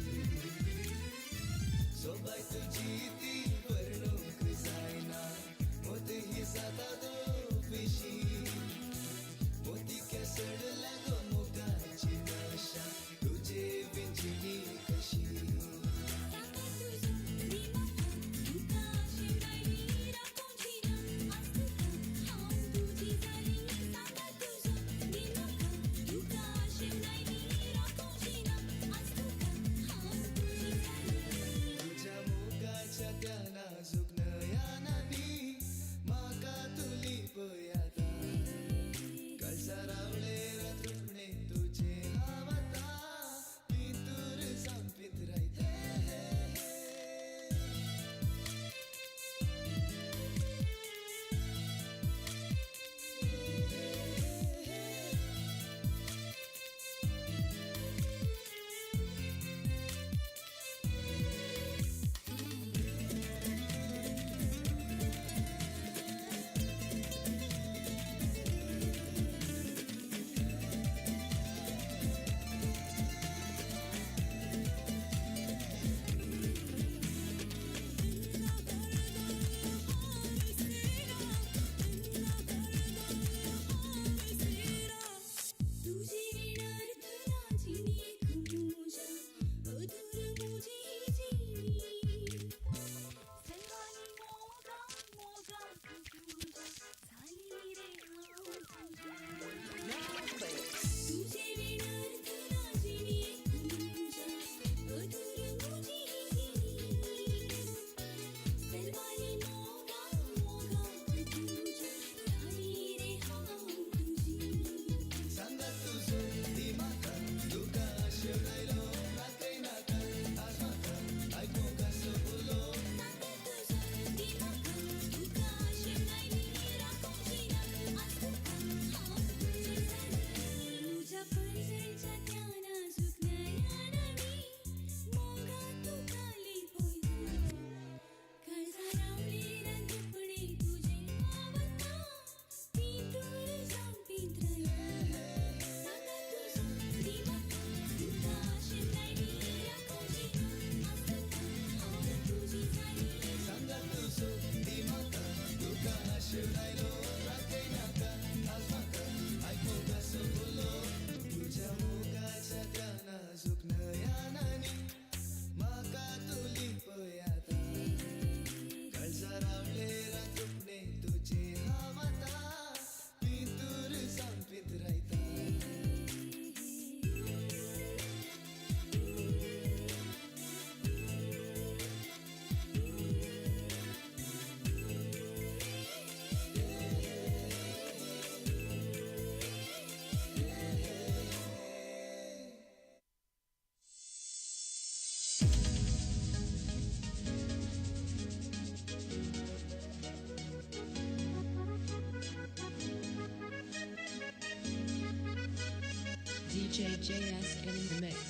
P: सोबाय तुजी ती वर्णूंक जायना, मोत ही जाता गो पिशी, मोतिक्या सडल्या गो मोगाची नशा तुझे विंजिणी कशी.
C: सांगा तुजो दी म्हाका तुका शिवणायली राखोवची ना आज तुका हांव तुजी जाली. सांगा तुजो दी म्हाका तुका शिवणायली राखोवची ना आज तुका हांव तुजी जाली.
P: तुझ्या मोगाच्या त्या नाजूक नयनांनी म्हाका तूं लिपयाता,
Q: DJ JS in the mix.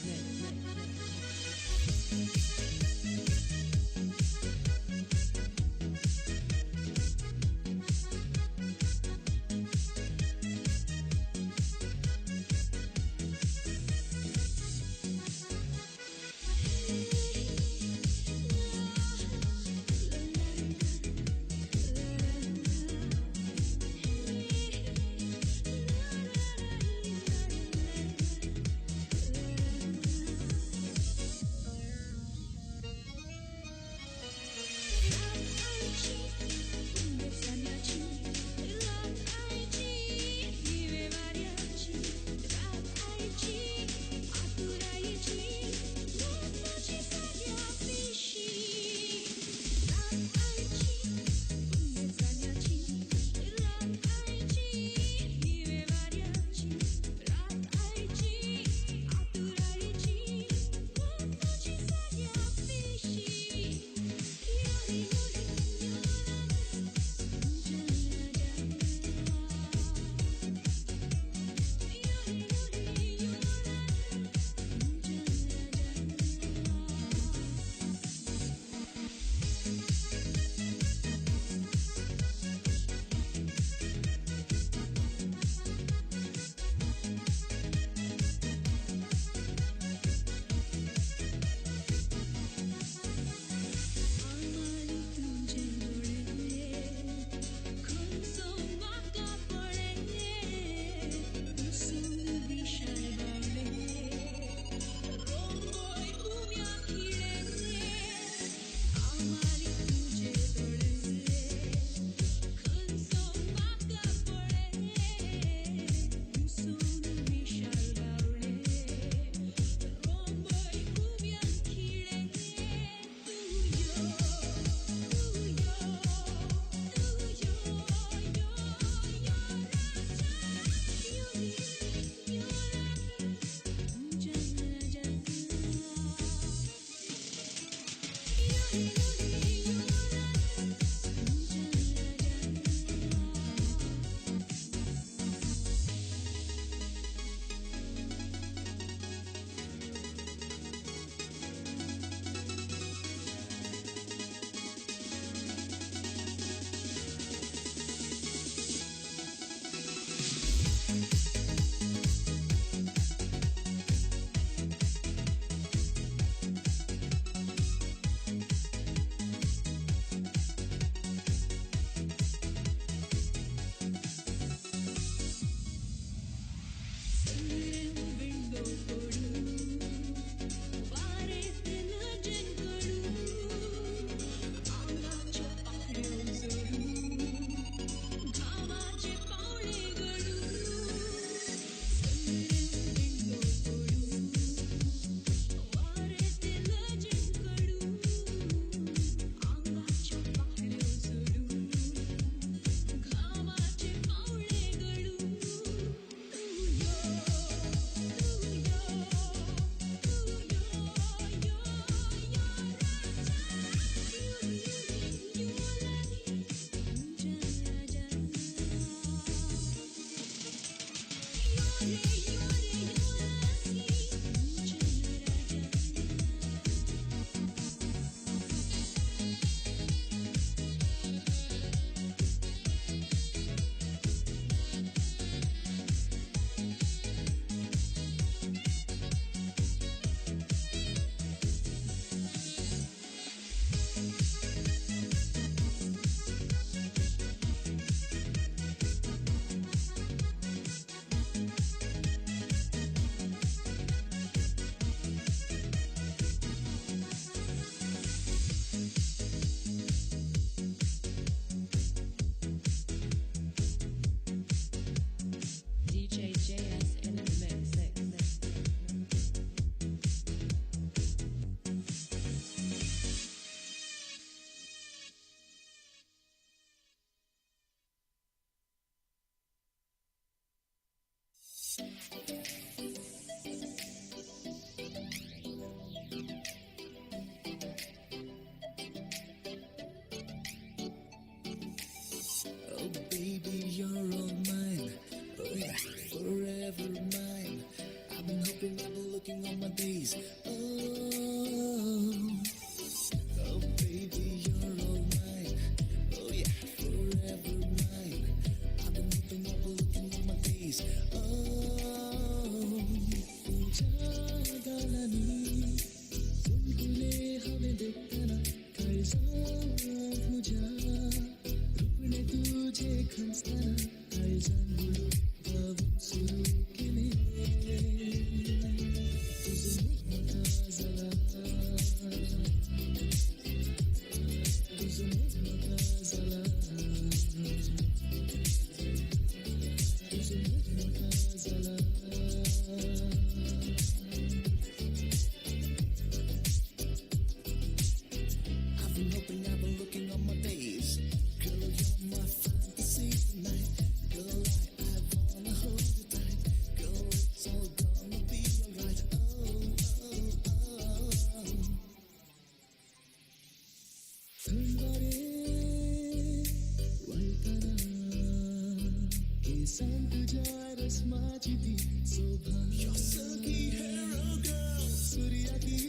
P: चश्माची ती शोभा. Your silky hair, oh girl, सूर्याकी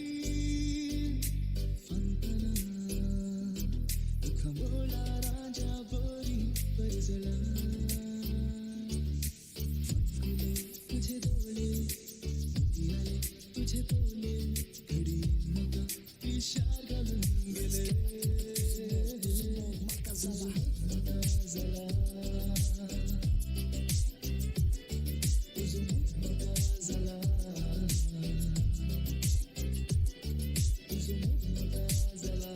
P: फांतना तुका मोळा राजा बोरी परजळा. फटकुले तुझे डोळे, मोतियाले तुझे पोले, घडी म्हाका पिशार घालून गेले. तुजो मोग म्हाका जाला, तुजो मोग म्हाका जाला, तुजो मोग म्हाका जाला.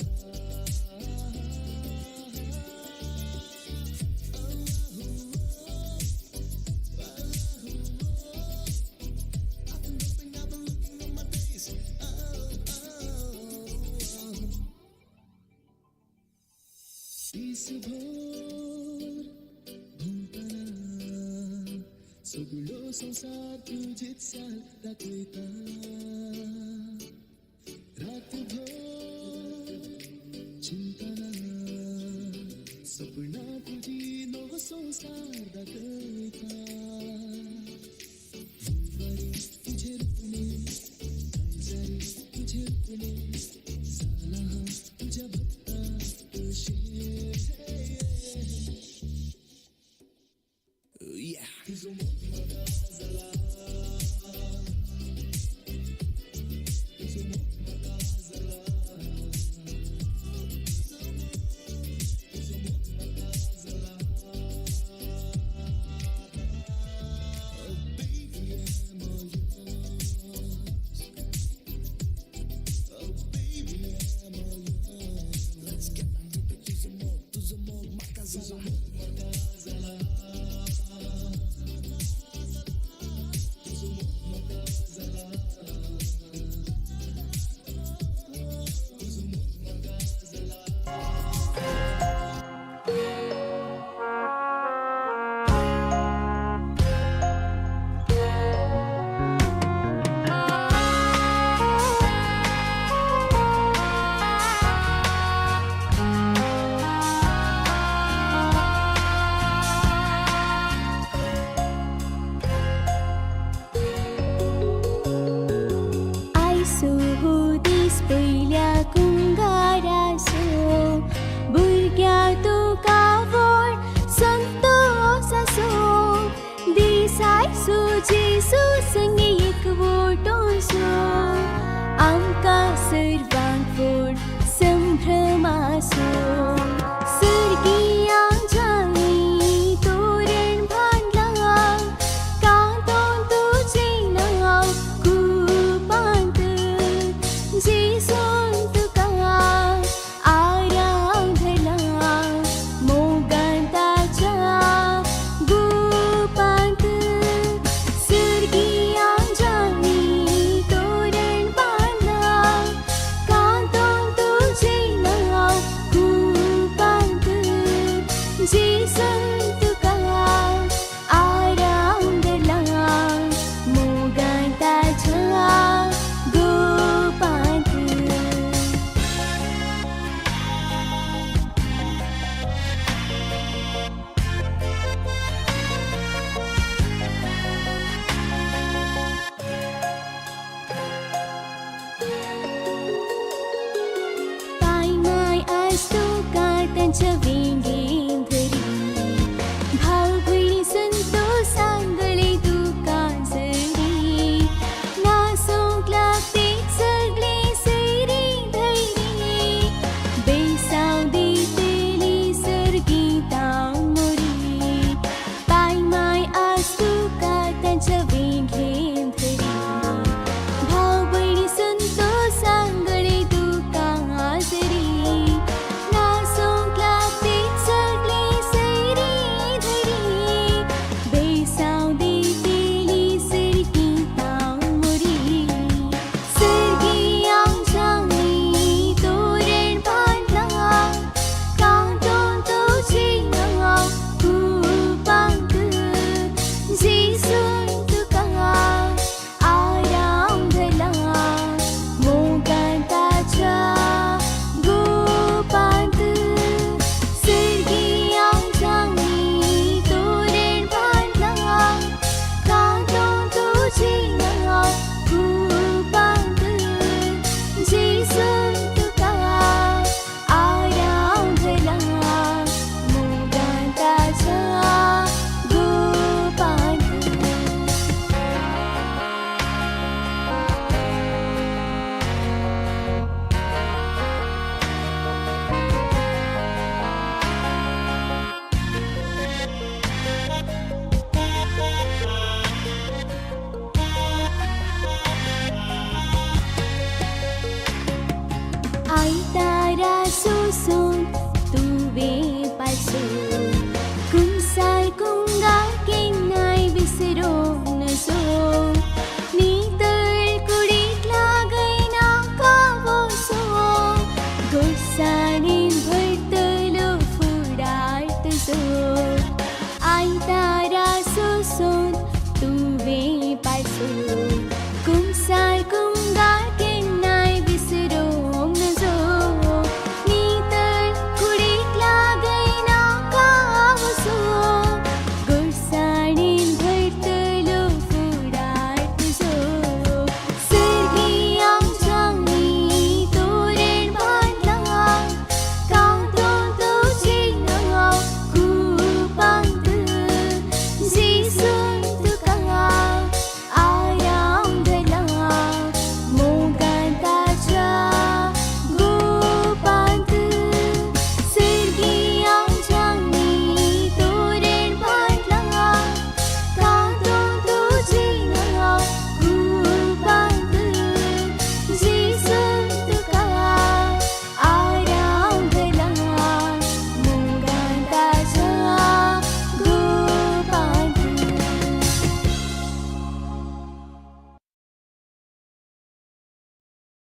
P: दिसभर भोंवतना सगळो संवसार तुजीच साल दाखयता. रातभर चिंतना सपनां तुजी नवो संवसार दाखयता. फुलवारी तुझे रुपणे, काळजारी तुझे रुपणे, जाला हांव तुज्या भक्ता तशें. Yeah. तुजो मोग म्हाका जाला, तुजो मोग म्हाका जाला, तुजो मोग म्हाका जाला. Oh baby, I'm all yours. Oh baby, I'm all yours. Let's get back to the तुजो मोग, तुजो मोग म्हाका जाला, मोग म्हाका जाला, तुजो मोग म्हाका जाला, तुजो मोग म्हाका जाला.
A: आयसो हो दीस पयल्या कुंगारासो, भुरग्या तुका व्हड संतोस आसो. दीस आयसो जेजू संगी एकवटोसो, आमकां सर्वांक व्हड संभ्रमासो. सर्गिया जाली तोरण बांदला, कांतोन तुजें नांव कुपांत. जेजून तुका आराधला, मोगान ताच्या गुपांत. सर्गिया जाली तोरण बांदला, कांतोन तुजें नांव कुपांत. तुवें पायसो.